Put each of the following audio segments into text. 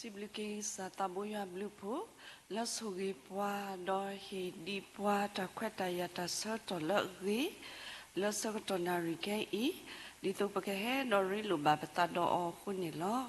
စံးဘျုးက့ၤကစၢ်သးဘိယွၤဘျုးဖှိၣ် လၢဆိၣ်ဂ့ၤပှၤ ဒီးဟ့ၣ်ဒံးပှၤတၢ်ခွဲးတၢ်ယာ်တၢ်ဆၢကတီၢ်လၢအဂ့ၤ လၢဆၢကတီၢ်နၣ်ရံၣ်ခဲအံၤ ဒ်သိးပကဟဲဒီးရ့လိာ်ဘၣ်ပသးဒီးအီၤအဃိန့ၣ်လီၤ.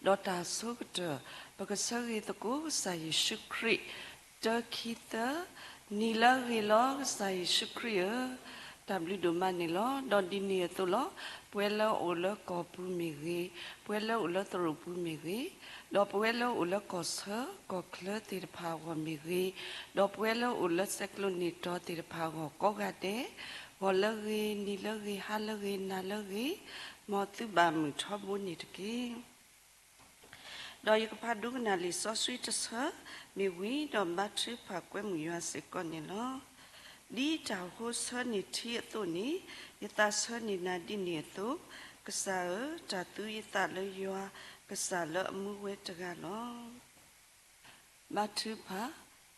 ဒီးတၢ်ဆိကတၢၢ် ပကဆၢဂ့ၤသကိးကစၢ်ယ့ၣ်ၡူးခရံာ် တၢခံသၢ နံၤလၢအဂ့ၤလီၤ ကစၢ်ယ့ၣ်ၡူးခရံာ်ဧၢ, တၢ်ဘျုးဒိၣ်မးန့ၣ်လီၤ. ဒီးဒ်န့ၣ်အသိးလီၤ. ပဝဲလၢအအိၣ်လၢကီၢ်ပူၤမ့ၢ်ဂ့ၤ, ပဝဲလၢအအိၣ်လၢသရိာ်ပူၤမ့ၢ်ဂ့ၤ, ဒီးပဝဲလၢအအိၣ်လၢကီၢ်ဆၢကီၢ်ချၢသ့ၣ်တဖၣ်အဂီၢ်မ့ၢ်ဂ့ၤ, ဒီးပဝဲလၢအအိၣ်လၢစဲးကျိးန့ၢ်တီၤသ့ၣ်တဖၣ်အဂီၢ်ကိးဂၤဒဲး, ဂီၤလၢဂ့ၤ, နံၤလၢဂ့ၤ, ဟါလၢဂ့ၤ, နၤလၢဂ့ၤ, မ်သုဘၣ်မုာ်ထီဘိန့ၣ်တက့ၢ်. ဒီးယကဖးဒိကနၣ်လံာ်စီဆှံတဆၢ မ့ၢ်ဝံၤ ဒီးဘါထုကဖၣ်ကွဲမုာ်ယွၤစ့ၢ်ကီးန့ၣ်လီၤ. ဒ်တၢ်ဟိဆၢန့ၢ်ထံအသိးန့ၣ်, ယသးဆၢန့ၢ်နၤဒ်န့ၣ်အသိး, ကစၢ်ဧၢ, တၢ်သူယသးလၢယွၤ, ကစၢ်လၢအမူဝဲတဂၤလီၤ. ဘါထုကဖၣ်,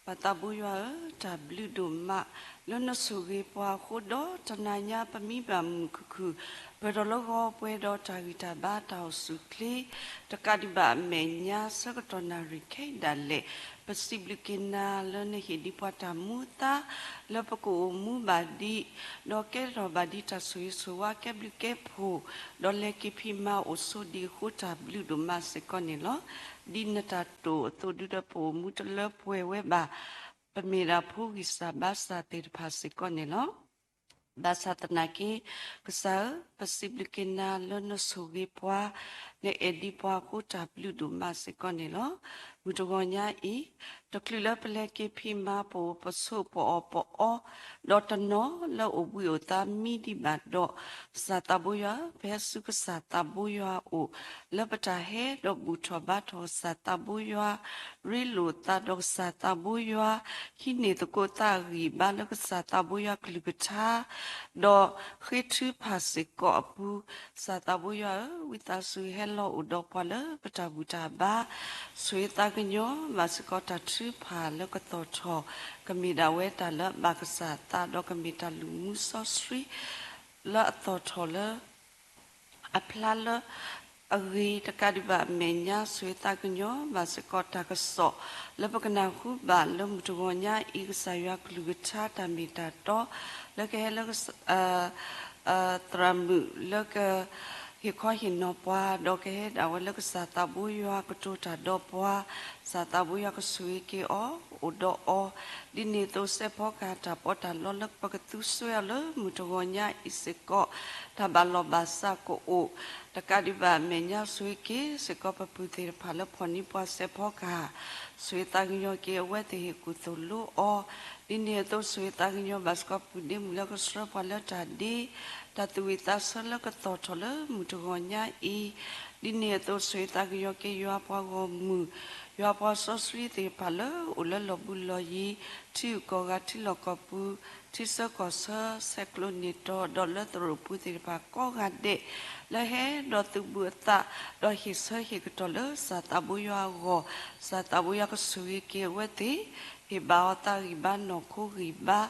ပၢ်သးဘိယွၤဧၢ, တၢ်ဘျုးဒိၣ်မး လၢနဆိၣ်ဂ့ၤပှၤအဃိဒီး တနၤညါပမံဘၣ်မုာ်ခုၣ်ခုၣ် ပၢၢ်ထီၣ်လၢဂီၤပှဲၤဒီးတၢ်ဂံၢ်တၢ်ဘါတၢ်အိၣ်ဆူၣ်အိၣ်ချ့ တကးဒံးဘၣ်အမဲာ်ညါ ဆၢကတီၢ်နၣ်ရံၣ်ခဲအံၤဒၣ်လဲာ်, ပစံးဘျုးက့ၤနၤလၢနဟ့ၣ်ဒံးပှၤတၢ်မူအသါ လၢပကအိၣ်မူဘၣ်ဒံး ဒီးကဲထီၣ်ဘၣ်ဒံးတၢ်ဆိၣ်ဂ့ၤဆိၣ်ဝါ ကဲဘျုးကဲဖှိၣ် ဒီးလဲၤက့ၤဖံးမၤအိၣ်ဆိးဒံးအဃိ တၢ်ဘျုးဒိၣ်မးစ့ၢ်ကီးန့ၣ်လီၤ. ဒ်နတၢ်တိာ်အသိး ဒုးဒီးပအိၣ်မူတလၢပှဲၤဝဲဘၣ် ပမ့ၢ်ဒၣ်ဖိဂံၢ်စၢ်ဘါစၢ်သ့ၣ်တဖၣ်စ့ၢ်ကီးန့ၣ်လီၤ. ဘၣ်ဆၣ်သနာ်က့ ကစၢ်ဧၢ, ပစံးဘျုးက့ၤနၤလၢနဆိၣ်ဂ့ၤပှၤ, နအဲၣ်ဒံးပှၤအဃိ တၢ်ဘျုးဒိၣ်မးစ့ၢ်ကီးန့ၣ်လီၤ. မုၢ်တဂီၤညါအံၤ, တချုးလၢပလဲၤက့ၤဖံးမၤ ပအိၣ်ပဆိးပအီၣ်ပအီ ဒီးတနီၤလၢအိၣ်ဘှံးအိၣ်သါမံဒံးဘၣ်ဒီး, ကစၢ်သးဘိယွၤဧၢ, ပဟဲဆူကစၢ်သးဘိယွၤအအိၣ် လၢပတၢ်ဟဲဒီးဘူၣ်ထီၣ်ဘါထီၣ်ကစၢ်သးဘိယွၤ, ရ့လိာ်သးဒီးကစၢ်သးဘိယွၤ, ဟံးန့ၢ်သကိးသးအဂံၢ်အဘါလၢကစၢ်သးဘိယွၤကလုၢ်ကထါ, ဒီးဃ့ထုကဖၣ်စ့ၢ်ကီးအပူၤ, ကစၢ်သးဘိယွၤဧၢ, ဝံသးစူၤဟဲလီၤအိၣ်ဒီးပှၤလၢပတၢ်ဘူၣ်တၢ်ဘါ, ဆိၣ်ဂ့ၤသးကညီၤဘၣ်စ့ၢ်ကီးတၢ်ထုကဖၣ်လၢကသီၣ်ထီၣ်, ကမ့ၢ်ဒၣ်ဝဲတၢ်လၢအဘၣ်ကစၢ်အသး ဒီးကမ့ၢ်တၢ်လုၢ်မူစီဆှံ လၢအသီၣ်ထီၣ်လၢ အဖျါလၢအဂ့ၤတကးဒံးဘၣ်အမဲာ်ညါ ဆိၣ်ဂ့ၤသးကညီၤဘၣ်စ့ၢ်ကီးတၢ်ကစီၣ် လၢပကနၢ်ဟူဘၣ်လၢမုၢ်တဂီၤညါအံၤ ကစၢ်ယွၤကလုၢ်ကထါတၢ်မ့ၢ်တၢ်တီ လၢကဟဲလၢ သရၣ်မုၣ်လၢက ဟ့ၣ်ခီဟ့ၣ်နီၤပှၤ ဒီးကဟဲဒၣ်ဝဲလၢကစၢ်သးဘိယွၤကတိၤတၢ်ဒီးပှၤ, ကစၢ်သးဘိယွၤကဆိၣ်ဂ့ၤက့ၤအီၤ အိၣ်ဒီးအီၤ, ဒ်န့ၣ်အသိး စဲးဖီကဟၣ်တၢ်ပီးတၢ်လီလၢပကသူစွဲအီၤလၢမုၢ်တဂီၤညါအံၤစ့ၢ်ကီး, တၢ်ဘၣ်လီၢ်ဘၣ်စးကအိၣ်, တကးဒံးဘၣ်အမဲာ်ညါ ဆိၣ်ဂ့ၤက့ၤစ့ၢ်ကီးပပုၢ်သ့ၣ်တဖၣ်လၢဖီၣ်န့ၢ်ပှၤစဲးဖီကဟၣ်, ဆိၣ်ဂ့ၤသးကညီၤက့ၤအဝဲသ့ၣ်ဟ့ၣ်ကူၣ်သိၣ်လိအီၤ, ဒ်န့ၣ်အသိး ဆိၣ်ဂ့ၤသးကညီၤဘၣ်စ့ၢ်ကီးပုၢ်ဒ့မုၣ်လၢကဆှၢပှၤလၢတၢ်ဒ့, တၢ်သူၣ်ဝံၣ်သးဆၢလၢကသီၣ်ထီၣ်လၢမုၢ်တဂီၤညါအံၤ, ဒ်န့ၣ်အသိး ဆိၣ်ဂ့ၤသးကညီၤက့ၤယွၤပှၤဂီၢ်မုၢ်, ယွၤပှၤစီဆှံသ့ၣ်တဖၣ်လၢအိၣ်လၢလီၢ်ဘူးလီၢ်ယံၤ, ထံဂုၤကီၢ်ဂၤ ထံလီၢ်ကီၢ်ပူၤ, ထံဆၢကီၢ်ဆၢ, ဆဲးကျိးန့ၢ်တီၤ ဒီးလၢသရိာ်ပူၤသ့ၣ်တဖၣ်ကိးဂၤဒဲး, လၢဟဲဒီးသုးဘူးအသး, ဒီးဟ့ၣ်ဆၢဟ့ၣ်ကတီၢ်လၢကစၢ်သးဘိယွၤအဂီၢ်, ကစၢ်သးဘိယွၤကဆိၣ်ဂ့ၤက့ၤအဝဲသ့ၣ်, ဟ့ၣ်ဘၣ်အီၤသးဂံၢ်ဘါနီၢ်ခိဂံၢ်ဘါ,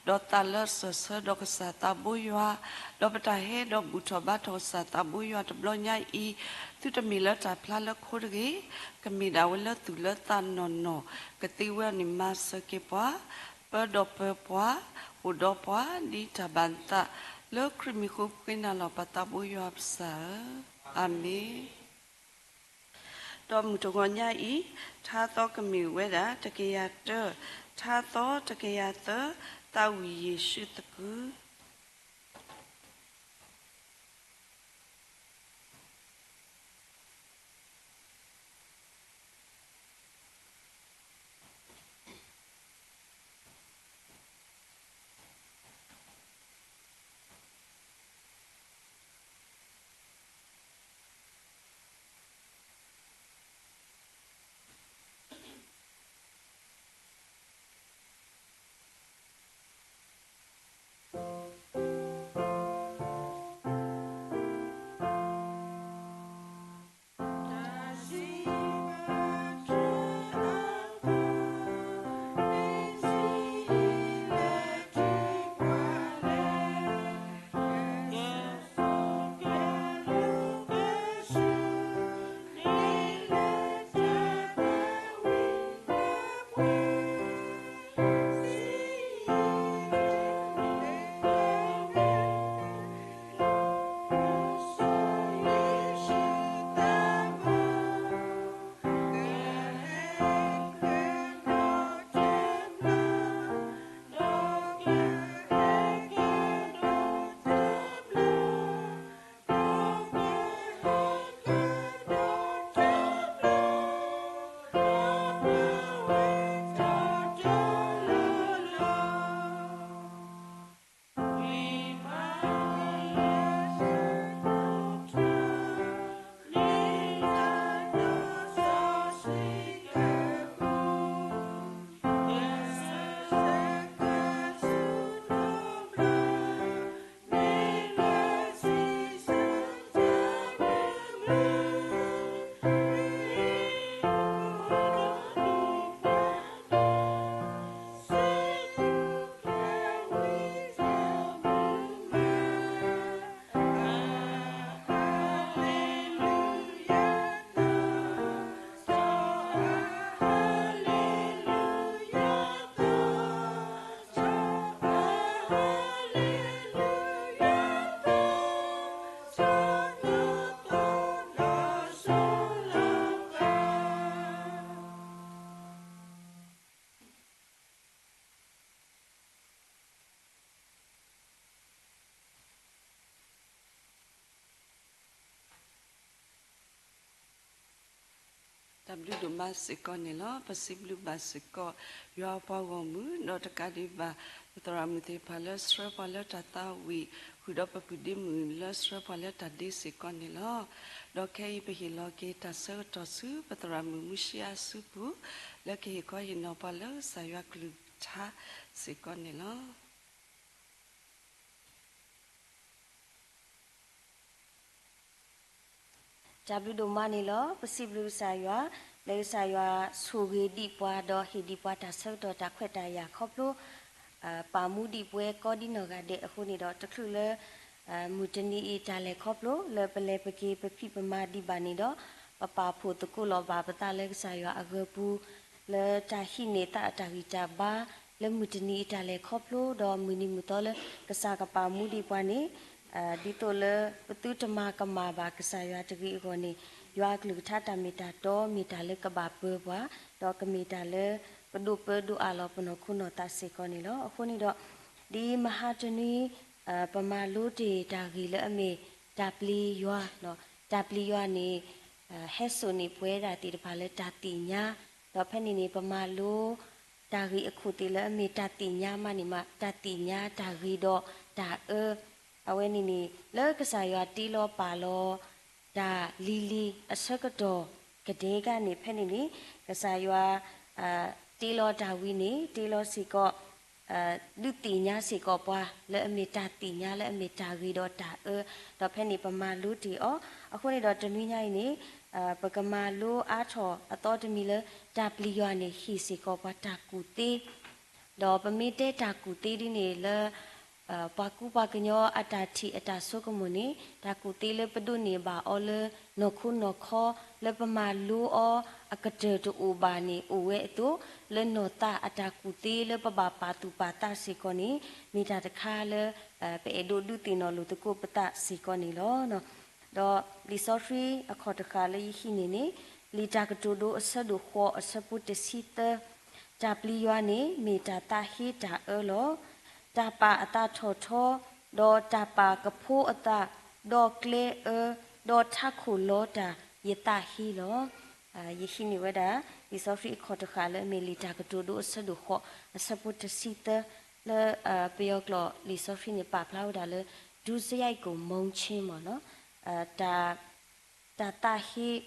ဒီးသးလၢအစၢၢ်ဆၢဒီးကစၢ်သးဘိယွၤ, ဒီးပတၢ်ဟဲဒီးဘူၣ်ထီၣ်ဘါထီၣ်ကစၢ်သးဘိယွၤတဘျီညါအံၤ, သုတမ့ၢ်လၢတၢ်ဖျါလၢခိတဂ့ၤ, ကမ့ၢ်ဒၣ်ဝဲလၢသူၣ်လၢသးနီၢ်နီၢ်, ကသ့ဝဲအီၤန့ၣ်မၤစၢၤက့ၤပှၤ, ပၢဒီးပၢပှၤ, အိၣ်ဒီးပှၤ, ဒ်တၢ်ဘၣ်နသး, လၢခရံာ်မံၤဃိပဃ့နၤလီၤ ပၢ်သးဘိယွၤပစၢ်ဧၢ, အၤမ့ၣ်. ဒီးမုၢ်တဂီၤညါအံၤ, ထါသီကမ့ၢ်ဝဲဒၣ် တကယၤတၢ, ထါသီတကယၤသၢ, သးဝံၣ်ယ့ၣ်ၡူးသကုၤ တၢ်ဘျုးဒိၣ်မးစ့ၢ်ကီးန့ၣ်လီၤ. ပစံးဘျုးဘၣ်စ့ၢ်ကီး ယွၤပှၤဂီၢ်မုၢ် ဒီးတကးဒံးဘၣ် ပသရၣ်မုၣ်သ့ၣ်တဖၣ်လၢဆှၢပှၤလၢတၢ်သးဝံၣ် ဃုာ်ဒီးပပုၢ်ဒ့မုၣ်လၢဆှၢပှၤလၢတၢ်ဒ့စ့ၢ်ကီးန့ၣ်လီၤ. ဒီးခဲအံၤပဟ့ၣ်လီၤက့ၤတၢ်ဆၢကတီၢ်ဆူ ပသရၣ်မုၣ်မူရှံအစုပူၤ လၢကဟ့ၣ်ခီဟ့ၣ်နီၤပှၤလၢကစၢ်ယွၤကလုၢ်ကထါစ့ၢ်ကီးန့ၣ်လီၤ. တၢ်ဘျုးဒိၣ်မးန့ၣ်လီၤ. ပစံးဘျုးကစၢ်ယွၤ လၢကစၢ်ယွၤဆိၣ်ဂ့ၤဒံးပှၤ ဒီးဟ့ၣ်ဒံးပှၤတၢ်ဆၢကတီၢ်တၢ်ခွဲးတၢ်ယာ်ခီဖျိ ပာ်မူဒံးပှၤကိးဒံနီၢ်ဂၤဒဲးအဃိန့ၣ်ဒီး တချုးလၢ မုၢ်တနံၤအံၤတၢ်လဲၤခီဖျိ လၢပလဲၤပက့ၤပဖံးပမၤဒံးဘၣ်န့ၣ်ဒီး ပပာ်ဖှိၣ်သကိးလီၤဘၣ်ပသးလၢကစၢ်ယွၤအဂၢၤပူၤ လၢတၢ်ဟံးန့ၢ်သးအတၢ်ဂံၢ်တၢ်ဘါ လၢမုၢ်တနံၤအံၤတၢ်လဲၤခီဖျိ ဒီးမုၢ်နံၤမုၢ်သီလၢကစၢ်ကပာ်မူဒံးပှၤန့ၣ် ဒ်သိးလၢပသုတမၤကမၣ်ဘၣ်ကစၢ်ယွၤတဂ့ၤအဂီၢ်န့ၣ် ယွၤအကလုၢ်ကထါတၢ်မ့ၢ်တၢ်တီ မ့ၢ်တၢ်လၢကဘၣ်ပၢပှၤ ဒီးကမ့ၢ်တၢ်လၢပဒိးပၢဒိးအးလီၤပနီၢ်ခိနီၢ်သးစ့ၢ်ကီးန့ၣ်လီၤ. အဃိန့ၣ်ဒီး ဒ်မဟါတနွံ ပမၤလိတ့ၢ်တၢ်ဂ့ၢ်လၢအမ့ၢ်တၢ်ပျံၤယွၤ, တၢ်ပျံၤယွၤန့ၣ် ဟဲစိာ်န့ၢ်ပဝဲဒၣ်သ့ၣ်တဖၣ်လၢတၢ်သ့ၣ်ညါ, ဒီးဖဲန့ၣ်န့ၣ် ပမၤလိ တၢ်ဂ့ၢ်အခိၣ်သ့ၣ်လၢအမ့ၢ်တၢ်သ့ၣ်ညါမးန့ၣ်မး တၢ်သ့ၣ်ညါတၢ်ဂ့ၤဒီးတၢ်အၢ, အဝဲန့ၣ်န့ၣ် လၢကစၢ်ယွၤတ့လီၤပာ်လီၤ တၢ်လံၤလံၤအဆၢကတီၢ်ကဒဲကန့ၣ် ဖဲန့ၣ်န့ၣ် ကစၢ်ယွၤ တ့လီၤတၢ်ဝံၤန့ၣ် တ့လီၤစ့ၢ်ကီး ဒုးသ့ၣ်ညါစ့ၢ်ကီးပှၤ လၢအမ့ၢ်တၢ်သ့ၣ်ညါလၢအမ့ၢ်တၢ်ဂ့ၤဒီးတၢ်အၢ, ဒီးဖဲန့ၣ်ပမၤလိတ့ၢ်အီၤ, အဃိန့ၣ်ဒီးတနွံညါအံၤန့ၣ် ပကမၤလိအါထီၣ်အသီတမံၤလၢ တၢ်ပျံၤယွၤန့ၣ် ဟ့ၣ်စ့ၢ်ကီးပှၤတၢ်ကူၣ်သ့, ဒီးပမ့ၢ်တဲတၢ်ကူၣ်သ့ဒ်န့ၣ်လၢ ပှၤကူပှၤကညီအတၢ်ထံၣ်အတၢ်ဆိကမိၣ်န့ၣ် တၢ်ကူၣ်သ့လၢပဒိးန့ၢ်ဘၣ်အီၤလၢနီၢ်ခိနီၢ်ခီ လၢပမၤလိအီၤအကတၢၢ်တအိၣ်ဘၣ်န့ၣ် အိၣ်ဝဲအသိး လၢနီၢ်သးအတၢ်ကူၣ်သ့လၢပဘၣ်ပာ်သူၣ်ပာ်သးစ့ၢ်ကီးန့ၣ် မ့ၢ်တၢ်တခါလၢ ပအဲၣ်ဒိးဒုးသ့ၣ်နီၣ်လိာ်သကိးပသးစ့ၢ်ကီးန့ၣ်လီၤ. ဒီးလံာ်စီဆှံအခီၣ်တဃာ်လၢယဟံးန့ၢ်န့ၣ် လံာ်တၢ်ကတိၤဒိအဆၢဒိၣ်ဃိးအဆၢဖိတဆံသၢ, တၢ်ပျံၤယွၤန့ၣ် မ့ၢ်တၢ်သးဟ့တၢ်အၢလီၤ. တၢ်ပာ်အသးထီၣ်ထီ, ဒီးတၢ်ပာ်ကဖိအသး, ဒီးကျဲအၢ, ဒီးထးခိၣ်လီတၢ် ယသးဟ့လီၤ. ယဟံးန့ၢ်ဝဲဒၣ် လံာ်စီဆှံအခီၣ်တဃာ်လၢအမ့ၢ်လံာ်တၢ်ကတိၤဒိအဆၢဒိၣ်ဃိးအဆၢဖိတဆံသၢ လၢပယီၤကျိာ်လံာ်စီဆှံန့ၣ် ပာ်ဖျါဝဲဒၣ်လၢ ဒုစရိုက်ကို မုန်းခြင်း မ့ၢ်နီၤ, တၢ်သးဟ့ ဒ်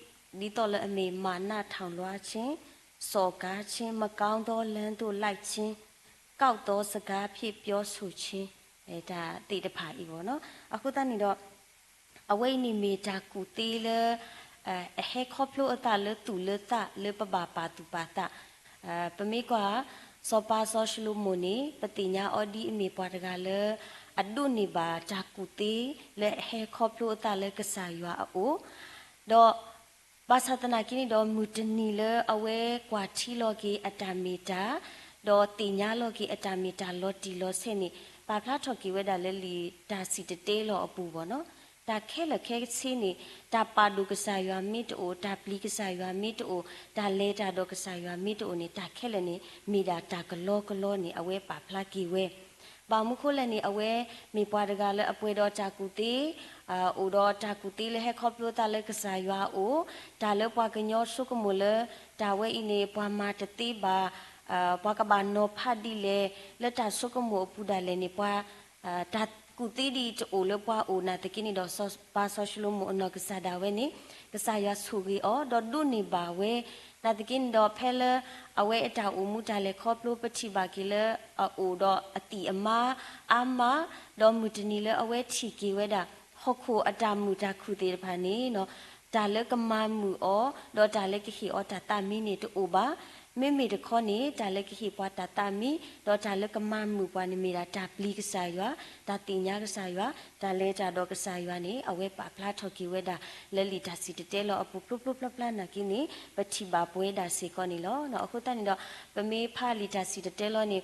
သိးလၢအမ့ၢ် မနထောင်လွှားခြင်း, စော်ကားခြင်း, မကောင်းသောလမ်းသို့လိုက်ခြင်း, ကောက်သောစကားဖြင့်ပြောဆိုခြင်း တၢ်သ့ၣ်တဖၣ်အံၤမ့ၢ်နီၤ. အဃိသတးန့ၣ်ဒီး အဝဲအံၤန့ၣ်မ့ၢ်တၢ်ကူၣ်သ့လၢ အဟဲခီဖျိအသးလၢသူၣ်လၢသးလၢပဘၣ်ပာ်သူၣ်ပာ်သး, ပမ့ၢ်ကွၢ် စီၤပၤစီၤၡလိၤမိၣ်န့ၣ် ပသ့ၣ်ညါအီၤဒ်အမ့ၢ်ပှၤတဂၤလၢ အဒိးန့ၢ်ဘၣ်တၢ်ကူၣ်သ့ လၢအဟဲခီဖျိအသးလၢကစၢ်ယွၤအအိၣ်, ဒီး ဘၣ်ဆၣ်သနာ်က့န့ၣ်ဒီး မုၢ်တနံၤလၢအဝဲကွၢ်ထံလီၤက့ၤအတၢ်မ့ၢ်တၢ်, ဒီးသ့ၣ်ညါလီၤက့ၤအတၢ်မ့ၢ်တၢ်လီၤတံၢ်လီၤဆဲးန့ၣ် ပာ်ဖျါထီၣ်က့ၤဝဲဒၣ်လၢလံာ်တၢ်စံၣ်တဲၤတဲလီၤအပူၤမ့ၢ်နီၤ. တၢ်ခဲလၢာ်ခဲဆ့န့ၣ် တၢ်ပာ်ဒိၣ်ကစၢ်ယွၤမ့ၢ်တအိၣ်, တၢ်ပျံၤကစၢ်ယွၤမ့ၢ်တအိၣ်, တၢ်လဲၤတၢ်ဒီးကစၢ်ယွၤမ့ၢ်တအိၣ်န့ၣ် တၢ်ခဲလၢာ်န့ၣ် မ့ၢ်ဒၣ်တၢ်ကလီကလီန့ၣ် အဝဲပာ်ဖျါက့ၤဝဲ ဘၣ်မနုၤဃိလဲၣ်န့ၣ် အဝဲမ့ၢ်ပှၤတဂၤလၢအပှဲၤဒီးတၢ်ကူၣ်သ့ အိၣ်ဒီးတၢ်ကူၣ်သ့လၢဟဲခီဖျိသးလၢကစၢ်ယွၤအအိၣ်, တၢ်လၢပှၤကညီဆိကမိၣ်လၢ တၢ်ဝဲအံၤန့ၣ် ပှၤမၤတသ့ဘၣ်, ပှၤကဘၣ်နီၤဖးဒ်လဲၣ်, လၢတၢ်ဆိကမိၣ်အပူၤဒၣ်လဲာ်န့ၣ် ပှၤ တၢ်ကူၣ်သ့ဒ်အံၤတအိၣ်လၢပှၤအအိၣ်နာ်သက့န့ၣ်ဒီး စီၤပၤစီၤၡလိၤမိၣ်အနီၢ်ကစၢ်ဒၣ်ဝဲန့ၣ် ကစၢ်ယွၤဆိၣ်ဂ့ၤအီၤ ဒီးဒိးန့ၢ်ဘၣ်ဝဲ, နာ်သက့န့ၣ်ဒီး ဖဲလၢအဝဲအတၢ်အိၣ်မူတၢ်လဲၤခီဖျိ ပထံၣ်ဘၣ်က့ၤလၢအအိၣ်ဒီးအသံၣ်အမါအါမး, ဒီးမုၢ်တနံၤလၢအဝဲထံၣ်က့ၤဝဲဒၣ် ဟီၣ်ခိၣ်အတၢ်မုာ်တၢ်ခုၣ်သ့ၣ်တဖၣ်န့ၣ် တၢ်လၢကမၤမုာ်အီၤ ဒီးတၢ်လၢကဟ့ၣ်အီၤတၢ်သးမံန့ၣ်တအိၣ်ဘၣ်. မ့မ့ၢ်တခီန့ၣ် တၢ်လၢကဟ့ၣ်ပှၤတၢ်သးမံ ဒီးတၢ်လၢကမၤမုာ်ပှၤန့ၣ်မ့ၢ်ဒၣ်တၢ်ပျံၤကစၢ်ယွၤ, တၢ်သ့ၣ်ညါကစၢ်ယွၤ, တၢ်လဲၤတၢ်ဒီးကစၢ်ယွၤန့ၣ် အဝဲပာ်ဖျါထီၣ်က့ၤဝဲဒၣ် လၢလံာ်တၢ်စံၣ်တဲၤတဲလီၤအပူၤဖျိဖျိဖျါဖျါနာ်သက့န့ၣ် ပထံၣ်ဘၣ်ပဝဲဒၣ်စ့ၢ်ကီးန့ၣ်လီၤ. အဃိသတးန့ၣ်ဒီး ပမ့ၢ်ဖးလံာ်တၢ်စံၣ်တဲၤတဲလီၤန့ၣ်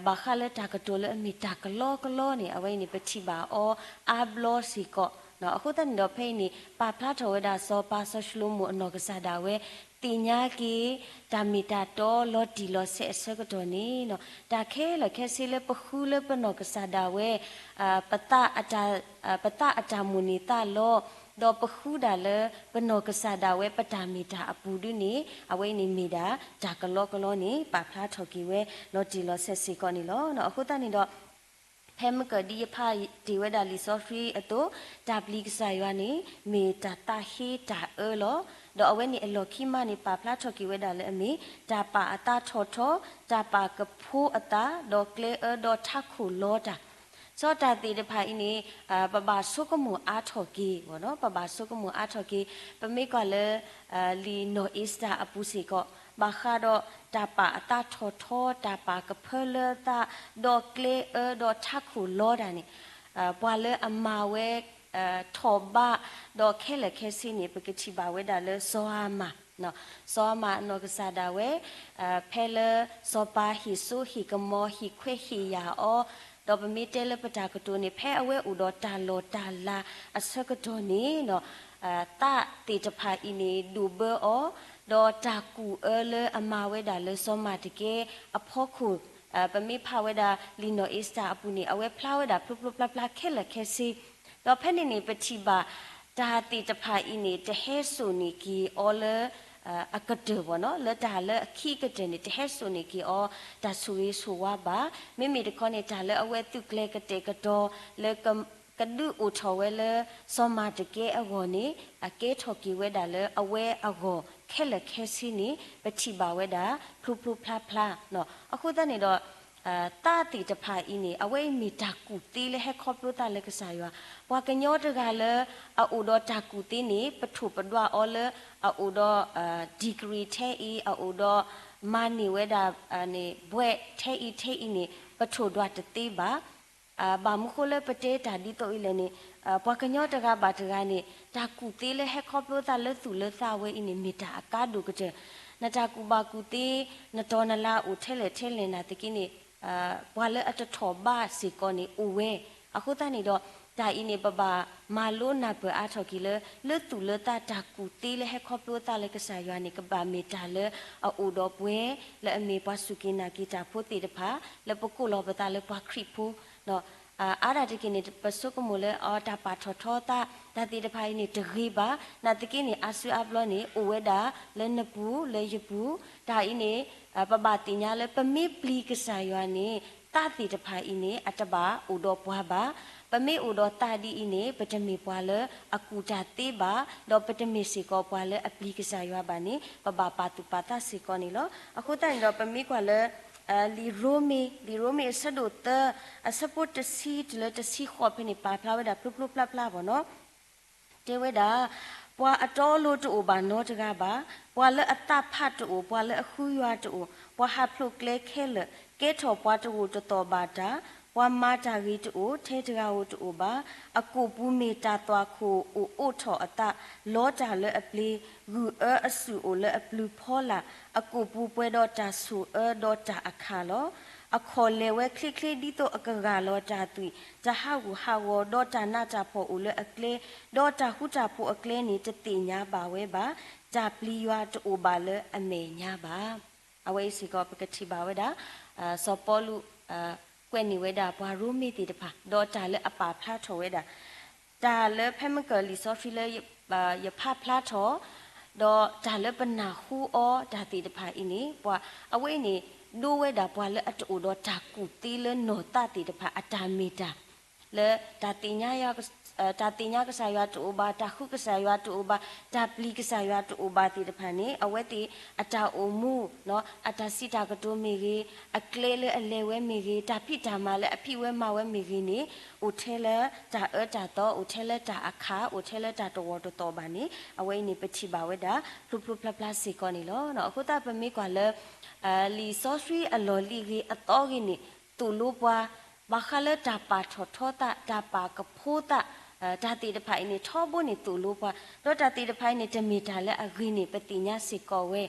ဘၣ်ဃးလၢတၢ်ကတိၤလၢအမ့ၢ်တၢ်ကလီကလီန့ၣ် အဝဲအံၤန့ၣ် ပထံၣ်ဘၣ်အီၤအါဘျီစ့ၢ်ကီး. အဃိသတးန့ၣ်ဒီး ဖဲအံၤန့ၣ် ပာ်ဖျါထီၣ်ဝဲဒၣ်စီၤပၤစီၤၡလိၤမိၣ်အနီၢ်ကစၢ်ဒၣ်ဝဲ သ့ၣ်ညါက့ၤ တၢ်မ့ၢ်တၢ်တီလီၤတံၢ်လီၤဆဲးအဆၢကတီၢ်န့ၣ် တၢ်ခဲလၢာ်ခဲဆ့လၢပဃုလၢပနီၢ်ကစၢ်ဒၣ်ဝဲ ပသးအတၢ်မိၣ်န့ၢ်သးလီ ဒီးပဃုဒၣ်လၢပနီၢ်ကစၢ်ဒၣ်ဝဲပတၢ်မ့ၢ်တၢ်အပူၤဒုန့ၣ် အဝဲအံၤန့ၣ်မ့ၢ်ဒၣ်တၢ်ကလီကလီန့ၣ် ပာ်ဖျါထီၣ်က့ၤဝဲလီၤတံၢ်လီၤဆဲးစ့ၢ်ကီးန့ၣ်လီၤ. အဃိသတးန့ၣ်ဒီး ဖဲမုၢ်ကၢၢ်ဒ်ယဖးတ့ၢ်ဝဲဒၣ်လံာ်စီဆှံအသိး, တၢ်ပျံၤကစၢ်ယွၤန့ၣ် မ့ၢ်တၢ်သးဟ့တၢ်အၢလီၤ. ဒီးအဝဲန့ၣ်အလီၢ်ခံမးန့ၣ် ပာ်ဖျါထီၣ်က့ၤဝဲဒၣ်လၢအမ့ၢ် တၢ်ပာ်အသးထီၣ်ထီ, တၢ်ပာ်ကဖိအသး, ဒီးကျဲအၢဒီးထးခိၣ်လီတၢ် စီတၢ်သ့ၣ်တဖၣ်အံၤန့ၣ် ပဘၣ်ဆိကမိၣ်အါထီၣ်က့ၤ, ပဘၣ်ဆိကမိၣ်အါထီၣ်က့ၤ, ပမ့ၢ်ကွၢ်လၢ လံာ်နီၢ်အ့စတၢ်အပူၤစ့ၢ်ကီး, ဘၣ်ဃးဒီးတၢ်ပာ်အသးထီၣ်ထီ, တၢ်ပာ်ကဖၢလၢသး, ဒီးကျဲအၢဒီးထးခိၣ်လီတၢ်န့ၣ်, ပှၤလၢအမၤဝဲ ထီၣ်ဘး, ဒီးခဲလၢာ်ခဲဆ့န့ၣ် ပကထံၣ်ဘၣ်ဝဲဒၣ်လၢစီၤအၤမၣ်, စီၤအၤမၣ်အနီၢ်ကစၢ်ဒၣ်ဝဲ ဖဲလၢစီၤပၤဟ့ၣ်စိဟ့ၣ်ကမီၤ ဟ့ၣ်ခွဲးဟ့ၣ်ယာ်အီၤ, ဒီးပမ့ၢ်တဲလၢပတၢ်ကတိၤန့ၣ် ဖဲအဝဲအိၣ်ဒီးတၢ်လီၢ်တၢ်လၤအဆၢကတီၢ်န့ၣ် သးသ့ၣ်တဖၣ်အံၤန့ၣ် ဒိၣ်ဘၢအီၤ, ဒီးတၢ်ကူၣ်အၢလၢအမၤဝဲဒၣ်လၢစီၤမၢ်တကဲအဖီခိၣ်, ပမ့ၢ်ဖးဝဲဒၣ်လံာ်နီၢ်အ့စတၢ်အပူၤန့ၣ် အဝဲဖျါဝဲဒၣ်ဖျိဖျိဖျါဖျါခဲလၢာ်ခဲဆ့, ဒီးဖဲန့ၣ်န့ၣ် ပထံၣ်ဘၣ် တၢ်သ့ၣ်တဖၣ်အံၤန့ၣ် တဟဲစိာ်န့ၢ်က့ၤအီၤလၢ အကတၢၢ်ဘၣ်နီၤ, လၢတၢ်လၢအခံကတၢၢ်န့ၣ် တဟဲစိာ်န့ၢ်က့ၤအီၤ တၢ်ဆိၣ်ဂ့ၤဆိၣ်ဝါဘၣ်. မ့မ့ၢ်တခီန့ၣ် တၢ်လၢအဝဲသုးကျဲၤကတဲာ်ကတီၤ လၢ ကဒုးအိၣ်ထီၣ်ဝဲလၢ စီၤမၢ်တကဲအဂီၢ်န့ၣ် အကဲထီၣ်က့ၤဝဲဒၣ်လၢအဝဲအဂီၢ်ခဲလၢာ်ခဲဆ့န့ၣ် ပထံၣ်ဘၣ်ဝဲဒၣ် ဖျိဖျိဖျါဖျါ. အဃိသတးန့ၣ်ဒီး သးသ့ၣ်တဖၣ်အံၤန့ၣ် အဝဲအံၤမ့ၢ်တၢ်ကူၣ်သ့လၢဟဲခီဖျိသးလၢကစၢ်ယွၤ, ပှၤကညီတဂၤလၢ အအိၣ်ဒီးတၢ်ကူၣ်သ့န့ၣ် ပထိၣ်ပဒွးအီၤလၢ အအိၣ်ဒီး degree ထဲအံၤ, အအိၣ်ဒီး မၤန့ၢ်ဝဲဒၣ် ဘွဲ့ထဲအံၤထဲအံၤန့ၣ် ပထိၣ်ဒွးတသ့ဘၣ်. ဘၣ်မနုၤဃိလၢပတဲတၢ်ဒ်သိးအံၤလဲၣ်န့ၣ်, ပှၤကညီတဂၤဘၣ်တဂၤန့ၣ် တၢ်ကူၣ်သ့လၢဟဲခီဖျိသးလၢသူၣ်လၢသးဝဲအံၤန့ၣ် မ့ၢ်တၢ်အကါဒိၣ်ကတၢၢ်. နတၢ်ကူၣ်ဘၣ်ကူၣ်သ့ နတီၤနလၤအိၣ်ထဲလဲၣ်ထဲလဲၣ်နာ်သက့န့ၣ် ပှၤလၢအတထီၣ်ဘးစ့ၢ်ကီးန့ၣ်အိၣ်ဝဲ. အဃိသတးန့ၣ်ဒီး တၢ်အံၤန့ၣ် ပဘၣ်မၤလိနၢ်ပၢၢ်အါထီၣ်က့ၤလၢ လၢသူၣ်လၢသးတၢ်ကူၣ်သ့လၢဟဲခီဖျိသးလၢကစၢ်ယွၤန့ၣ် ကဘၣ်မ့ၢ်တၢ်လၢအအိၣ်ဒီးပှဲၤ လၢအမ့ၢ်ပှၤစူၢ်က့ၤနာ်က့ၤတၢ်ဖိသ့ၣ်တဖၣ် လၢပကိးလီၤပသးလၢပှၤခရံာ်ဖိ အါဒၣ်တက့ၢ်န့ၣ် ပဆိကမိၣ်လၢ အတၢ်ပာ်ထီၣ်ထီသး တၢ်သ့ၣ်တဖၣ်အံၤန့ၣ် တဂ့ၤဘၣ်. နာ်သက့န့ၣ် အါစုအါဘျီန့ၣ် အိၣ်ဝဲဒၣ်လၢနပူၤလၢယပူၤ. တၢ်အံၤန့ၣ် ပဘၣ်သ့ၣ်ညါလၢ ပမ့ၢ်ပျံၤကစၢ်ယွၤန့ၣ် သးသ့ၣ်တဖၣ်အံၤန့ၣ် အတဘၣ်အိၣ်ဒီးပှၤဘၣ်. ပမ့ၢ်အိၣ်ဒီးသးဒ်အံၤန့ၣ် ပတမ့ၢ်ပှၤလၢအကူၣ်တၢ်သ့ဘၣ်, ဒီးပတမ့ၢ်စ့ၢ်ကီးပှၤလၢအပျံၤကစၢ်ယွၤဘၣ်န့ၣ် ပဘၣ်ပာ်သူၣ်ပာ်သးစ့ၢ်ကီးန့ၣ်လီၤ. အဃိသတးန့ၣ်ဒီး ပမ့ၢ်ကွၢ်လၢ လံာ်ရိမ့ၤ, လံာ်ရိမ့ၤအဆၢဒိၣ်သၢ အဆၢဖိတဆံတုၤလၢတဆံဃိးဖဲန့ၣ် ပာ်ဖျါဝဲဒၣ်ဖျိဖျိဖျါဖျါဘၣ်နီၤ. တဲဝဲဒၣ်, ပှၤအတီအလိၤတအိၣ်ဘၣ်နီတဂၤဘၣ်, ပှၤလၢအသးဖးတအိၣ်, ပှၤလၢအဃုယွၤတအိၣ်, ပှၤဟးဖျိးကျဲခဲလၢာ်, ကဲထီၣ်ပှၤတဂိာ်တသီၣ်ဘၣ်တၢ်, ပှၤမၤတၢ်ဂ့ၤတအိၣ်, ထဲတဂၤဧိၤတအိၣ်ဘၣ်. အကိာ်ပူၤမ့ၢ်တၢ်သွၣ်ခိၣ်အိၣ်အိးထီၣ်အသး, လီတၢ်လၢအပျ့ၤ, ဂုၢ်အၢအစုၣ်အိၣ်လၢအပျုၤဖီလာ်, အကိာ်ပူၤပှဲၤဒီးတၢ်ဆိၣ်အၢဒီးတၢ်အခၣ်လီၤ. အခီၣ်လဲၢ်ဝဲချ့ချ့ဒ်သိးအကဂၢ်လီၤတၢ်သွံၣ်, တၢ်ဟးဂူာ်ဟးဂီၤ, ဒီးတၢ်နးတၢ်ဖှီၣ်အိၣ်လၢအကျဲ, ဒီးတၢ်ဃူတၢ်ဖိးအကျဲန့ၣ် တသ့ၣ်ညါဘၣ်ဝဲဘၣ်. တၢ်ပျံၤယွၤတအိၣ်ဘၣ်လၢအမဲာ်ညါဘၣ်. အဝဲအံၤစ့ၢ်ကီး ပကထံၣ်ဘၣ်ဝဲဒၣ် စီၤပီလူး ကွဲးန့ၢ်ဝဲဒၣ်ပှၤရိမ့ၤသ့ၣ်တဖၣ် ဒီးတၢ်လၢအပာ်ဖျါထီၣ်ဝဲဒၣ် တၢ်လၢဖဲမုၢ်ကၢၢ်လံာ်စီဆှံလၢ ယဖးဖျါထီၣ် ဒီးတၢ်လၢပနၢ်ဟူအီၤတၢ်သ့ၣ်တဖၣ်အံၤန့ၣ် ပှၤအဝဲအံၤန့ၣ် ဒိဝဲဒၣ်ပှၤလၢအတအိၣ်ဒီးတၢ်ကူၣ်သ့လၢနီၢ်သးသ့ၣ်တဖၣ်အတၢ်မ့ၢ်တၢ် လၢ တၢ်သ့ၣ်ညါကစၢ်ယွၤတအိၣ်ဘၣ်, တၢ်ဃုကစၢ်ယွၤတအိၣ်ဘၣ်, တၢ်ပျံၤကစၢ်ယွၤတအိၣ်ဘၣ်သ့ၣ်တဖၣ်န့ၣ် အဝဲသ့ၣ်အတၢ်အိၣ်မူ အတၢ်စံးတၢ်ကတိၤမ့ၢ်ဂ့ၤ, အကျဲလၢအလဲၤဝဲမ့ၢ်ဂ့ၤ, တၢ်ဖံးတၢ်မၤလၢအဖံးဝဲမၤဝဲမ့ၢ်ဂ့ၤန့ၣ် အိၣ်ထဲလၢတၢ်အၢတၢ်သီ, အိၣ်ထဲလၢတၢ်အခၣ်, အိၣ်ထဲလၢတၢ်တဝီတသီၣ်ဘၣ်န့ၣ် အဝဲအံၤန့ၣ် ပထံၣ်ဘၣ်ဝဲဒၣ် ဖျိဖျိဖျါဖျါစ့ၢ်ကီးန့ၣ်လီၤ. အဃိသတးပမ့ၢ်ကွၢ်လၢ လံာ်စီဆှံအလီၢ်လံၤဂ့ၤအသီဂ့ၤန့ၣ် သိၣ်လိပှၤ ဘၣ်ဃးလၢတၢ်ပာ်ထီၣ်ထီသး, တၢ်ပာ်ကဖိသး, တၢ်သ့ၣ်တဖၣ်အံၤန့ၣ် ထီဘိန့ၣ်သိၣ်လိပှၤ, ဒီးတၢ်သ့ၣ်တဖၣ်အံၤန့ၣ် တမ့ၢ်တၢ်လၢအဂ့ၤန့ၣ် ပသ့ၣ်ညါစ့ၢ်ကီးဝဲ.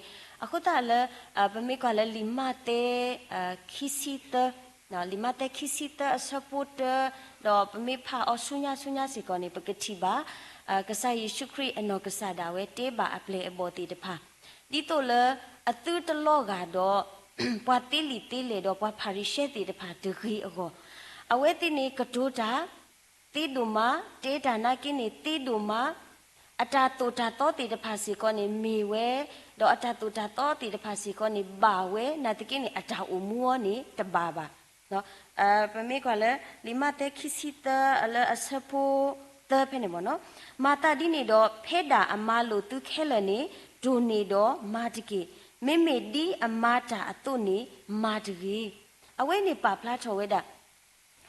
အဃိသတးလၢ ပမ့ၢ်ကွၢ်လၢလံာ်မးသဲ ခံဆံသၢ, လံာ်မးသဲခံဆံသၢအဆၢဖိတၢ, ဒီးပမ့ၢ်ဖးအီၤဆူညါဆူညါစ့ၢ်ကီးန့ၣ် ပကထံၣ်ဘၣ် ကစၢ်ယ့ၣ်ၡူးခရံာ်အနီၢ်ကစၢ်ဒၣ်ဝဲတဲဘၣ်အပျဲၢ်အဘီၣ်သ့ၣ်တဖၣ် ဒ်သိးလၢ အသုတလီၤဂာ်ဒီး ပှၤသ့လံာ်သ့လဲၢ်ဒီးပှၤဖၤရံၤၡဲသ့ၣ်တဖၣ်တဂ့ၤအဂီၢ်, အဝဲသ့ၣ်န့ၣ်ကတိၤတၢ် သ့ဒိၣ်မး, တဲတၢ်နာ်က့န့ၣ်သ့ဒိၣ်မး, အတၢ်သိၣ်တၢ်သီသ့ၣ်တဖၣ်စ့ၢ်ကီးန့ၣ်မ့ၢ်ဝဲ, ဒီးအတၢ်သိၣ်တၢ်သီသ့ၣ်တဖၣ်စ့ၢ်ကီးန့ၣ်ဘၣ်ဝဲ, နာ်သက့န့ၣ် အတၢ်အိၣ်မူအီၤန့ၣ်တဘၣ်ဘၣ်. ပမ့ၢ်ကွၢ်လၢ လံာ်မးသဲခံဆံသၢ လၢအဆၢဖိသၢဖဲန့ၣ်မ့ၢ်နီၤ, မၤသးဒ်န့ၣ်ဒီး ဖဲဒၣ်အမၤလိာ်သုခဲလၢာ်န့ၣ် တိၢ်န့ၢ်ဒီးမၤတက့ၢ်. မ့မ့ၢ်ဒ်အမၤတၢ်အသိးန့ၣ် မၤတဂ့ၤ. အဝဲန့ၣ်ပာ်ဖျါထီၣ်ဝဲဒၣ်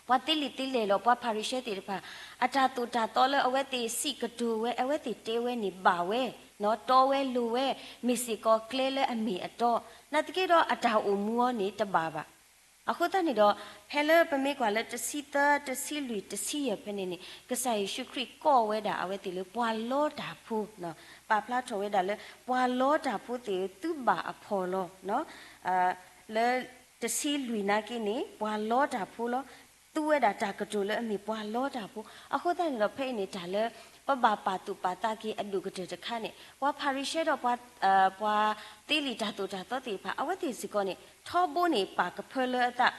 ပှၤသ့လံာ်သ့လဲၢ်လီၤ ပှၤဖၤရံၤၡဲသ့ၣ်တဖၣ် အတၢ်သိၣ်တၢ်သီလၢအဝဲသ့ၣ်စံးကတိၤဝဲ အဝဲသ့ၣ်တဲဝဲန့ၣ်ဘၣ်ဝဲ, တီဝဲလိၤဝဲ, မ့ၢ်စ့ၢ်ကီးကျဲလၢအမ့ၢ်အတီ, နာ်သက့ဒီးအတၢ်အိၣ်မူအီၤန့ၣ်တဘၣ်ဘၣ်. အဃိသတးန့ၣ်ဒီး ဖဲလၢပမ့ၢ်ကွၢ်လၢတဆံသၢ တဆံလွံၢ် တဆံယဲၢ်ဖဲန့ၣ်န့ၣ် ကစၢ်ယ့ၣ်ၡူးခရံာ်ကိးဝဲဒၣ်အဝဲသ့ၣ်လၢပှၤလီတၢ်ဖိ, ပာ်ဖျါထီၣ်ဝဲဒၣ်လၢ ပှၤလီတၢ်ဖိသ့ၣ်ဧၢ သုဘၣ်အဖှီၣ်လီၤ. လၢတဆံလွံၢ်နာ်က့န့ၣ် ပှၤလီတၢ်ဖိလီၤ. သူဝဲဒၣ်တၢ်ကတိၤလၢအမ့ၢ်ပှၤလီတၢ်ဖိ. အဃိသတးန့ၣ်ဒီး ဖဲအံၤန့ၣ် တၢ်လၢ ပဘၣ်ပာ်သူၣ်ပာ်သးက့ၤအဒိၣ်ကတၢၢ်တခါန့ၣ် ပှၤဖၤရံၤၡဲဒီး ပှၤသ့လံာ်တၢ်သိၣ်တၢ်သီသ့ၣ်တဖၣ် အဝဲသ့ၣ်စ့ၢ်ကီးန့ၣ် ထီဘိန့ၣ်ပာ်ကဖၢလၢအသး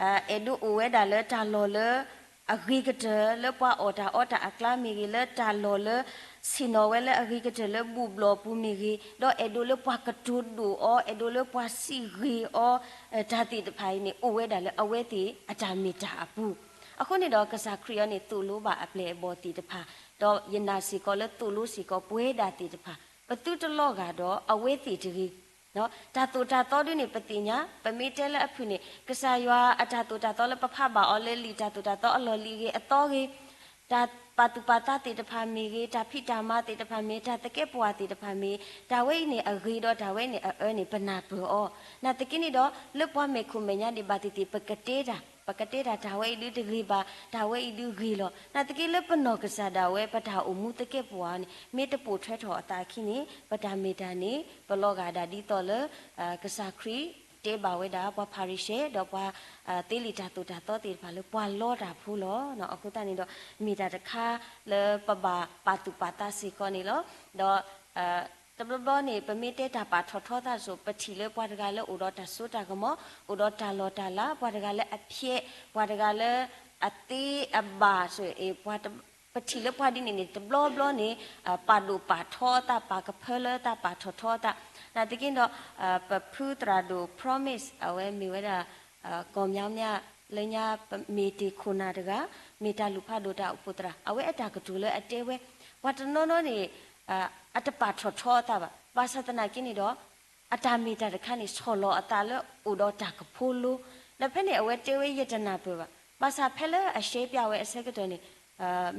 အဲၣ်ဒိးအိၣ်ဝဲဒၣ်လၢတၢ်လီၢ်လၢ အဂ့ၤကတၢၢ်လၢပှၤအီၣ်တၢ်အီတၢ်အကျါမ့ၢ်ဂ့ၤ, လၢတၢ်လီၢ်လၢ ဆ့ၣ်နီၤဝဲလၢအဂ့ၤကတၢၢ်လၢဘူၣ်ဘျီၣ်အပူၤမ့ၢ်ဂ့ၤ, ဒီးအဲၣ်ဒိးလၢပှၤကတိၤဒိၣ်အီၤ, အဲၣ်ဒိးလၢပှၤစံးဂ့ၤအီၤ, တၢ်သ့ၣ်တဖၣ်အံၤန့ၣ် အိၣ်ဝဲဒၣ်လၢအဝဲသ့ၣ်အတၢ်မ့ၢ်တၢ်အပူၤ. အဃိန့ၣ်ဒီး ကစၢ်ခရံာ်အံၤန့ၣ် သိၣ်လိဘၣ်အပျဲၢ်အဘီၣ်သ့ၣ်တဖၣ်, ဒီးယနာ်စ့ၢ်ကီးလၢသိၣ်လိစ့ၢ်ကီးပဝဲဒၣ်သ့ၣ်တဖၣ် ပသုတလီၤဂာ်ဒီးအဝဲသ့ၣ်တဂ့ၤ. တၢ်သိၣ်တၢ်သီဒ်န့ၣ် ပသ့ၣ်ညါ ပမ့ၢ်တဲလၢအဖုၣ်န့ၣ် ကစၢ်ယွၤအတၢ်သိၣ်တၢ်သီလၢပဖးဘၣ်အီၤလၢလံာ်တၢ်သိၣ်တၢ်သီအလီၢ်လံၤဂ့ၤအသီဂ့ၤ, တၢ်ပာ်သူၣ်ပာ်သးသ့ၣ်တဖၣ်မ့ၢ်ဂ့ၤ, တၢ်ဖံးတၢ်မၤသ့ၣ်တဖၣ်မ့ၢ်, တၢ်သကဲးပဝးသ့ၣ်တဖၣ်မ့ၢ်, တၢ်ဝဲအံၤန့ၣ်အဂ့ၤဒီးတၢ်ဝဲန့ၣ်အအၢန့ၣ် ပနၢ်ပၢၢ်အီၤ. နာ်သက့န့ၣ်ဒီး လၢပှၤမဲာ်ခိၣ်မဲာ်ညါဒံးဘၣ်သ့ၣ်သ့ၣ် ပကတဲတၢ်, ပကတဲတၢ် တၢ်ဝဲအံၤဒုးတဂ့ၤဘၣ်, တၢ်ဝဲအံၤဒုးဂ့ၤလီၤ. နာ်သက့လၢပနီၢ်ကစၢ်ဒၣ်ဝဲ ပတၢ်အိၣ်မူသကဲးပဝးန့ၣ် မ့ၢ်တပိာ်ထွဲထီၣ်အသးအခံန့ၣ် ပတၢ်မ့ၢ်တၢ်န့ၣ် ပလီၤဂာ်ဒၣ်ဒ်သိးလၢ ကစၢ်ခရံာ်တဲဘၣ်ဝဲဒၣ် ပှၤဖၤရံၤၡဲ ဒီးပှၤ သ့လံာ်တၢ်သိၣ်တၢ်သီသ့ၣ်တဖၣ်လၢပှၤလီတၢ်ဖိလီၤ. အဃိသတးန့ၣ်ဒီး မ့ၢ်တၢ်တခါလၢပဘၣ်ပာ်သူၣ်ပာ်သးစ့ၢ်ကီးန့ၣ်လီၤ. ဒီး တဘျီဘျီန့ၣ် ပမ့ၢ်တဲတၢ်ပာ်ထီၣ်ထီသးတစိၤ ပထံၣ်လၢပှၤတဂၤလၢအိၣ်ဒီးတၢ်စိတၢ်ကမီၤ, အိၣ်ဒီးတၢ်လီၢ်တၢ်လၤ, ပှၤတဂၤလၢအဖျဲး, ပှၤတဂၤလၢအသ့အဘၣ်, ပထံၣ်လၢပှၤဒ်န့ၣ်န့ၣ် တဘျီဘျီန့ၣ် ပာ်ဒိၣ်ပာ်ထီအသး ပာ်ကဖၢလၢအသး ပာ်ထီၣ်ထီအသး. နာ်သက့ဒီး ပဖုသရၣ်ဒိၣ် Promise အဝဲမ့ၢ်ဝဲဒၣ် ကီၢ်မၠါမၠါ လၢညါ မ့ၢ်တ့ၢ်ခိၣ်နၢ်တဂၤ, မ့ၢ်တၢ်လူၢ်ဖးဒိၣ်တၢ်အိၣ်ဖှိၣ်သရၣ်, အဝဲအတၢ်ကတိၤလၢအတဲဝဲ ပှၤတနီၤနီၤန့ၣ် အတပာ်ထီၣ်ထီအသးဘၣ်. ဘၣ်ဆၣ်သနာ်က့န့ၣ်ဒီး အတၢ်မ့ၢ်တၢ်တခါန့ၣ် ဆီၣ်လီၤအသးလၢအိၣ်ဒီးတၢ်ကဖိလိ, ဒီးဖဲန့ၣ်အဝဲတဲဝဲ ယတနၢ်ပၢၢ်ဘၣ်. ဘၣ်ဆၣ်ဖဲလၢအရှဲပၠးဝဲအဆၢကတီၢ်န့ၣ်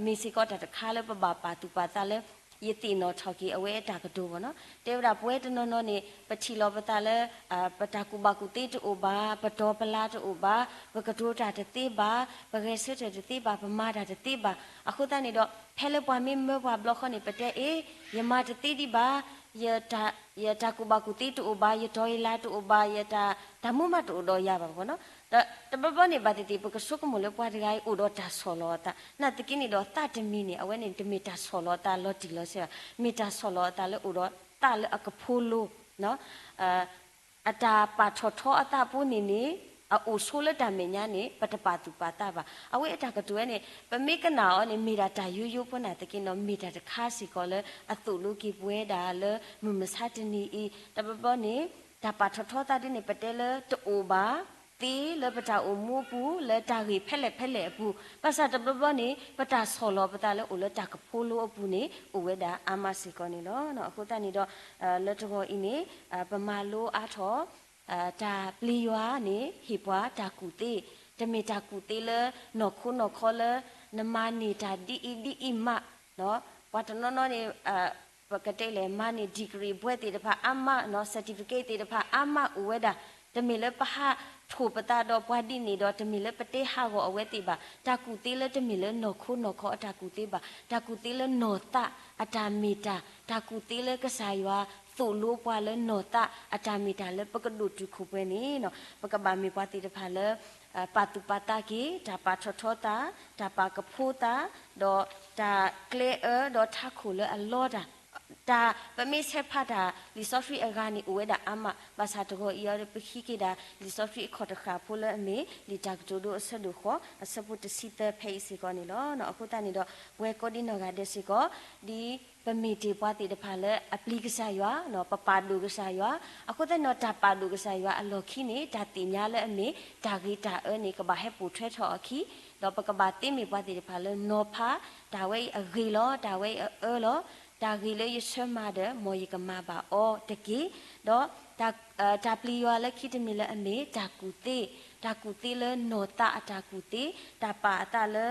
မ့ၢ်စ့ၢ်ကီးတၢ်တခါလၢပဘၣ်ပာ်သူၣ်ပာ်သးလၢ ယသ့ၣ်နီၣ်ထီၣ်က့ၤအဝဲအတၢ်ကတိၤဘၣ်နီၤ. တဲဝဲဒၣ်ပဝဲတနီၤနီၤန့ၣ် ပထံၣ်လီၤပသးလၢ ပတၢ်ကူၣ်ဘၣ်ကူၣ်သ့တအိၣ်ဘၣ်, ပတီၤပလၤတအိၣ်ဘၣ်, ပကတိၤတၢ်တသ့ဘၣ်, ပဂဲၤဆၢထၢၣ်တသ့ဘၣ်, ပမၤတၢ်တသ့ဘၣ်. အဃိသတးန့ၣ်ဒီး ဖဲလၢပှၤမ့ၢ်မၢပှၤဘျီဃီန့ၣ် ပတဲအ့ၣ် ယမၤတသ့ဒံးဘၣ်, ယတၢ်ကူၣ်ဘၣ်ကူၣ်သ့တအိၣ်ဘၣ်, ယတီၤယလၤတအိၣ်ဘၣ်, ယတၢ်မူမးတအိၣ်ဒီးယၤဘၣ်ဘၣ်နီၤ. ဒီးတဘျီဘျီန့ၣ် ဘၣ်သ့ၣ်သ့ၣ် ပကဆိကမိၣ်လၢပှၤတဂၤအံၤအိၣ်ဒီးတၢ်ဆီၣ်လီၤအသး, နာ်သက့န့ၣ်ဒီးသးတမံၤန့ၣ် အဝဲန့ၣ်တမ့ၢ်တၢ်ဆီၣ်လီၤအသးလီၤတံၢ်လီၤဆဲးဘၣ်, မ့ၢ်တၢ်ဆီၣ်လီၤအသးလၢအိၣ်ဒီးသးလၢအကဖိလိ အတၢ်ပာ်ထီၣ်ထီအသးအပူၤန့ၣ်န့ၣ် အအိၣ်ဆိလၢတၢ်မဲာ်ညါန့ၣ် ပတပာ်သူၣ်ပာ်သးဘၣ်. အဝဲအတၢ်ကတိၤဝဲန့ၣ် ပမ့ၢ်ကနၣ်အီၤန့ၣ် မ့ၢ်ဒၣ်တၢ်ယိယိဖိနာ်သက့နီၤ မ့ၢ်တၢ်တခါစ့ၢ်ကီးလၢအသိၣ်လိက့ၤပဝဲဒၣ်လၢမုၢ်မဆါတနံၤအံၤ. တဘျီဘျီန့ၣ် တၢ်ပာ်ထီၣ်ထီသးဒ်န့ၣ် ပတဲလၢတအိၣ်ဘၣ်သ့လၢပတၢ်အိၣ်မူအပူၤ လၢတၢ်ဂ့ၢ်ဖဲလဲၣ်ဖဲလဲၣ်အပူၤ, ဘၣ်ဆၣ်တဘျီဘျီန့ၣ် ပတၢ်ဆီၣ်လီၤပသးလၢအိၣ်လၢတၢ်ကဖိလိအပူၤန့ၣ် အိၣ်ဝဲဒၣ်အါမးစ့ၢ်ကီးန့ၣ်လီၤ. အဃိသတးန့ၣ်ဒီး လၢတဂီၤအံၤန့ၣ် ပမၤလိအါထီၣ် တၢ်ပျံၤယွၤန့ၣ် ဟ့ၣ်ပှၤတၢ်ကူၣ်သ့, တမ့ၢ်တၢ်ကူၣ်သ့လၢနီၢ်ခိနီၢ်ခီလၢ နမၤန့ၢ်တၢ်ဒ်အံၤဒ်အံၤမး, ပှၤတနီၤနီၤန့ၣ် ပကတဲလဲၣ် မၤန့ၢ် degree ဘွဲ့သ့ၣ်တဖၣ်အါမး, certificate သ့ၣ်တဖၣ်အါမးအိၣ်ဝဲဒၣ်, တမ့ၢ်လၢပဟးထိၣ်ပသးဒီးပှၤဒ်န့ၣ်ဒီး တမ့ၢ်လၢပတဲဟးဂီၤအဝဲသ့ၣ်ဘၣ်, တၢ်ကူၣ်သ့လၢတမ့ၢ်လၢနီၢ်ခိနီၢ်ခီအတၢ်ကူၣ်သ့ဘၣ်, တၢ်ကူၣ်သ့လၢနီၢ်သးအတၢ်မ့ၢ်တၢ်, တၢ်ကူၣ်သ့လၢကစၢ်ယွၤသိၣ်လိပှၤလၢနီၢ်သးအတၢ်မ့ၢ်တၢ်လၢပကဒိၣ်တုာ်ခိၣ်ပှဲၤန့ၣ် ပကဘၣ်မ့ၢ်ပှၤသ့ၣ်တဖၣ်လၢ ပာ်သူၣ်ပာ်သးက့ၤ တၢ်ပာ်ထီၣ်ထီသး, တၢ်ပာ်ကဖိသး, ဒီးတၢ်ကျဲအၢဒီးထးခိၣ်လၢအလီတၢ် တၢ်ပမ့ၢ်ဆဲးဖးတၢ်လံာ်စီဆှံအဂၤန့ၣ် အိၣ်ဝဲဒၣ်အါမး, ဘၣ်ဆၣ်တဂီၤအံၤအံၤဒီး ပဟံးက့ၤဒၣ်လံာ်စီဆှံအခီၣ်တဃာ်ဖိလၢအမ့ၢ် လံာ်တၢ်ကတိၤဒိအဆၢဒိၣ်ဃိး အဆၢဖိတဆံသၢဖဲအံၤစ့ၢ်ကီးန့ၣ်လီၤ. အဃိသတးန့ၣ်ဒီး ပဝဲကိးဒံနီၢ်ဂၤဒဲးစ့ၢ်ကီး ဒ်ပမ့ၢ်တ့ၢ်ပှၤသ့ၣ်တဖၣ်လၢအပျံၤကစၢ်ယွၤ, ပပာ်ဒိၣ်ကစၢ်ယွၤ, အဃိသတးန့ၣ်ဒီး တၢ်ပာ်ဒိၣ်ကစၢ်ယွၤအလီၢ်ခံန့ၣ် တၢ်သ့ၣ်ညါလၢအမ့ၢ် တၢ်ဂ့ၤတၢ်အၢန့ၣ် ကဘၣ်ဟဲပိာ်ထွဲထီၣ်အခံ, ဒီးပကဘၣ်သ့မ့ၢ်ပှၤသ့ၣ်တဖၣ်လၢနီၤဖး တၢ်ဝဲအံၤအဂ့ၤလီၤ, တၢ်ဝဲအံၤအအၢလီၤ, တၢ်ဂ့ၤလၢယဆၢမၤဒီး မ်ယကမၤဘၣ်အီၤတက့ၢ်. ဒီး တၢ်ပျံၤယွၤလၢခံတမံၤလၢအမ့ၢ်တၢ်ကူၣ်သ့, တၢ်ကူၣ်သ့လၢနီၢ်သးအတၢ်ကူၣ်သ့, တၢ်ပာ်အသးလၢ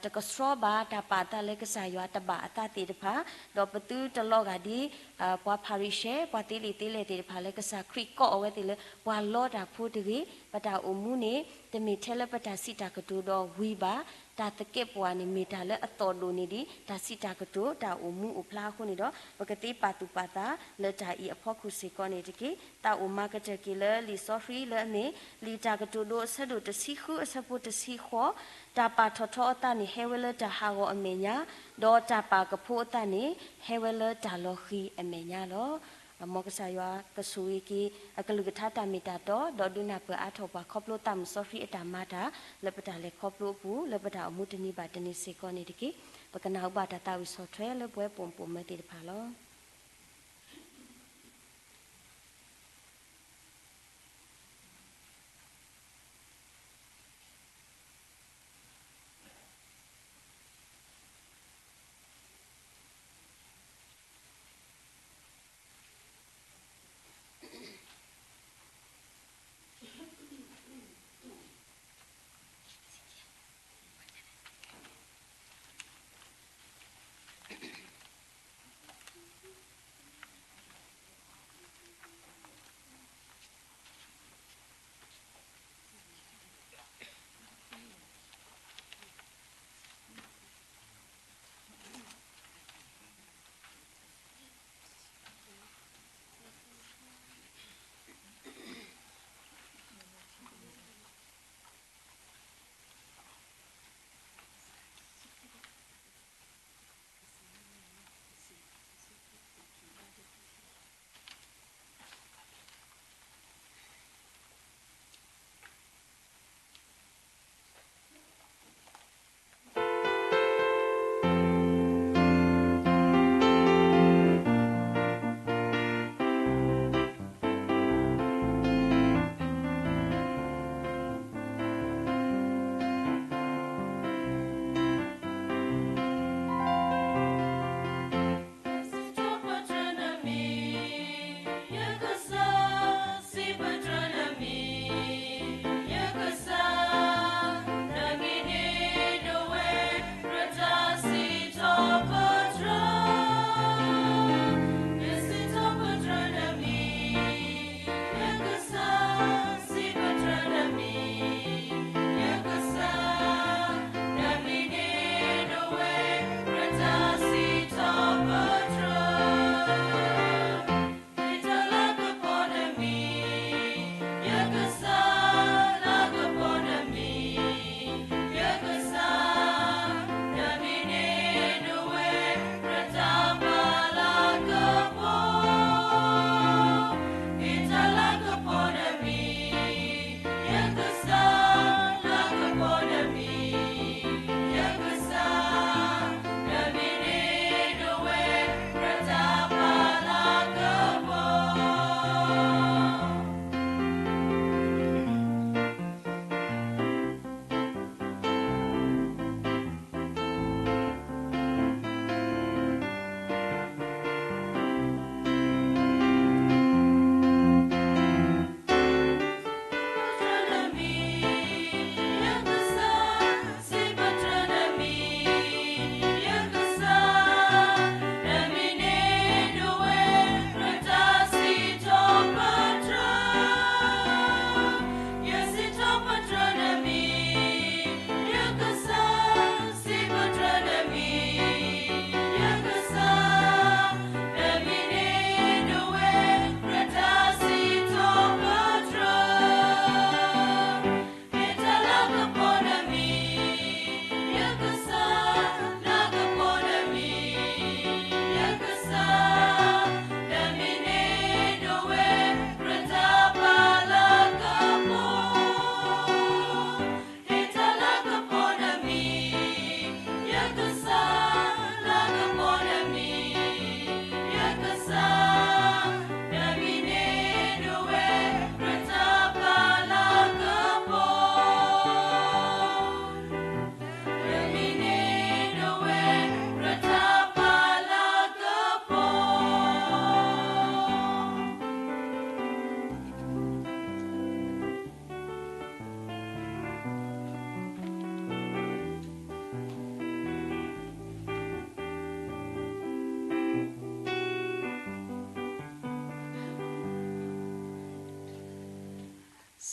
တကဆှီဘၣ်, တၢ်ပာ်အသးလၢကစၢ်ယွၤတဘၣ်အသးသ့ၣ်တဖၣ်, ဒီးပသုတလီၤဂာ်ဒ် ပှၤဖၤရံၤၡဲ ပှၤသ့လံာ်သ့လဲၢ်သ့ၣ်တဖၣ်လၢ ကစၢ်ခရံာ်ကိးအဝဲသ့ၣ်လၢ ပှၤလီတၢ်ဖိတဂ့ၤ. ပတၢ်အိၣ်မူန့ၣ် တမ့ၢ်ထဲလၢပတၢ်စံးတၢ်ကတိၤဒီးဝံၤဘၣ်, တၢ်သကဲးပဝးန့ၣ် မ့ၢ်တၢ်လၢအသီၣ်ဒိၣ်န့ၢ်ဒံး တၢ်စံးတၢ်ကတိၤ တၢ်အိၣ်မူအိၣ်ဖျါအဃိန့ၣ်ဒီး ပကသ့ပာ်သူၣ်ပာ်သးလၢတၢ်အံၤအဖီခိၣ်စ့ၢ်ကီးန့ၣ်တက့ၢ်. သးအိၣ်မၤကတၢၢ်က့ၤလၢလံာ်စီဆှံလၢအမ့ၢ် လံာ်တၢ်ကတိၤဒိအဆၢဒိၣ်တဆံဃုအဆၢဖိတဆံဃိး, တၢ်ပာ်ထီၣ်ထီအသးန့ၣ် ဟဲဝဲလၢတၢ်ဟးဂီၤအမဲာ်ညါ, ဒီးတၢ်ပာ်ကဖိအသးန့ၣ် ဟဲဝဲလၢတၢ်လီၤဃံၤအမဲာ်ညါလီၤ. မ်ကစၢ်ယွၤကဆိၣ်ဂ့ၤက့ၤ အကလုၢ်ကထါတၢ်မ့ၢ်တၢ်တီ ဒီးဒုးနၢ်ပၢၢ်အါထီၣ်ပှၤခီဖျိသးမုၢ်စီဆှံအတၢ်မၤတၢ် လၢပတၢ်လဲၤခီဖျိအပူၤ လၢပတၢ်အိၣ်မူတနံၤဘၣ်တနံၤစ့ၢ်ကီးန့ၣ်တက့ၢ်. ပကနၢ်ဟူဘၣ်တၢ်သးဝံၣ်ဆီၣ်ထွဲလၢပဝဲပိာ်မုၣ်ပိာ်မၢၤသ့ၣ်တဖၣ်လီၤ.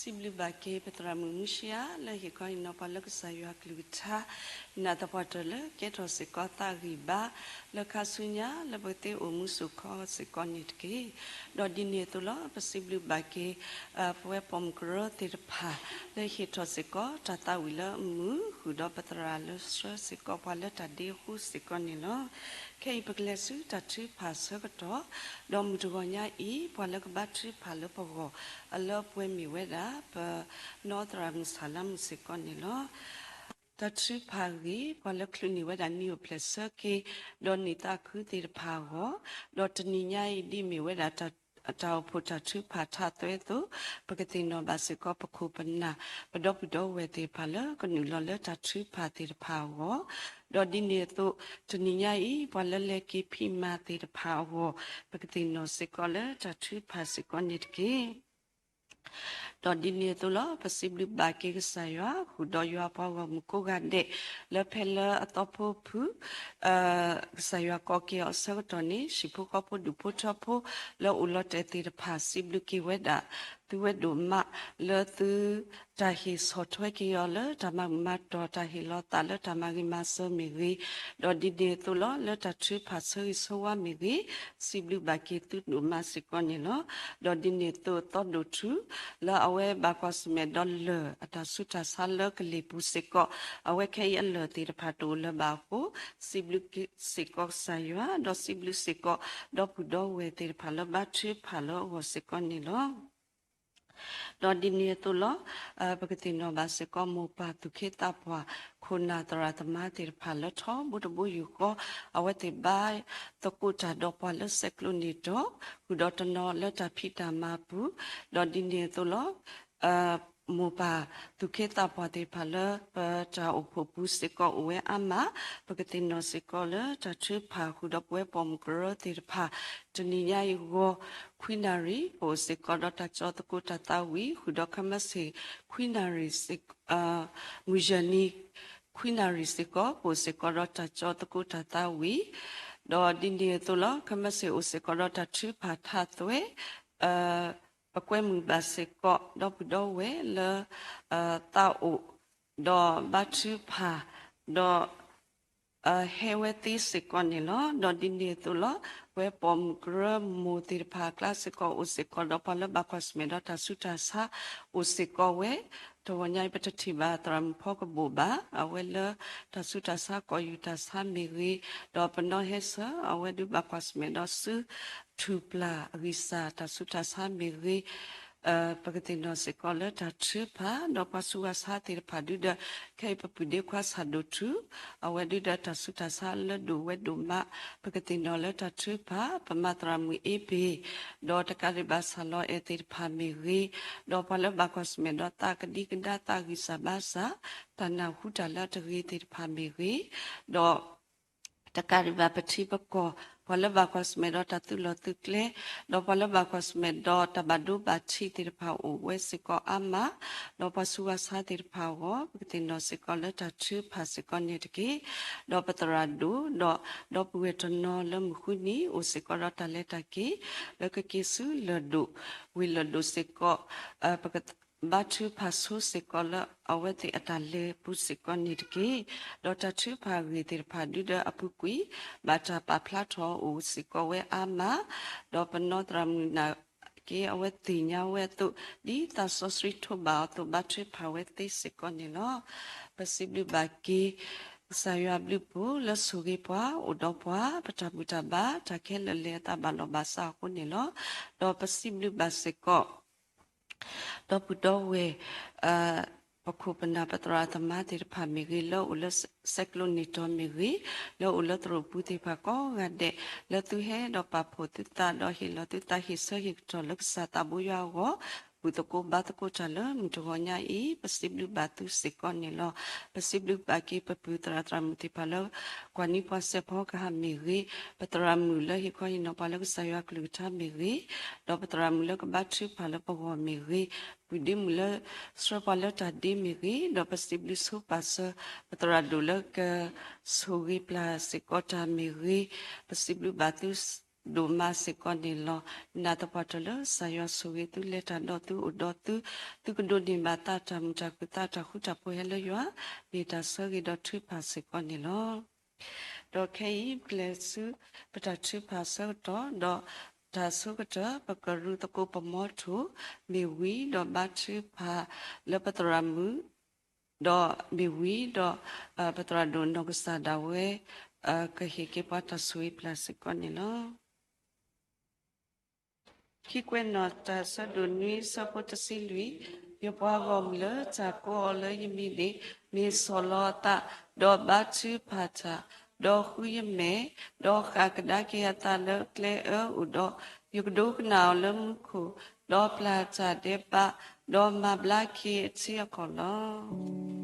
စံးဘျုးဘၣ်က့ၤပသရၣ်မုၣ်မူရှံယၤ လၢဟ့ၣ်ခီဟ့ၣ်နီၤပှၤလၢကစၢ်ယွၤကလုၢ်ကထါ နာ်သပှၢ်တၢၢ်လၢကဲထီၣ်စ့ၢ်ကီးသးဂံၢ်ဘါ လၢခါဆူညါလၢပကသ့အိၣ်မူစိာ်ခီစ့ၢ်ကီးန့ၣ်တက့ၢ်. ဒီးဒ်န့ၣ်အသိးလီၤ ပစံးဘျုးဘၣ်က့ၤ ပဝဲပိာ်မုၣ်ကရၢသ့ၣ်တဖၣ် လၢဟ့ၣ်ထီၣ်စ့ၢ်ကီးတၢ်သးဝံၣ်လၢအမုာ် ဃုာ်ဒီးပသရၣ်လၢဆှၢစ့ၢ်ကီးပှၤလၢတၢ်ဒ့အဃိစ့ၢ်ကီးန့ၣ်လီၤ. ခဲအံၤပကလဲၤဆူတၢ်ထုကဖၣ်ဆၢကတီၢ်, ဒီးမုၢ်တဂီၤညါအံၤ ပှၤလၢကဘါထုကဖၣ်လၢပဂီၢ် အလၢပှဲၤမ့ၢ်ဝဲဒၣ် ပနီၢ်သရၣ်မုၣ်ဆၣ်လါမုၣ်စ့ၢ်ကီးန့ၣ်လီၤ. တၢ်ထုကဖၣ်အဂ့ၢ် ပှၤလၢချုးန့ၢ်ဝဲဒၣ်နံၣ်အိၣ်ဖျဲၣ်ဆၢက့ၤ ဒီးနံၣ်သးခုသ့ၣ်တဖၣ်အဂီၢ်, ဒီးတနံၤညါအံၤဒ်မ့ၢ်ဝဲဒၣ် တၢ်အိၣ်ဖှိၣ်တၢ်ထုကဖၣ်ထးသွဲအသိး, ပကသ့ၣ်နီၣ်ဘၣ်စ့ၢ်ကီးပခိၣ်ပနၢ် ပဒီပုၢ်ဒီဝဲၢ်သ့ၣ်တဖၣ်လၢကနုာ်လီၤလၢတၢ်ထုကဖၣ်သ့ၣ်တဖၣ်အဂီၢ်, ဒီးဒ်န့ၣ်အသိး တနံၤညါအံၤ ပှၤလၢလဲၤက့ၤဖံးမၤသ့ၣ်တဖၣ်အဂီၢ်, ပကသ့ၣ်နီၣ်စ့ၢ်ကီးလၢတၢ်ထုကဖၣ်စ့ၢ်ကီးန့ၣ်တက့ၢ်. ဒီးဒ်န့ၣ်အသိးလီၤ ပစံးဘျုးဘၣ်က့ၤကစၢ်ယွၤ ဃုာ်ဒီးယွၤပှၤဂီၢ်မုၢ်ကိးဂၤဒဲး လၢဖဲလၢအသီဖိဖု ကစၢ်ယွၤကိးက့ၤအီၤအဆၢကတီၢ်န့ၣ် ဟံၣ်ဖိဃီဖိဒူၣ်ဖိထၢဖိ လၢအိၣ်လီၤတဲာ်သ့ၣ်တဖၣ် စံးဘျုးက့ၤဝဲဒၣ် သုဝဲဒိၣ်မး လၢသု တၢ်ဟ့ၣ်ဆီၣ်ထွဲက့ၤအီၤလၢတၢ်မၤမုာ်မၤတီၤ တၢ်ဟ့ၣ်လီၤသးလၢတၢ်မၤဂ့ၤမၤစၢၤမ့ၢ်ဂ့ၤ, ဒီးဒ်န့ၣ်အသိးလီၤ လၢတၢ်ထုကဖၣ်ဆၢဂ့ၤဆၢဝါမ့ၢ်ဂ့ၤ, စံးဘျုးဘၣ်က့ၤသုဒိၣ်မးစ့ၢ်ကီးန့ၣ်လီၤ. ဒီးဒ်န့ၣ်အသိးသီဒိၣ်ထူ လၢအဝဲဘၣ်ကွၢ်ဆၢၣ်မဲာ်ဒီးလၢၢ်အတၢ်ဆူးတၢ်ဆါလၢကလံၤပူၤစ့ၢ်ကီး, အဝဲခဲအံၤအလၢၢ်သ့ၣ်တဖၣ်တအိၣ်လၢၤဘၣ်အဃိ, စံးဘျုးစ့ၢ်ကီးကစၢ်ယွၤ, ဒီးစံးဘျုးစ့ၢ်ကီး ဒီပုၢ်ဒီဝဲၢ်သ့ၣ်တဖၣ်လၢဘါထုကဖၣ်လၢအဂီၢ်စ့ၢ်ကီးန့ၣ်လီၤ. ဒီးဒ်န့ၣ်အသိးလီၤ, ပကသ့ၣ်နီၣ်ဘၣ်စ့ၢ်ကီးမိၢ်ပၢ်သူၣ်က့သးပှၢ် ခိၣ်နၢ်သရၣ်သမါသ့ၣ်တဖၣ်လၢထီဘိတဘိယူၢ်ဃီ, အဝဲသ့ၣ်ဘါသကိးတၢ်ဒီးပှၤလၢဆဲးကျိးန့ၢ်တီၢ်, ဃုာ်ဒီးတနီၤလၢတၢ်ဖံးတၢ်မၤပူၤ, ဒီးဒ်န့ၣ်အသိးလီၤ မိၢ်ပၢ်သူၣ်က့သးပှၢ်သ့ၣ်တဖၣ်လၢပတၢ်အိၣ်ဖှိၣ်ပူၤစ့ၢ်ကီးအိၣ်ဝဲအါမး, ပကသ့ၣ်နီၣ်စ့ၢ်ကီးလၢတၢ်ထုကဖၣ်ဃုာ်ဒီးပဝဲပိာ်မုၣ်ကရၢသ့ၣ်တဖၣ်, တနံၤညါအံၤဂီၤ ခွံနၣ်ရံၣ် ပအိၣ်စ့ၢ်ကီးဒီးတၢ်ကၠီသကိးတၢ်သးဝံၣ် ဃုာ်ဒီးခဲမုၢ်ဆ့ၣ် ခွံနၣ်ရံၣ် မုၢ်ယဲၢ်နံၤ ခွံနၣ်ရံၣ်စ့ၢ်ကီး ပအိၣ်စ့ၢ်ကီးဒီးတၢ်ကၠီသကိးတၢ်သးဝံၣ်, ဒီးဒ်န့ၣ်အသိးလီၤ ခဲမုၢ်ဆ့ၣ်အိၣ်စ့ၢ်ကီးဒီးတၢ်ထုကဖၣ်ထးသွဲ ပကွဲမုာ်ဘၣ်စ့ၢ်ကီး ဒီပုၢ်ဒီဝဲၢ်လၢ သးအိၣ် ဒီးဘါထုကဖၣ် ဒီး ဟဲဝဲသ့စ့ၢ်ကီးန့ၣ်လီၤ. ဒီးဒ်န့ၣ်အသိးလီၤ ပဝဲပိာ်မုၣ်ကရၢမိၢ်သ့ၣ်တဖၣ်အကျါစ့ၢ်ကီးအိၣ်စ့ၢ်ကီး ဒီးပှၤလၢဘၣ်ကွၢ်ဆၢၣ်မဲာ်ဒီးတၢ်ဆူးတၢ်ဆါအိၣ်စ့ၢ်ကီးဝဲ, တဂီၤညါအံၤပတထံၣ်ဘၣ်သရၣ်မုၣ်ဖီကဘိၣ်ဘၣ်, အဝဲလၢတၢ်ဆူးတၢ်ဆါကိးယူၢ်တၢ်ဆါမ့ၢ်ဂ့ၤ, ဒီးပနီၢ်ဟဲဆၢ အဝဲဒုးဘၣ်ကွၢ်ဆၢၣ်မဲာ်ဒီးစု ထူၣ်ပျၢ်အဂံၢ်စၢ်တၢ်ဆူးတၢ်ဆါမ့ၢ်ဂ့ၤ, ပကသ့ၣ်နီၣ်စ့ၢ်ကီးလၢတၢ်ထုကဖၣ် ဒီးပှၤဆူးဝၣ်ဆါသ့ၣ်တဖၣ်ဒုဒီး ခဲအံၤပပုၢ်ဒ့ခွါဆၣ်ဒိၣ်ထူ အဝဲဒုဒီးတၢ်ဆူးတၢ်ဆါလၢဒိၣ်ဝဲဒိၣ်မး, ပကသ့ၣ်နီၣ်လၢတၢ်ထုကဖၣ် ပမၤသရၣ်မုၣ်အ့ပ့ၤ ဒီးတကးဒံးဘၣ်ဆၣ်လီၤအဲၣ်သ့ၣ်တဖၣ်မ့ၢ်ဂ့ၤ, ဒီးပှၤလၢဘၣ်ကွၢ်ဆၢၣ်မဲာ်ဒီးသးကဒံကဒါသးဂံၢ်စၢ်ဘါစၢ် တၢ်နၢ်ဟူတၢ်လၢအတဂ့ၤသ့ၣ်တဖၣ်မ့ၢ်ဂ့ၤ, ဒီး တကးဒံးဘၣ်ပထံပကီၢ် ပှၤလၢဘၣ်ကွၢ်ဆၢၣ်မဲာ်ဒီးတၢ်သုးလီၢ်သုးကျဲ, ဒီးပှၤလၢဘၣ်ကွၢ်ဆၢၣ်မဲာ်ဒီးတၢ်ဘၣ်ဒိဘၣ်ထံးသ့ၣ်တဖၣ်အိၣ်ဝဲစ့ၢ်ကီးအါမး, ဒီးပှၤဆူးဝၣ်ဆါသ့ၣ်တဖၣ်အဂီၢ် ပကသ့ၣ်နီၣ်စ့ၢ်ကီးလၢတၢ်ထုကဖၣ်စ့ၢ်ကီးန့ၣ်တက့ၢ်. ဒီးပသရၣ်ဒိၣ် ဒီးဒီပုၢ်ဝဲၢ်တနီၤလၢမုၢ်ဃုနံၤ အိၣ်စ့ၢ်ကီးဒီးတၢ်လဲၤတၢ်က့ၤ လၢကက့ၤဆူလၢၢ်ဒိၣ် ဝ့ၢ်လၢၢ်ဒိၣ်စ့ၢ်ကီး, ပကဘါထုကဖၣ်ဆိစ့ၢ်ကီးလၢအဝဲသ့ၣ်အတၢ်လဲၤပူၤစ့ၢ်ကီးန့ၣ်တက့ၢ်. ဒီးတၢ်ထုကဖၣ်အဂ့ၢ်သ့ၣ်တဖၣ်ဒုဒီးအပူၤကွံာ် ဘၣ်တၢ်ပာ်ဖျါထီၣ်အိၣ်စ့ၢ်ကီးဝဲအါမး, ဒီးပနီၢ်သရၣ်မုၣ်နာ်က့ အဝဲသ့ၣ်ညါဝဲအသိး ဒ်သးစီဆှံထိးဘၣ်အီၤအသိး ဘါထုကဖၣ်ဝဲသ့စ့ၢ်ကီးန့ၣ်လီၤ. ပစံးဘျုးဘၣ်က့ၤ ကစၢ်ယွၤအဘျုးအဖှိၣ်လၢဆိၣ်ဂ့ၤပှၤ အိၣ်ဒီးပှၤ ပတၢ်ဘူၣ်တၢ်ဘါ တၢ်ခဲလၢာ်လဲၤအသးဘၣ်လီၢ်ဘၣ်စးအဃိန့ၣ်လီၤ. ဒီးပစံးဘျုးဘၣ်စ့ၢ်ကီး ဒီပုၢ်ဒီဝဲၢ် ပခိၣ်ပနၢ်ပသရၣ်သမါသ့ၣ်တဖၣ်မ့ၢ်ဂ့ၤ လၢအိၣ်လၢဆဲးကျိးန့ၢ်တီၢ်မ့ၢ်ဂ့ၤ, လၢအိၣ်လၢသရိာ်ပူၤသ့ၣ်တဖၣ်ကိးဂၤဒဲး လၢသုဟဲဒီးပာ်ဖှိၣ်သုသးဒီးဟ့ၣ်လီၤသုသးဟ့ၣ်ဆၢဟ့ၣ်ကတီၢ်လၢကစၢ်သးဘိယွၤအဂီၢ်, ဘူၣ်သကိးဘါသကိးတၢ်လၢမုၢ်တဂီၤညါအံၤ ပစံးဘျုးဘၣ်သုစ့ၢ်ကီးန့ၣ်လီၤ. ပစံးဘျုးဘၣ်က့ၤပပုၢ်သရၣ်သရၣ်မုၣ်သ့ၣ်တဖၣ်လၢ ကွၢ်နံပှၤစဲးဖီကဟၣ်မ့ၢ်ဂ့ၤ, ပသရၣ်မုၣ်လၢဟ့ၣ်ခီဟ့ၣ်နီၤပှၤလၢကစၢ်ယွၤကလုၢ်ကထါမ့ၢ်ဂ့ၤ, ဒီးပသရၣ်မုၣ်လၢကဘါထုကဖၣ်လၢပဂီၢ်မ့ၢ်ဂ့ၤ, ပုၢ်ဒ့မုၣ်လၢဆှၢပှၤလၢတၢ်ဒ့မ့ၢ်ဂ့ၤ, ဒီးပစံးဘျုးဆိပာ်စၢၤ ပသရၣ်ဒိၣ်လၢကဆိၣ်ဂ့ၤပျၢ်စ့ၢ်ကီးတၢ်မ့ၢ်ဂ့ၤ, ပစံးဘျုးဘၣ်သု ဒိၣ်မးစ့ၢ်ကီးန့ၣ်လီၤ. နာ်သပှၢ်တၢၢ်လၢကစၢ်ယွၤဆိၣ်ဂ့ၤသု လဲၤတၢ်ဒီးသု အိၣ်ဒီးသု, သုကဒိးန့ၢ်ဘၣ်သးတၢ်မုာ်တၢ်ခုၣ်သးတၢ်ဃူတၢ်ဖိးဟဲလၢယွၤ, မ့ၢ်တၢ်ဆၢဂ့ၤဒီးထုကဖၣ်စ့ၢ်ကီးန့ၣ်လီၤ. ဒီးခဲအံၤ ပျဲၢ်ဆူပတၢ်ထုကဖၣ်ဆၢကတီၢ်, ဒီးတၢ်ဆိကတၢၢ် ပကရူၢ်သကိးပမီထိၣ်, မ့ၢ်ဝံၤဒီးဘါထုကဖၣ်လၢပသရၣ်မုၣ်, ဒီးမ့ၢ်ဝံၤဒီး ပသရၣ်ဒိၣ်နီၢ်ကစၢ်ဒၣ်ဝဲ ကဟ့ၣ်က့ၤပှၤတၢ်ဆိၣ်ဂ့ၤပျၢ်စ့ၢ်ကီးန့ၣ်လီၤ. ခံကွဲးနီၣ်တၢ်ဆၢဒိၣ်နွံဆၢဖိတဆံလွံၢ်, ယပှၤဂီၢ်မုၢ်လၢတၢ်ကိးအီၤလၢယမံၤန့ၣ် မ့ၢ်ဆီၣ်လီၤအသး, ဒီးဘါထုကဖၣ်တၢ်, ဒီးဃုယမဲာ်, ဒီးဃၣ်ကဒါက့ၤအသးလၢကျဲအၢအိၣ်ဒီး, ယကဒိကနၣ်အီၤလၢမူခိၣ်, ဒီးပျၢ်တၢ်ဒဲးဘး, ဒီးမၤဘျါက့ၤအထံအကီၢ်လီၤ.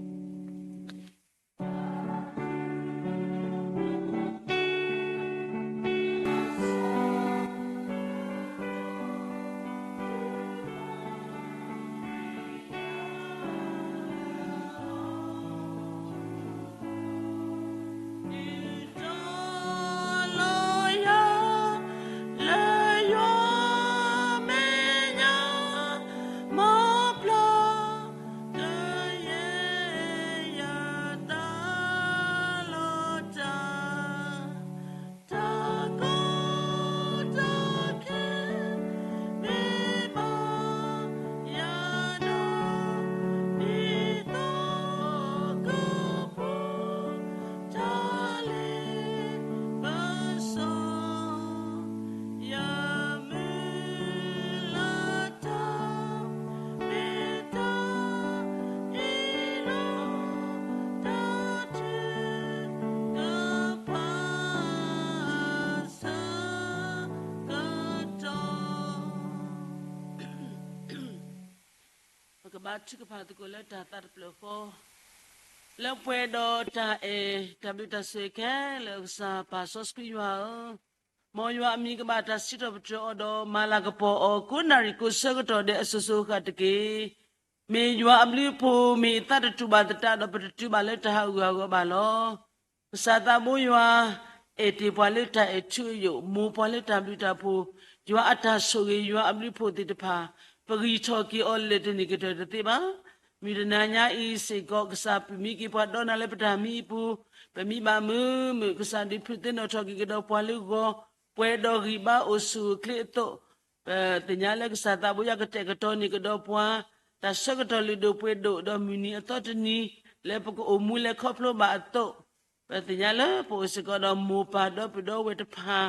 ပကဘါထုကဖၣ်သကိးလၢတၢ်သးတဖျၢၣ်ဃီ, လၢပှဲၤဒီးတၢ်အဲၣ်တၢ်ဘျုးတၢ်ဆိၣ်ဂ့ၤခဲလၢာ်အကစၢ် ပၢ်စီဆှံယွၤဧၢ, မ်ယွၤအမံၤကဘၣ်တၢ်စံးထီၣ်ပတြၢၤအီၤဒီး မၤလၤကပီၤအီၤ ကိးနၣ်ရံၣ်ကိးဆၢကတီၢ်ဒဲးအစိၤစိၤအဃၣ်တက့ၢ်. မ့ၢ်ယွၤအဘျုးအဖှိၣ် မ့ၢ်အသးတတူာ်ဘၣ်သတးဒီး ပတတုၤဘၣ်လၢတၢ်ဟးဂူာ်ဟးဂီၤဘၣ်လီၤ. ကစၢ်သးဘိယွၤ အဲၣ်တ့ၢ်ပှၤလၢတၢ်အဲၣ်ထူအယိာ်, မိၢ်ပှၤလၢတၢ်ဘျုးတၢ်ဖှိၣ်, ယွၤအတၢ်ဆိၣ်ဂ့ၤ ယွၤအဘျုးအဖှိၣ်သ့ၣ်တဖၣ် ပဂံၢ်ထီၣ်က့ၤအီၤလၢာ်တန့ၢ်ကတၢၢ်တသ့ဘၣ်. မုၢ်တနၤညါအံၤစ့ၢ်ကီး ကစၢ်ပမံက့ၤပှၤဒီးနၤလၢပတၢ်မံအပူၤ, ပမံဘၣ်မုာ်မုာ် ကစၢ်ဒုးဖုးသ့ၣ်နီၣ်ထီၣ်က့ၤကဒီးပှၤလၢဂီၤ, ပှဲၤဒီးဂံၢ်ဘါအိၣ်ဆူၣ်အိၣ်ချ့အသိး, ပသ့ၣ်ညါလၢကစၢ်သးဘိယွၤကတဲာ်ကတီၤန့ၢ်ကဒီးပှၤ တၢ်ဆၢကတီၢ်လုၢ်ဒိၣ်ပှ့ၤဒိၣ် ဒီးမုၢ်နံၤအသီတနံၤ လၢပကအိၣ်မူလဲၤခီဖျိဘၣ်အသိး, ပသ့ၣ်ညါလၢပအိၣ်စ့ၢ်ကီးဒီးမိၢ်ပၢ်ဒီပုၢ်ဒီဝဲၢ်တဖၣ်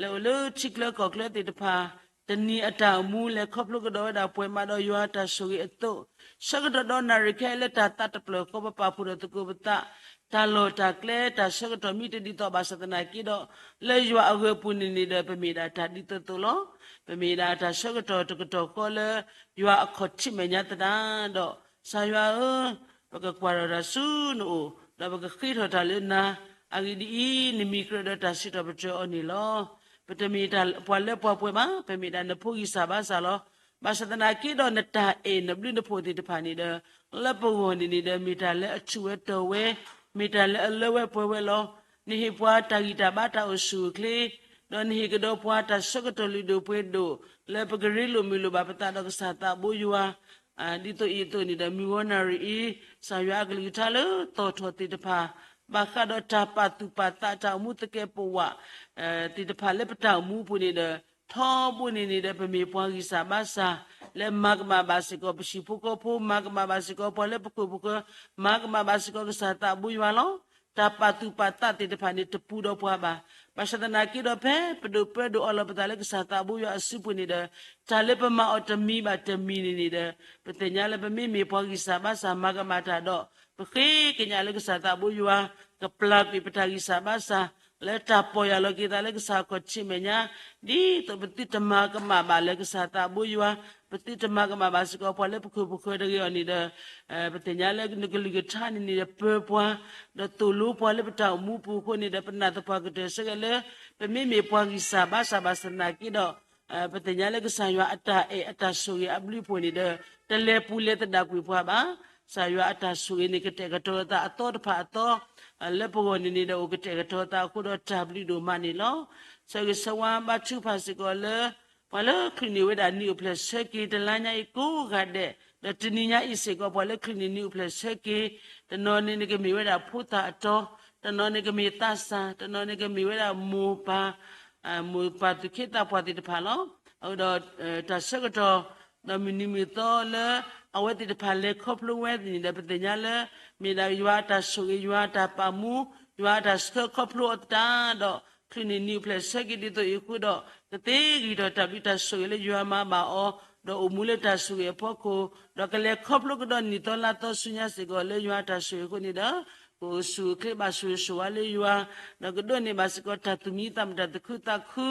လၢအိၣ်လၢထံချၢကီၢ်ချၢသ့ၣ်တဖၣ်, တနံၤအတၢ်အိၣ်မူလဲၤခီဖျိကဒီးဝဲဒၣ်ပှဲၤမးဒီးယွၤအတၢ်ဆိၣ်ဂ့ၤအသိး, ဆၢကတီၢ်ဒီးနၣ်ရံၣ်ခဲအံၤလၢတၢ်သးတဖျၢၣ်ဃီ ပပာ်ဖှိၣ်ဒီးသကိးပသး, တၢ်လီၢ်တၢ်ကျဲတၢ်ဆၢကတီၢ်မ့ၢ်တဒ်သိးဘၣ်ဆၣ်သနာ်က့ဒီး, လၢယွၤအဂ့ၢ်ပူၤန့ၣ်န့ၣ်ဒီး ပမ့ၢ်ဒၣ်တၢ်ဒ်သိးသိးလီၤ. ပမ့ၢ်ဒၣ်တၢ်ဆၢကတီၢ်တကတီၢ်ဃီလၢ ယွၤအခီၣ်ထံးမဲာ်ညါသတးဒီး, ကစၢ်ယွၤဧၢ, ပကကွၢ်ထီၣ်တၢ်ဆူနအိၣ်, ဒီးပကဃ့ထီၣ်တၢ်လၢနၤ, အဂ့ၢ်ဒ်အံၤ, နမံၤကြၢးဒီးတၢ်စံးထီၣ်ပတြၢၤအီၤန့ၣ်လီၤ. ပတမ့ၢ်ပှၤလၢပှၤပှဲၤဘၣ်, ပမ့ၢ်ဒၣ်နဖိဂံၢ်စၢ်ဘါစၢ်လီၤ. ဘၣ်ဆၣ်သနာ်က့ဒီးနတၢ်အဲၣ်နဘျုးနဖှိၣ်သ့ၣ်တဖၣ်န့ၣ်ဒီး, လၢပဂီၢ်န့ၣ်န့ၣ်ဒီး မ့ၢ်တၢ်လၢအထူးဝဲတီၤဝဲ, မ့ၢ်တၢ်လၢအလၢဝဲပှဲၤဝဲလီၤ. နဟ့ၣ်ပှၤတၢ်ဂံၢ်တၢ်ဘါတၢ်အိၣ်ဆူၣ်အိၣ်ချ့, ဒီးနဟ့ၣ်ကဒီးပှၤတၢ်ဆၢကတီၢ်လုၢ်ဒိၣ်ပှ့ၤဒိၣ်, လၢပကရ့လိာ်မုာ်လိာ်ဘၣ်ပသးဒီးကစၢ်သးဘိယွၤ, ဒ်သိးအံၤအသိးန့ၣ်ဒီး မုၢ်ဂီၤနၣ်ရံၣ်အံၤ, ကစၢ်ယွၤအကလုၢ်ကထါလၢသီၣ်ထီၣ်သ့ၣ်တဖၣ်, ဘၣ်ဃးဒီးတၢ်ပာ်သူၣ်ပာ်သးတၢ်အိၣ်မူသကဲးပဝး သ့ၣ်တဖၣ်လၢပတၢ်အိၣ်မူအပူၤန့ၣ်ဒီး, ထီဘိန့ၣ်န့ၣ်ဒီး ပမ့ၢ်ပှၤဂံၢ်စၢ်ဘါစၢ်, လၢမၤကမၣ်ဘၣ်စ့ၢ်ကီးပဟံၣ်ဖိဃီဖိ, မၤကမၣ်ဘၣ်စ့ၢ်ကီးပှၤလၢပခိၣ်ပဃၢၤ, မၤကမၣ်ဘၣ်စ့ၢ်ကီးကစၢ်သးဘိယွၤလီၤ. တၢ်ပာ်သူၣ်ပာ်သးသ့ၣ်တဖၣ်န့ၣ် တပူၤဒီးပှၤဘၣ်. ဘၣ်ဆၣ်သနာ်က့ဒီး ဖဲပဒိၣ်ပၢဒိၣ်အီလီၤပသးလၢကစၢ်သးဘိယွၤအစုပူၤန့ၣ်ဒီး, တၢ်လၢပမၤအီၤတမံၤဘၣ်တမံၤန့ၣ်န့ၣ်ဒီး, ပသ့ၣ်ညါလၢပမ့မ့ၢ်ပှၤဂံၢ်စၢ်ဘါစၢ်မၤကမၣ်တၢ်ဒီး, ပဃ့ကညးလၢကစၢ်သးဘိယွၤ ကပျၢ်ကွံာ်ပတၢ်ဂံၢ်စၢ်ဘါစၢ်, လၢတၢ်ပီၢ်ယၢ်လီၤက့ၤသးလၢကစၢ်အခီၣ်ထံးမဲာ်ညါ, ဒ်သိးပသုတမၤကမၣ်ဘၣ်လၢကစၢ်သးဘိယွၤ, ပသုတမၤကမၣ်ဘၣ်စ့ၢ်ကီးပှၤလၢပခိၣ်ပဃၢၤတဂ့ၤအီၤန့ၣ်ဒီး, ပသ့ၣ်ညါလၢနကလုၢ်ကထါန့ၣ်န့ၣ်ဒီး ပၢပှၤ, ဒီးသိၣ်လိပှၤလၢပတၢ်အိၣ်မူပူၤအဃိန့ၣ်ဒီး ပနာ်သပှၢ်ကတၢၢ်ဆၢက့ၤလၢ ပမ့မ့ၢ်ပှၤဂံၢ်စၢ်ဘါစၢ်ဘၣ်ဆၣ်သနာ်က့ဒီး, ပသ့ၣ်ညါလၢကစၢ်ယွၤအတၢ်အဲၣ်အတၢ်ဆိၣ်ဂ့ၤအဘျုးအဖှိၣ်န့ၣ်ဒီး, တလဲၤပူၤလဲၤသဒၣ်ကွံာ်ပှၤဘၣ်. ကစၢ်ယွၤအတၢ်ဆိၣ်ဂ့ၤန့ၣ် ကတဲာ်ကတီၤသးအသီတဖၣ်အသီ, လၢပဂီၢ်န့ၣ်န့ၣ်ဒီး အိၣ်ကတဲာ်ကတီၤသးအဃိဒီးတၢ်ဘျုးဒိၣ်မးန့ၣ်လီၤ. ဆၢဂ့ၤဆၢဝါဘါထုကဖၣ်စ့ၢ်ကီးလၢ ပှၤလၢချုးန့ၢ်ဝဲဒၣ်နံၣ်အိၣ်ဖျဲၣ်ဆၢက့ၤ တလါညါအံၤကိးဂၤဒဲး, ဒီးတနံၤညါအံၤစ့ၢ်ကီး ပှၤလၢချုးန့ၢ်နံၣ်အိၣ်ဖျဲၣ်ဆၢက့ၤ, တနီၤန့ၣ်န့ၣ်ကမ့ၢ်ဝဲဒၣ်ဖိသၣ်အတီၤ, တနီၤန့ၣ်ကမ့ၢ်သးစၢ်, တနီၤန့ၣ်ကမ့ၢ်ဝဲဒၣ်မိၢ်ပၢ်, မိၢ်ပၢ်သူၣ်က့သးပှၢ်သ့ၣ်တဖၣ်လီၤ. အဃိဒီး တၢ်ဆၢကတီၢ် ဒီးမုၢ်နံၤမုၢ်သီလၢ အဝဲသ့ၣ်တဖၣ်လဲၤခီဖျိဝဲန့ၣ်ဒီး ပသ့ၣ်ညါလၢ မ့ၢ်ဒၣ်ယွၤအတၢ်ဆိၣ်ဂ့ၤ ယွၤအတၢ်ပာ်မူ ယွၤအတၢ်ဆှၢခီဖျိအသးဒီး ချုးန့ၢ်နံၣ်အိၣ်ဖျဲၣ်ဆၢက့ၤဒ်သိးအံၤအဃိဒီး ကသ့ဂံၢ်ထီၣ်တၢ်ဘျုးတၢ်ဆိၣ်ဂ့ၤလၢယွၤမၤဘၣ်အီၤ, ဒီးအိၣ်မူလၢတၢ်ဆိၣ်ဂ့ၤအဖီခိၣ်, ဒီးကလဲၤခီဖျိကဒီးနံၣ်သီလါသီဆူညါစ့ၢ်ကီးလၢယွၤအတၢ်ဆိၣ်ဂ့ၤအဃိန့ၣ်ဒီး ကအိၣ်ဆူၣ်အိၣ်ချ့ဘၣ်ဆိၣ်ဂ့ၤဆိၣ်ဝါလၢယွၤ, ဒီးကဒိးန့ၢ်ဘၣ်စ့ၢ်ကီးတၢ်သူၣ်မံသးမုာ်တၢ်သူၣ်ခုသးခု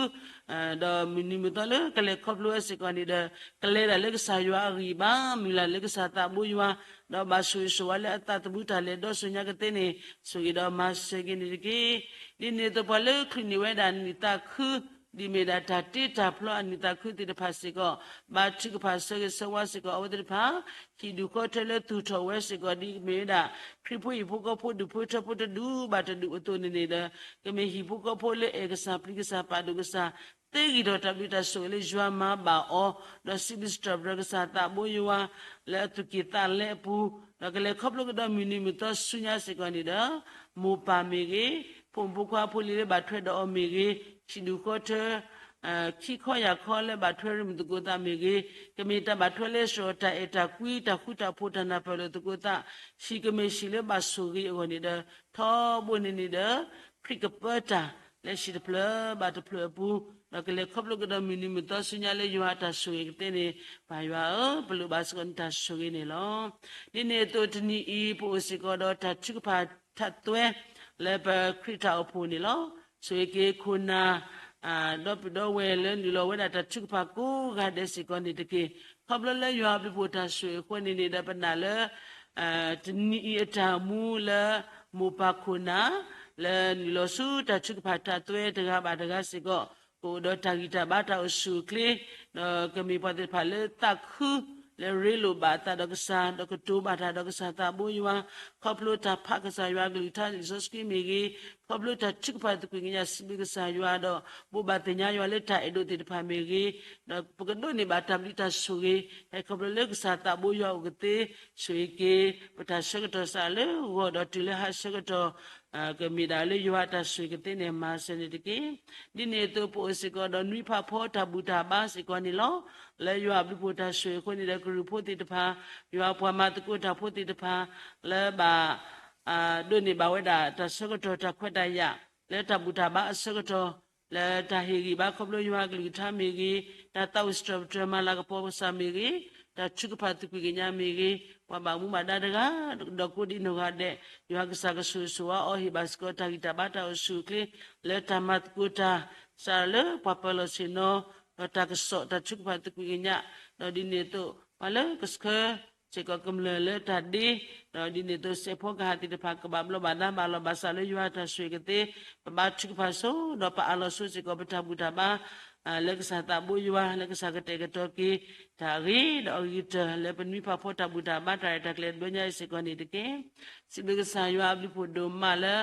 ဒီးမုၢ်နံၤမုၢ်သီလၢကလဲၤခီဖျိဝဲစ့ၢ်ကီးန့ၣ်ဒီး ကလဲၤဒၣ်လၢကစၢ်ယွၤအဂံၢ်ဘါ မုၢ်လၢ်လၢကစၢ်သးဘိယွၤ, ဒီးဘၣ်ဆိၣ်ဂ့ၤဆိၣ်ဝါလၢအသးသမူတၢ်လဲၤဒီဆူညါကသ့န့ၣ် ဆိၣ်ဂ့ၤဒီးမၤစၢၤက့ၤန့ၣ်တက့ၢ်. ဒ်န့ၣ်အသိးပှၤလၢချုးန့ၢ်ဝဲဒၣ်နံၣ်သးခု ဒ်မ့ၢ်ဒၣ်တၢ်တ့တၢ်ဖျီအနံၣ်သးခုသ့ၣ်တဖၣ်စ့ၢ်ကီး ဘါထုကဖၣ်ဆၢဂ့ၤဆၢဝါစ့ၢ်ကီးအဝဲသ့ၣ်တဖၣ် ဟံၣ်ဒူၣ်ဃီထၢလၢသူၣ်ထီၣ်ဝဲစ့ၢ်ကီး ဒ်မ့ၢ်ဝဲဒၣ် ခရံာ်ဖိဟံၣ်ဖိဃီဖိဒူၣ်ဖိထၢဖိတဒူၣ်ဘၣ်တဒူၣ်အသိးန့ၣ်န့ၣ်ဒီး ကမ့ၢ်ဟံၣ်ဖိဃီဖိလၢအဲၣ်ကစၢ်ပျံၤကစၢ်ပာ်ဒိၣ်ကစၢ် သ့ဂံၢ်ထီၣ်တၢ်ဘျုးတၢ်ဆိၣ်ဂ့ၤလၢယွၤမၤဘၣ်အီၤ, ဒီးစံးဘျုးစံးထီၣ်ပတြၢၤကစၢ်သးဘိယွၤ လၢအသူၣ်ကံၢ်သးလဲအပူၤ, ဒီးကလဲၤခီဖျိကဒီးမုၢ်နံၤမုၢ်သီဆူညါစ့ၢ်ကီးန့ၣ်ဒီး မိၢ်ပၢ်မ့ၢ်ဂ့ၤ, ဖိမုၣ်ဖိခွါဖိလံၤလၢဘၣ်ထွဲဒီးအီၤမ့ၢ်ဂ့ၤ, ဟံၣ်ဒူၣ်ဃီထၢ ခံခီယၢ်ခီလၢဘၣ်ထွဲရ့မုၢ်သကိးသးမ့ၢ်ဂ့ၤ, ကမ့ၢ်တၢ်ဘၣ်ထွဲလၢစှီၤတၢ်အဲၣ်တၢ်ကွံ တၢ်ဃူတၢ်ဖိး တၢ်နၢ်ပၢၢ်လိာ်သကိးသး, ဟံၣ်ကမ့ၢ်ဟံၣ်လၢဘၣ်ဆိၣ်ဂ့ၤအဂီၢ်န့ၣ်ဒီး ထီဘိန့ၣ်န့ၣ်ဒီး ခရံာ်ကပၢတၢ်လၢဟံၣ်တဖျၢၣ်ဘၣ်တဖျၢၣ်အပူၤ, ဒီးကလဲၤခီဖျိကဒီးမုၢ်နံၤမုၢ်သီဆူညါလၢယွၤအတၢ်ဆိၣ်ဂ့ၤကသ့န့ၣ်, ပၢ်ယွၤဧၢ, ပလိၣ်ဘၣ်စ့ၢ်ကီးနတၢ်ဆိၣ်ဂ့ၤန့ၣ်လီၤ. ဒ်န့ၣ်အသိးတနံၤအံၤ ပအိၣ်စ့ၢ်ကီးဒီးတၢ်ထုကဖၣ်ထးသွဲ လၢပခရံာ်တၢ်အိၣ်ဖှိၣ်န့ၣ်လီၤ. ဆိၣ်ဂ့ၤက့ၤခိၣ်နၢ် ဒီပုၢ်ဒီဝဲၢ်လၢနုာ်လီၤဝဲဒၣ်တၢ်ထုကဖၣ်ကိးဂၤဒဲးစ့ၢ်ကီးန့ၣ်တက့ၢ်. ခီဖျိလၢယွၤအဘျုးဖှိၣ်တၢ်ဆိၣ်ဂ့ၤအဃိန့ၣ်န့ၣ်ဒီး ပနာ်လၢ တနံၤအံၤအတၢ်မူလၢ မိၢ်ပၢ်ခိၣ်နၢ် လၢနုာ်လီၤဆူတၢ်ထုကဖၣ်ထးသွဲတဂၤဘၣ်တဂၤစ့ၢ်ကီး ကအိၣ်ဒီးတၢ်ဂံၢ်တၢ်ဘါတၢ်အိၣ်ဆူၣ်အိၣ်ချ့, ဒီးကမ့ၢ်ပှၤသ့ၣ်တဖၣ်လၢသးခု လၢရ့လိာ်ဘၣ်အသးဒီးကစၢ် ဒီးကတိၤဘၣ်တၢ်ဒီးကစၢ်သးဘိယွၤ, ခီဖျိတၢ်ဖးကစၢ်ယွၤအကလုၢ်ကထါလံာ်စီဆှံမ့ၢ်ဂ့ၤ, ခီဖျိတၢ်ထုကဖၣ်သကွံာ်ကညးစံးဘျုးကစၢ်ယွၤဒီး ဘိးဘၣ်သ့ၣ်ညါယွၤလၢတၢ်အဲၣ်ဒိးသ့ၣ်တဖၣ်မ့ၢ်ဂ့ၤ, ဒီးပကဒိးန့ၢ်ဘၣ်တၢ်ဘျုးတၢ်ဆိၣ်ဂ့ၤ ဟဲခီဖျိလၢကစၢ်သးဘိယွၤအအိၣ်ကသ့, ဆိၣ်ဂ့ၤက့ၤ ပတၢ်ဆၢကတီၢ်စးလၢဂီၤဒီးတုၤလၢဟးဆၢကတီၢ် ကမ့ၢ်ဒၣ်လၢယွၤအတၢ်ဆိၣ်ဂ့ၤကသ့န့ၣ် မၤစၢၤန့ၣ်တက့ၢ်. ဒ်န့ၣ်အသိးပအိၣ်စ့ၢ်ကီးဒီးနွံဖးဖီတၢ်ဘူၣ်တၢ်ဘါစ့ၢ်ကီးန့ၣ်လီၤ. လၢယွၤအဘျုးဖှိၣ်တၢ်ဆိၣ်ဂ့ၤအဃိန့ၣ်ဒီး ကရူၢ်ဖိသ့ၣ်တဖၣ်, ယွၤပှၤမၤသကိးတၢ်ဖိသ့ၣ်တဖၣ် လၢဘၣ် ဒိးန့ၢ်ဘၣ်ဝဲဒၣ်တၢ်ဆၢကတီၢ်တၢ်ခွဲးတၢ်ယာ် လၢတၢ်ဘူၣ်တၢ်ဘါအဆၢကတီၢ်, လၢတၢ်ဟ့ၣ်ဂံၢ်ဘါခီဖျိယွၤအကလုၢ်ကထါမ့ၢ်ဂ့ၤ, တၢ်သးဝံၣ်စံးထီၣ်ပတြၢၤမၤလၤကပီၤကစၢ်မ့ၢ်ဂ့ၤ, တၢ်ထုကဖၣ်သကွံာ်ကညးမ့ၢ်ဂ့ၤ, ပှၤဘၣ်မူဘၣ်ဒါတဂၤဒီးကိးဒံနီၢ်ဂၤဒဲး, ယွၤကစၢ်ကဆိၣ်ဂ့ၤဆိၣ်ဝါအီၤ ဟ့ၣ်ဘၣ်စ့ၢ်ကီးတၢ်ဂံၢ်တၢ်ဘါတၢ်အိၣ်ဆူၣ်အိၣ်ချ့ လၢတၢ်မၤသကိးတၢ် စးထီၣ်လၢပှၤပၢၤလီၢ်ဆ့ၣ်နီၤ ဒီးတၢ်ကစီၣ်တၢ်ထုကဖၣ်သကွံာ်ကညး, ဒီးဒ်န့ၣ်အသိး ပှၤလၢကဆှၢစ့ၢ်ကီးကမျၢၢ်လၢတၢ်ဒ့, ဒီးဒ်န့ၣ်အသိး စဲးဖီကဟၣ်သ့ၣ်တဖၣ် ကဘၣ်ဘျီးဘၣ်ဒါဘၣ်လီၤဘၣ်စးလၢယွၤအတၢ်ဆိၣ်ဂ့ၤကသ့, ပဘါထုကဖၣ်ဆိ ဒီးပအးလီၤဆိစ့ၢ်ကီး ပတၢ်ဘူၣ်တၢ်ဘါ လၢကစၢ်သးဘိယွၤ လၢကစၢ်ကတဲာ်ကတီၤက့ၤ တၢ်အဂ့ၤဒီးအဂ့ၤကတၢၢ် လၢပနွံဖးဖီတၢ်ဘူၣ်တၢ်ဘါတၢ်ရဲၣ်တၢ်ကျဲၤတဘျီညါအံၤစ့ၢ်ကီးန့ၣ်တက့ၢ်. စံးဘျုးကစၢ်ယွၤအဘျုးဖှိၣ်ဒိၣ်မးလၢ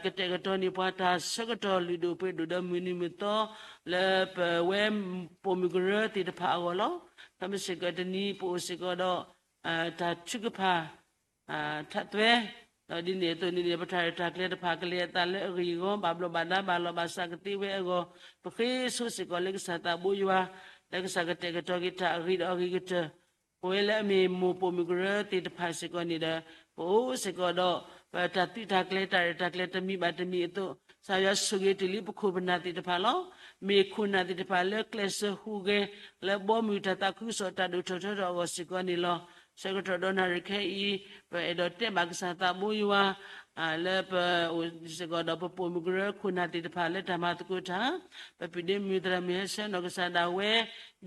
ကတဲာ်ကတီၤန့ၢ်ပှၤတၢ်ဆၢကတီၢ်လုၢ်ဒိၣ်ပှ့ၤဒိၣ်ဒီးမုၢ်နံၤမုၢ်သီ လၢပဝဲပိာ်မုၣ်ကရၢသ့ၣ်တဖၣ်အဂီၢ်လီၤ. ဖဲမုၢ်စ့ၢ်ကီးတနံၤပအိၣ်စ့ၢ်ကီးဒီး တၢ်ထုကဖၣ် ထးသွဲ, ဒီးဒ်န့ၣ်အသိးန့ၣ်န့ၣ် ပတၢ်ရဲၣ်တၢ်ကျဲၤတဖၣ်ကလဲၤအသးလၢအဂ့ၢ်အဂီၢ် ဘၣ်ဘျီးဘၣ်ဒါဘၣ်လီၤဘၣ်စးကသ့ဝဲအဂီၢ်, ပဃ့ဆိစ့ၢ်ကီးလၢကစၢ်သးဘိယွၤ လၢကစၢ်ကတဲာ်ကတီၤက့ၤတၢ်အဂ့ၤဒီးအဂ့ၤကတၢၢ် ပဝဲလၢအမ့ၢ်မိၢ်ပိာ်မုၣ်ကရၢသ့ၣ်တဖၣ်စ့ၢ်ကီးန့ၣ်ဒီး ပအိၣ်စ့ၢ်ကီးဒီး ပတၢ်သုးတၢ်ကျဲၤတၢ်ရဲၣ်တၢ်ကျဲၤတမံၤဘၣ်တမံၤအသိး ကစၢ်ယွၤဆိၣ်ဂ့ၤတုၤလံပခိၣ်ပနၢ်သ့ၣ်တဖၣ်လီၤ. မ့ၢ်ခိၣ်နၢ်သ့ၣ်တဖၣ်လၢကျဲးစၢးဟူးဂဲၤ လၢဘီမုၢ်တၢ်သးခုကစီၣ်တၢ်ဒိၣ်ထီၣ်ထီထီၣ်အဂီၢ်စ့ၢ်ကီးန့ၣ်လီၤ. ဆၢကတီၢ်ဒီးနၣ်ရံၣ်ခဲအံၤ ပအဲၣ်ဒိးတဲဘၣ်ကစၢ်သးဘိယွၤ လၢပအိၣ်စ့ၢ်ကီးဒီးပပိာ်မုၣ်ကရၢခိၣ်နၢ်သ့ၣ်တဖၣ် လၢတၢ်မၤသကိးတၢ်, ပပုၢ်ဒ့မုၣ်သရၣ်မုၣ်ဟဲဆှၢနီၢ်ကစၢ်ဒၣ်ဝဲ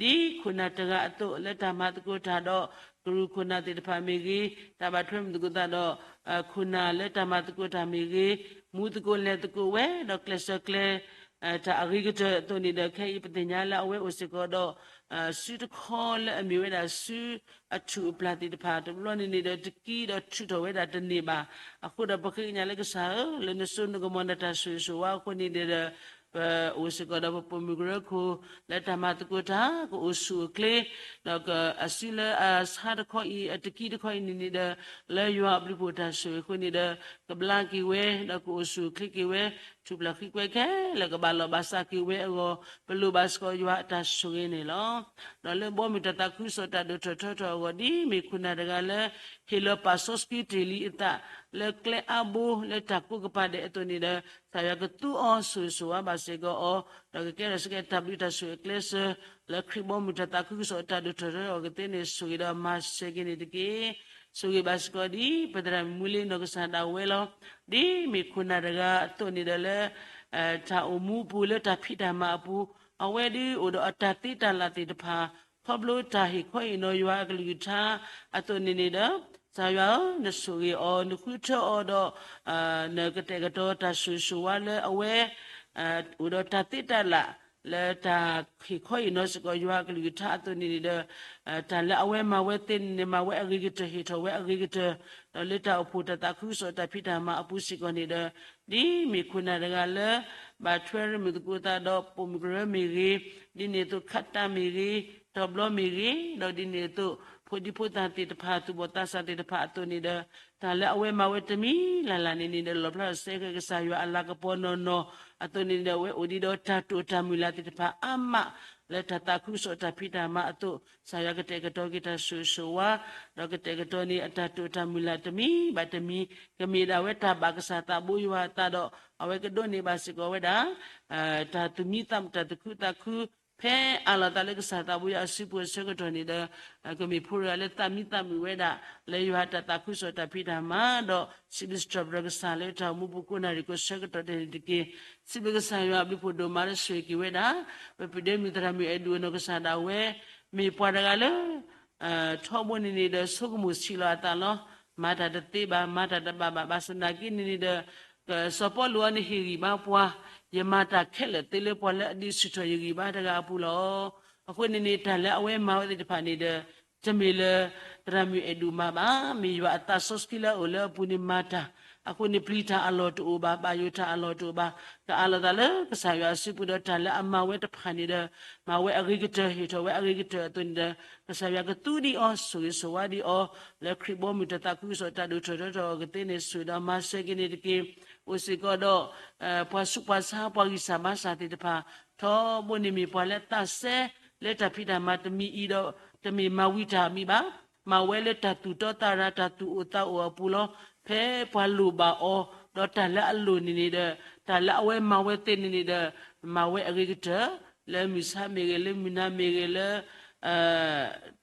ဒ်ခိၣ်နၢ်တဂၤအသိး လၢတၢ်မၤသကိးတၢ်ဒီး ကရူၢ်ခိၣ်နၢ်သ့ၣ်တဖၣ်မ့ၢ်ဂ့ၤ, တၢ်ဘၣ်ထွဲမုၢ်သကိးသးဒီး ခိၣ်နၢ်လၢတၢ်မၤသကိးတၢ်မ့ၢ်ဂ့ၤ, မူသကိးလဲၤသကိးဝဲ ဒီးကျဲးစၢးကျဲၤ တၢ်အဂ့ၤကတၢၢ်အသိးန့ၣ်ဒီး ခဲအံၤပသ့ၣ်ညါလၢအဝဲအိၣ်စ့ၢ်ကီးဒီး စုတခီလၢအမ့ၢ်ဝဲဒၣ်စုအထူၣ်အပျၢ်သ့ၣ်တဖၣ် တဘျီန့ၣ်န့ၣ်ဒီး တကံဒီးထုးထီၣ်ဝဲဒၣ်တန့ၢ်ဘၣ်. အဃိဒီးပဃ့ကညးလၢကစၢ်ဧၢ, လၢနစိနကမီၤနတၢ်ဆိၣ်ဂ့ၤဆိၣ်ဝါအဃိန့ၣ်ဒီး ပအိၣ်စ့ၢ်ကီးဒီးပပိာ်မုၣ်ကရၢခိၣ် လၢတၢ်မၤသကိးတၢ် ကအိၣ်ဆူၣ်အိၣ်ချ့, ဒီးအစုလၢအဆါတခီအံၤ အတကံတခီအံၤန့ၣ်န့ၣ်ဒီး လၢယွၤအဘျုးဖှိၣ်တၢ်ဆိၣ်ဂ့ၤအဃိန့ၣ်ဒီး ကဘျါက့ၤဝဲ ဒီးကအိၣ်ဆူၣ်အိၣ်ချ့က့ၤဝဲ ထူၣ်ဖျဲးဃံကွဲခဲလၢာ် ကဘၣ်လီၢ်ဘၣ်စးက့ၤဝဲအဂီၢ် ပလိၣ်ဘၣ်စ့ၢ်ကီးယွၤအတၢ်ဆိၣ်ဂ့ၤန့ၣ်လီၤ. ဒီးလၢဘီမုၢ်တၢ်သးခုကစီၣ်တၢ်ဒိၣ်ထီၣ်ထီထီၣ်အဂီၢ် ဒ်မ့ၢ်ခိၣ်နၢ်တဂၤလၢ ဟ့ၣ်လီၤပာ်စီဆှံတ့ၢ်လံအသး လၢကျဲအါဘိလၢတၢ်ကိးကပၤဒဲးအသိးန့ၣ်ဒီး ကစၢ်ယွၤကသူအီၤဆိၣ်ဂ့ၤဆိၣ်ဝါဘၣ်စ့ၢ်ကီးအီၤ, ဒီးကကဲထီၣ်စ့ၢ်ကီးတၢ်ဘျုးတၢ်ဆိၣ်ဂ့ၤအကျဲစၢၤ လၢခရံာ်ဘီမုၢ်တၢ်သးခုကစီၣ်တၢ်ဒိၣ်ထီၣ်ထီထီၣ်အဂီၢ်ကသ့န့ၣ် ဆိၣ်ဂ့ၤဒီးမၤစၢၤက့ၤန့ၣ်တက့ၢ်. ဆိၣ်ဂ့ၤဘၣ်စ့ၢ်ကီးဒ် ပသရၣ်မုၣ်မူလ့နီၢ်ကစၢ်ဒၣ်ဝဲလီၤ. ဒ်မ့ၢ်ခိၣ်နၢ်တဂၤအသိးန့ၣ်ဒီးလၢ တၢ်အိၣ်မူအပူၤလၢတၢ်ဖံးတၢ်မၤအပူၤ, အဝဲဒုးအိၣ်ဒီးအတၢ်သ့တၢ်လၢ်သ့ၣ်တဖၣ် ခီဖျိတၢ်ဟ့ၣ်ခီဟ့ၣ်နီၤယွၤအကလုၢ်ကထါအသိးန့ၣ်န့ၣ်ဒီး ကစၢ်ယွၤဧၢ နဆိၣ်ဂ့ၤအီၤ နဃုထၢအီၤဒီး နကတဲာ်ကတီၤတၢ်ဆိၣ်ဂ့ၤဆိၣ်ဝါလၢအဝဲ အိၣ်ဒီးတၢ်သ့တၢ်လၢ် လၢတၢ်ဟ့ၣ်ခီဟ့ၣ်နီၤစ့ၢ်ကီးယွၤအကလုၢ်ကထါအသိးန့ၣ်န့ၣ်ဒီး တၢ်လၢအဝဲမၤဝဲသ့န့ၣ်န့ၣ် မၤဝဲအဂ့ၤကတၢၢ် ဟ့ၣ်ထီၣ်ဝဲအဂ့ၤကတၢၢ်, ဒီးလၢတၢ်အိၣ်ဖှိၣ်တၢ်သးခုကစီၣ်တၢ်ဖံးတၢ်မၤအပူၤစ့ၢ်ကီးန့ၣ်ဒီး ဒ်မ့ၢ်ခိၣ်နၢ်တဂၤလၢ ဘၣ်ထွဲရမုၢ်သကိးသးဒီးပိာ်မုၣ်ကရၢမ့ၢ်ဂ့ၤ, ဒ်န့ၣ်အသိးခးတၢ်မ့ၢ်ဂ့ၤ, တီဘျီမ့ၢ်ဂ့ၤ, ဒီးဒ်န့ၣ်အသိး ဖိဒံဖိသၣ်သ့ၣ်တဖၣ် သူၣ်ဘီၣ်သးစၢ်သ့ၣ်တဖၣ်အသိးန့ၣ်ဒီး တၢ်လၢအဝဲမၤဝဲတမံၤလၢ်လၢ်န့ၣ်န့ၣ်ဒီး လီၣ်ဖျါစဲဃဲကစၢ်ယွၤအလၤကပီၤနီၢ်နီၢ်အသိးန့ၣ်ဒီး အဝဲအိၣ်ဒံးဒီးတၢ်တိာ်တၢ်မုၢ်လၢ်သ့ၣ်တဖၣ်အါမး လၢတၢ်သးခုကစီၣ်တၢ်ဖံးတၢ်မၤအသိး ကစၢ်ယွၤကတဲာ်ကတီၤက့ၤတၢ်ဆိၣ်ဂ့ၤဆိၣ်ဝါ ဒီးကတဲာ်ကတီၤန့ၣ်အတၢ်တိာ်တၢ်မုၢ်လၢ်တမံၤဘၣ်တမံၤ ကမ့ၢ်ဒၣ်ဝဲတၢ်ဘၣ်ကစၢ်သးဘိယွၤအသးဒီး အဝဲကဒိးန့ၢ်ဘၣ်စ့ၢ်ကီးဝဲဒၣ် တၢ်သူၣ်မံသးမုာ် တၢ်သူၣ်ခုသးခု ဖဲအးလီၤသးလၢကစၢ်သးဘိယွၤအစုပူၤအဆၢကတီၢ်န့ၣ်ဒီး ကမ့ၢ်ဖိတဂၤလၢသးမံသးမုာ်ဝဲဒၣ် လၢယွၤအတၢ်သးခုကစီၣ်တၢ်ဖံးတၢ်မၤဒီး စံးဘျုးစံးထီၣ်ပတြၢၤကစၢ်လၢတၢ်အိၣ်မူပူၤကိးနၣ်ရံၣ်ကိးဆၢကတီၢ်ဒဲးန့ၣ်တက့ၢ်. စံးဘျုးကစၢ်ယွၤအဘျုးဖှိၣ်ဒိၣ်မးလၢဆိၣ်ဂ့ၤက့ၤဝဲဒၣ် ပပုၢ်ဒဲမုၣ်သရၣ်မုၣ်အဲၣ်ဒိၣ်နီၢ်ကစၢ်ဒၣ်ဝဲ မ့ၢ်ပှၤတဂၤလၢ ထီဘိန့ၣ်န့ၣ်ဒီးဆိကမိၣ်ဆံးလီၤအသးလီၤ. မၤတၢ်တသ့ဘၣ် မၤတၢ်တဘၣ်ဘၣ် ဘၣ်ဆၣ်သနာ်က့န့ၣ်န့ၣ်ဒီး စီၤပီလူးအံၤန့ၣ်ဟ့ၣ်ဂံၢ်ဘါပှၤ ယမၤတၢ်ခဲလၢာ်သ့လၢပှၤလၢအဒုးဆူၣ်ထီၣ်ယဂံၢ်ဘါတဂၤအပူၤလီၤ. အဃိန့ၣ်န့ၣ် တၢ်လၢအဝဲမၤဝဲသ့ၣ်တဖၣ်န့ၣ်ဒီး တမ့ၢ်လၢ သရၣ်မုၣ်အဲၣ်ဒိၣ်မၤဘၣ်, မ့ၢ်ယွၤအသးစီဆှံလၢအအိၣ်လၢအပူၤန့ၣ်မၤတၢ်, အဃိန့ၣ်ပျံၤတၢ်အလီၢ်တအိၣ်ဘၣ်, ဘၣ်ယိၣ်တၢ်အလီၢ်တအိၣ်ဘၣ်, ကအးလီၤသးလၢကစၢ်ယွၤအစုပူၤဒီးတၢ်လၢအမၤဝဲတဖၣ်န့ၣ်ဒီး မၤဝဲအဂ့ၤကတၢၢ် ဟ့ၣ်ထီၣ်ဝဲအဂ့ၤကတၢၢ်အသိးန့ၣ်ဒီး ကစၢ်ယွၤကသူဒံးအီၤ ဆိၣ်ဂ့ၤဆိၣ်ဝါဒံးအီၤ လၢခရံာ်ဘီမုၢ်တၢ်သးခုကစီၣ်တၢ်ဒိၣ်ထီၣ်ထီထီၣ်အဂီၢ်ကသ့န့ၣ် ဆိၣ်ဒီးမၤစၢၤက့ၤန့ၣ်တက့ၢ်. အိၣ်စ့ၢ်ကီးဒီး ပှၤဆူးပှၤဆါ ပှၤဂံၢ်စၢ်ဘါစၢ်သ့ၣ်တဖၣ် ထီဘိန့ၣ်မ့ၢ်ပှၤလၢသးစဲ လၢတၢ်ဖံးတၢ်မၤတမံၤအံၤဒီး တမ့ၢ်မၤဝံၤတၢ်မံၤဘၣ်, မၤဝဲလၢတၢ်သူၣ်တီသးရၤ တၢ်သူၣ်အိၣ်သးအိၣ်အပူၤလီၤ. ဖဲပှၤလိၣ်ဘၣ်အီၤ ဒီးတၢ်လၢအလိၣ်န့ၣ်န့ၣ်ဒီး တၢ်လၢအဝဲမၤဝဲသ့န့ၣ်န့ၣ်ဒီး မၤဝဲအဂ့ၤကတၢၢ် လၢမုၢ်ဆါမ့ၢ်ဂ့ၤ လၢမုၢ်နၤမ့ၢ်ဂ့ၤ လၢ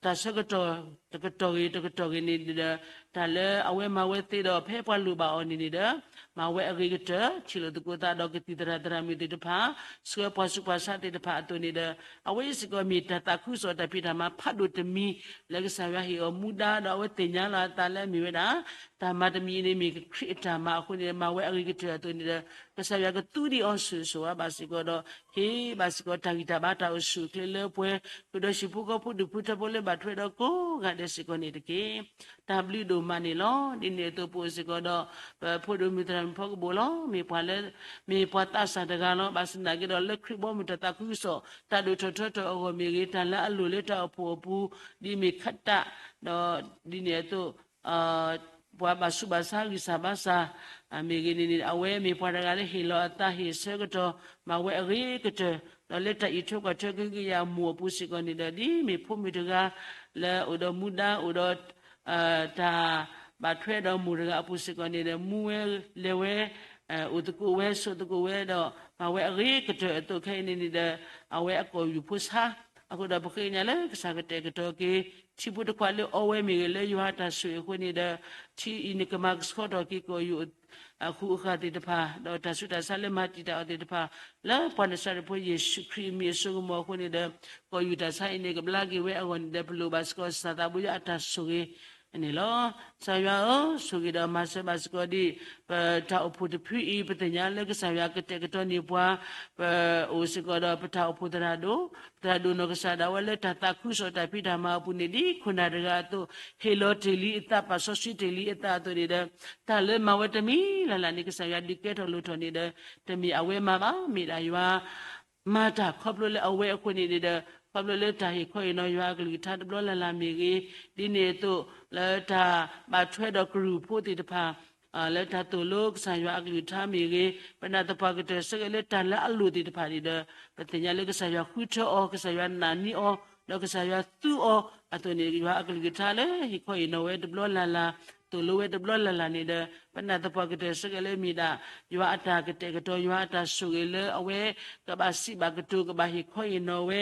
တၢ်ဆၢကတီၢ် တကတီၢ်ဂ့ၤ တကတီၢ်ဂ့ၤန့ၣ်ဒီး တၢ်လၢအဝဲမၤဝဲသ့ဒီး ဖဲပှၤလိၣ်ဘၣ်အီၤန့ၣ်န့ၣ်ဒီး မၤဝဲအဂ့ၤကတၢၢ် ထံၣ်လိာ်သကိးသးဒီးကသံၣ်သရၣ်သရၣ်မုၣ်သ့ၣ်တဖၣ် ဆှၢပှၤဆူးပှၤဆါသ့ၣ်တဖၣ်အသိးန့ၣ်ဒီး အဝဲစ့ၢ်ကီးမ့ၢ်တၢ်သးခုကစီၣ်တၢ်ဖံးတၢ်မၤဖးဒိၣ်တမံၤ လၢကစၢ်ယွၤဟ့ၣ်အီၤမူဒါ ဒီးအဝဲသ့ၣ်ညါလီၤအသးလၢအမ့ၢ်ဝဲဒၣ် တၢ်မၤတမံၤအံၤန့ၣ်မ့ၢ်ခရံာ်အတၢ်မၤအဃိန့ၣ် မၤဝဲအဂ့ၤကတၢၢ်အသိးန့ၣ်ဒီး ကစၢ်ယွၤကသူဒံးအီၤဆိၣ်ဂ့ၤဆိၣ်ဝါဘၣ်စ့ၢ်ကီးဒီး ဟ့ၣ်ဘၣ်စ့ၢ်ကီးတၢ်ဂံၢ်တၢ်ဘါတၢ်အိၣ်ဆူၣ်အိၣ်ချ့လၢပှဲၤ ဃုာ်ဒီးဟံၣ်ဖိဃီဖိဒူၣ်ဖိထၢဖိလၢဘၣ်ထွဲဒီးကိးဂၤဒဲးစ့ၢ်ကီးန့ၣ်တက့ၢ်. တၢ်ဘျုးဒိၣ်မးန့ၣ်လီၤ. ဒ်န့ၣ်အသိးပအိၣ်စ့ၢ်ကီးဒီး ပဖိဒိၣ်မုၣ်သရၣ်မုၣ်ဖီကဘိၣ်လီၤ. မ့ၢ်ပှၤလၢ မ့ၢ်ပှၤသးစၢ်တဂၤလီၤ. ဘၣ်ဆၣ်သနာ်က့ဒီး လၢခရံာ်ဘီမုၢ်တၢ်သးခုကစီၣ် တၢ်ဒိၣ်ထီၣ်ထီထီၣ်အဂီၢ်မ့ၢ်ဂ့ၤ တၢ်လၢအလိၣ်လၢတၢ်အိၣ်ဖှိၣ်အပူၤ ဒ်မ့ၢ်ခးတၢ် ဒီးဒ်န့ၣ်အသိး ပှၤဘၣ်ဆူးဘၣ်ဆါဂံၢ်စၢ်ဘါစၢ် မ့ၢ်ဂ့ၤန့ၣ်န့ၣ် အဝဲမ့ၢ်ပှၤတဂၤလၢဟ့ၣ်လီၤအသးဟ့ၣ်ဆၢကတီၢ် မၤဝဲအဂ့ၤကတၢၢ် ဒီးလၢတၢ်အံးထွဲကွၢ်ထွဲကဟုကယာ်အမိၢ်အပူၤစ့ၢ်ကီးန့ၣ်ဒီး ဒ်မ့ၢ်ဖိမုၣ်တဂၤ လၢအိၣ်ဒီးမူဒါအိၣ်ဒီး တၢ်ဘၣ်ထွဲဒီးမိၢ်တဂၤအပူၤစ့ၢ်ကီးန့ၣ်ဒီး မူဝဲလဲၤဝဲ အိၣ်သကိးဝဲဆိးသကိးဝဲဒီး မၤဝဲအဂ့ၤကတၢၢ်အသိးခဲအံၤန့ၣ်န့ၣ်ဒီး အဝဲအကီၢ်ယူၢ်ဖိဆါ အဃိဒီးပဃ့ကညးလၢကစၢ်ကတဲာ်ကတီၤက့ၤ ထံဖိတခွးလၢအီဝဲမ့ၢ်ဂ့ၤ လၢယွၤတၢ်ဆိၣ်ဂ့ၤအဃိန့ၣ်ဒီး ထံအံၤန့ၣ်ကမၤကဆှီထီၣ်က့ၤကီၢ်ယူၢ်အဃူအဃာ်သ့ၣ်တဖၣ် ဒီးတၢ်ဆူးတၢ်ဆါလၢမၤတံာ်တာ်အီၤသ့ၣ်တဖၣ် လၢပှၤနၤစၤရ့းဖိယ့ၣ်ၡူးခရံာ်အမံၤအစိကမီၤအဃိန့ၣ်ဒီး ကီၢ်ယူၢ်တၢ်ဆါအံၤန့ၣ် ကဘျါက့ၤဝဲအဂီၢ်န့ၣ်ဒီး ပလိၣ်ဘၣ်စ့ၢ်ကီးကစၢ်သးဘိယွၤအတၢ်ဆိၣ်ဂ့ၤ န့ၣ်လီၤ. ကစၢ်ယွၤဧၢ, ဆိၣ်ဂ့ၤဒီးမၤစၢၤဘၣ်စ့ၢ်ကီးဒံး ပတၢ်အိၣ်ဖှိၣ်တဖုအံၤ, ပသ့ၣ်ညါလၢကစၢ်ယွၤကတဲာ်ကတီၤန့ၢ်ပှၤ, ပအိၣ်စ့ၢ်ကီးဒီးပတၢ်အိၣ်ဖှိၣ်သရၣ်ဒိၣ်, ပသရၣ်ဒိၣ်နီၢ်ကစၢ်ဒၣ်ဝဲလၢတၢ်သးခုကစီၣ်တၢ်ဖံးတၢ်မၤအပူၤန့ၣ် ဒ်ခိၣ်နၢ်တဂၤအသိး ဟ့ၣ်လီၤတ့ၢ်လံအသး ပာ်စီဆှံတ့ၢ်လံအသးအသိးန့ၣ်ဒီး တၢ်လၢမၤဝဲတမံၤလၢ်လၢ်န့ၣ် ကစၢ်ယွၤဒုးကဲထီၣ်လိၣ်ထီၣ်န့ၣ်ဒီး တမ့ၢ်အဝဲမၤဘၣ်, မ့ၢ်ဒၣ်ယွၤ မၤတၢ်ခီဖျိလၢအဝဲအဃိန့ၣ်န့ၣ်ဒီး ခီဖျိလၢတၢ်ဟ့ၣ်ခီဟ့ၣ်နီၤယွၤအကလုၢ်ကထါတဘျီလၢ်လၢ်မ့ၢ်ဂ့ၤ, ဒ်န့ၣ်အသိး လၢတၢ်ဘၣ်ထွဲဒီးကရူၢ်ဖိသ့ၣ်တဖၣ် လၢတၢ်သိၣ်လိကစၢ်ယွၤအကလုၢ်ကထါမ့ၢ်ဂ့ၤ, ပနာ်သပှၢ်ကတၢၢ်ဆၢက့ၤလၢတၢ်လၢအလိၣ်သ့ၣ်တဖၣ်န့ၣ်ဒီး ပသ့ၣ်ညါလၢကစၢ်ယွၤဃုထၢအီၤ, ကစၢ်ယွၤနာ်န့ၢ်အီၤ, ဒီးကစၢ်ယွၤသူအီၤအသိးန့ၣ် ယွၤအကလုၢ်ကထါလၢဟ့ၣ်ခီဟ့ၣ်နီၤဝဲတဘျီလၢ်လၢ်, သိၣ်လိဝဲတဘျီလၢ်လၢ်န့ၣ်ဒီး ပနာ်သပှၢ်ကတၢၢ်ဆၢက့ၤလၢမ့ၢ်ဒၣ် ယွၤအတၢ်ကတဲာ်ကတီၤ ယွၤအတၢ်ဆိၣ်ဂ့ၤလၢအဝဲ ကဘၣ်စံးဘၣ်ကတိၤ ကဘၣ်ဟ့ၣ်ခီဟ့ၣ်နီၤဝဲ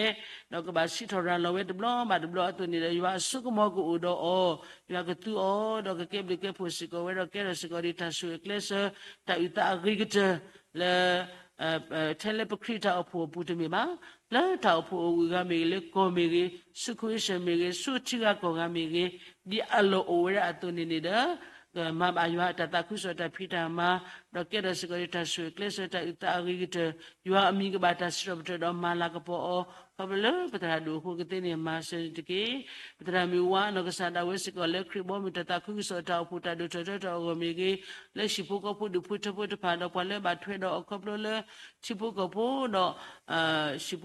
ဒီးကဘၣ်စံးထီၣ်ရၤလီၤဝဲတဘျီဘၣ်တဘျီအသိးန့ၣ်ဒီး ယွၤအစိကမီၤကအိၣ်ဒီးအီၤ, ယွၤကသူအီၤ ဒီးကကဲဘျုးကဲဖှိၣ်စ့ၢ်ကီးဝဲ ဒီးကဲထီၣ်စ့ၢ်ကီးဒံးတၢ်ဆိၣ်ဂ့ၤကျဲးစၢး တၢ်အုၣ်သးအဂ့ၤကတၢၢ် လၢ ထဲလၢပခရံာ်တၢ်အိၣ်ဖှိၣ်အပူၤတမ့ၢ်ဘၣ်, လၢတၢ်အိၣ်ဖှိၣ်အိၣ်ဝံၤဂၤမ့ၢ်ဂ့ၤ, လၢကီၢ်မ့ၢ်ဂ့ၤ, ဆူ ခရံာ်စၢၣ် မ့ၢ်ဂ့ၤ, ဆူထံဂၤကီၢ်ဂၤမ့ၢ်ဂ့ၤ, ဒ်အလီၢ်အိၣ်ဝဲဒၣ်အသိးန့ၣ်န့ၣ်ဒီး ကမၤဘၣ်ယွၤအတၢ်သးခုကစီၣ်တၢ်ဖံးတၢ်မၤ, ဒီးကဲထီၣ်စ့ၢ်ကီးဒံးတၢ်ဆိၣ်ဂ့ၤကျဲးစၢး တၢ်အုၣ်သးအဂ့ၤကတၢၢ်, ယွၤအမံၤကဘၣ်တၢ်စံးထီၣ်ပတြၢၤဒီးမၤလၤကပီၤအီၤ, ခီဖျိလၢပသရၣ်ဒိၣ်အဃိကသ့န့ၣ် မၤစၢၤန့ၣ်တက့ၢ်. ပသရၣ်မုၣ်ဝါနီၢ်ကစၢ်ဒၣ်ဝဲစ့ၢ်ကီးလၢခရံာ်ဘီမုၢ်တၢ်သးခုကစီၣ်တၢ်အိၣ်ဖှိၣ်တၢ်ဒိၣ်ထီၣ်ထီထီၣ်အဂီၢ်မ့ၢ်ဂ့ၤ, လၢဟံၣ်ဖိဃီဖိဒူၣ်ဖိထၢဖိတဖၣ် ဒီးပှၤလၢဘၣ်ထွဲဒီးအီၤခီဖျိလၢ ထံဖိကီၢ်ဖိဒီး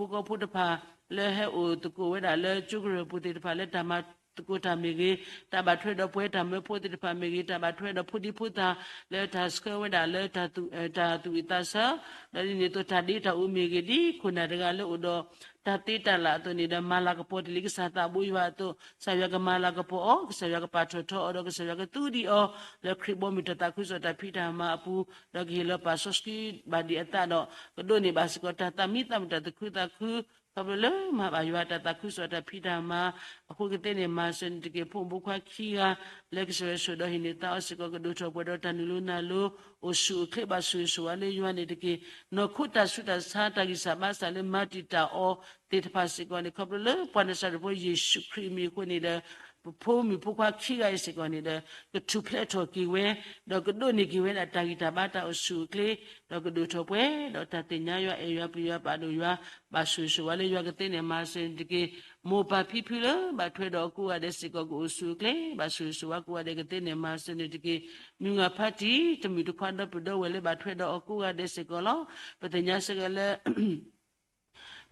ဟံၣ်ဖိဃီဖိတဖၣ် လၢဟဲအိၣ်သကိးဝဲဒၣ်လၢကၠိကရၢၢ်ပူၤသ့ၣ်တဖၣ် လၢတၢ်မၤသကိးတၢ်မ့ၢ်ဂ့ၤ, တၢ်ဘၣ်ထွဲဒီးပှၤတၢ်မၢဖိသ့ၣ်တဖၣ်မ့ၢ်ဂ့ၤ, တၢ်ဘၣ်ထွဲဒီးဖိဒံဖိသၣ် လၢတၢ်ဆှၢဝဲဒၣ်လၢ တၢ်သူၣ်အုးသးဆၢ, ဒီးဒ်န့ၣ်အသိးတၢ်ဒ့တၢ်အူမ့ၢ်ဂ့ၤ, ဒ်ခိၣ်နၢ်တဂၤလၢအိၣ်ဒီး တၢ်သ့တၢ်လၢ်အသိးန့ၣ်ဒီး မၤလၤကပီၤတ့ၢ်လံကစၢ်သးဘိယွၤအသိး, ကစၢ်ယွၤကမၤလၤကပီၤအီၤ, ကစၢ်ယွၤကပာ်ထီၣ်ထီအီၤ ဒီးကစၢ်ယွၤကသူဒံးအီၤ လၢခရံာ်ဘီမုၢ်တၢ်သးခုကစီၣ်တၢ်ဖံးတၢ်မၤအပူၤ, ဒီးကဟ့ၣ်လီၤပာ်စီဆှံဘၣ်ဒံးအသးဒီး ကဒိးန့ၢ်ဘၣ်စ့ၢ်ကီးတၢ်သးမံသးမုာ်တၢ်သူၣ်ခုသးခု, ခီဖျိလၢမၤဘၣ်ယွၤတၢ်သးခုကစီၣ်တၢ်ဖံးတၢ်မၤအဃိကသ့န့ၣ် မၤစၢၤန့ၣ်တက့ၢ်. ဖိမုၣ်ဖိခွါခံဂၤ လၢကစၢ်ယွၤဆိၣ်ဒီးဟ့ၣ်န့ၢ်သးအီၤစ့ၢ်ကီး ကဒိၣ်ထီၣ်ပှဲၤဒီးတၢ်နုာ်လီၤနုာ်လီၤ အိၣ်ဆူၣ်အိၣ်ချ့ ဘၣ်ဆိၣ်ဂ့ၤဆိၣ်ဝါလၢယွၤန့ၣ်တက့ၢ်. နီၢ်ခိတၢ်ဆူးတၢ်ဆါ တၢ်ဂံၢ်စၢ်ဘါစၢ်လၢမၤတံာ်တာ်အီၤသ့ၣ်တဖၣ်စ့ၢ်ကီးန့ၣ် ခီဖျိလၢပှၤနၤစၤရ့းဖိယ့ၣ်ၡူးခရံာ်အမံၤအဃိန့ၣ်ဒီး ပဖိမုၣ်ဖိခွါခံဂၤအံၤစ့ၢ်ကီးန့ၣ်ဒီး ကထူၣ်ဖျဲးထီၣ်က့ၤဝဲ ဒီးကဒိးန့ၢ်က့ၤဝဲဒၣ်တၢ်ဂံၢ်တၢ်ဘါတၢ်အိၣ်ဆူၣ်အိၣ်ချ့ ဒီးကဒိၣ်ထီၣ်ပှဲၤဒီးတၢ်သ့ၣ်ညါယွၤ အဲၣ်ယွၤ ပျံၤယွၤ ပာ်ဒိၣ်ယွၤ ဘၣ်ဆိၣ်ဂ့ၤဆိၣ်ဝါလၢယွၤကသ့န့ၣ် မၤစၢၤန့ၣ်တက့ၢ်. မိၢ်ပၢ်ဖံဖုလၢဘၣ်ထွဲဒီးအကိးဂၤဒဲးစ့ၢ်ကီး ကအိၣ်ဆူၣ်အိၣ်ချ့ ဘၣ်ဆိၣ်ဂ့ၤဆိၣ်ဝါကိးဂၤဒဲးကသ့န့ၣ် မၤစၢၤန့ၣ်တက့ၢ်. မုၢ်ဂၤဖါတံၢ် တမုၣ်တခွါဒီပုၢ်ဒီဝဲၢ်လၢဘၣ်ထွဲဒီးအကိးဂၤဒဲးစ့ၢ်ကီးလီၤ. ပသ့ၣ်ညါစ့ၢ်ကီးလၢ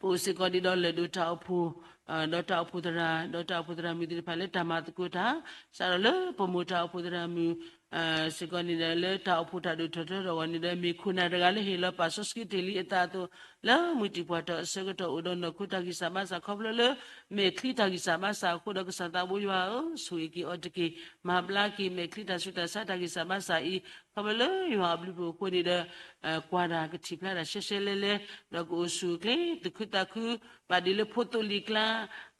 ပအိၣ်စ့ၢ်ကီးဒ်ဒီးလၢၢ်ဒိၣ်တၢ်အိၣ်ဖှိၣ် ဒီးတၢ်အိၣ်ဖှိၣ်သရၣ် ဒီးတၢ်အိၣ်ဖှိၣ်သရၣ်မုၣ်သ့ၣ်တဖၣ်လၢတၢ်မၤသကိးတၢ် စးထီၣ်လၢပမိၢ်တၢ်အိၣ်ဖှိၣ်သရၣ်မုၣ် စ့ၢ်ကီးန့ၣ်ဒီး လၢတၢ်အိၣ်ဖှိၣ်တၢ်ဒိၣ်ထီၣ်ထီထီၣ်အဂီၢ်န့ၣ်ဒီး မ့ၢ်ခိၣ်နၢ်တဂၤလၢဟ့ၣ်လီၤပာ်စီဆှံတ့ၢ်လံအသးအသိး လၢမုၢ်တံၢ်ပှၢ်တၢၢ်အဆၢကတီၢ် အိၣ်ဒီးနီၢ်ခိတၢ်ဂံၢ်စၢ်ဘါစၢ်ခီဖျိလၢ မဲာ်ချံတၢ်ဂံၢ်စၢ်ဘါစၢ်အဃိဒီး ကစၢ်သးဘိယွၤဧၢ ဆိၣ်ဂ့ၤက့ၤအီၤတက့ၢ်. မၤဘျါက့ၤမဲာ်ချံတၢ်ဆူးတၢ်ဆါတၢ်ဂံၢ်စၢ်ဘါစၢ်အံၤ ခီဖျိလၢယွၤအဘျုးဖှိၣ်အဃိန့ၣ်ဒီး ကွၢ်တၢ်ကထံၣ်ဖျါတၢ်ရှဲရှဲလဲလဲ ဒီးကအိၣ်ဆူၣ်အိၣ်ချ့ သူၣ်ခုသးခု ဘၣ်ဒံးလၢဖိသိလံ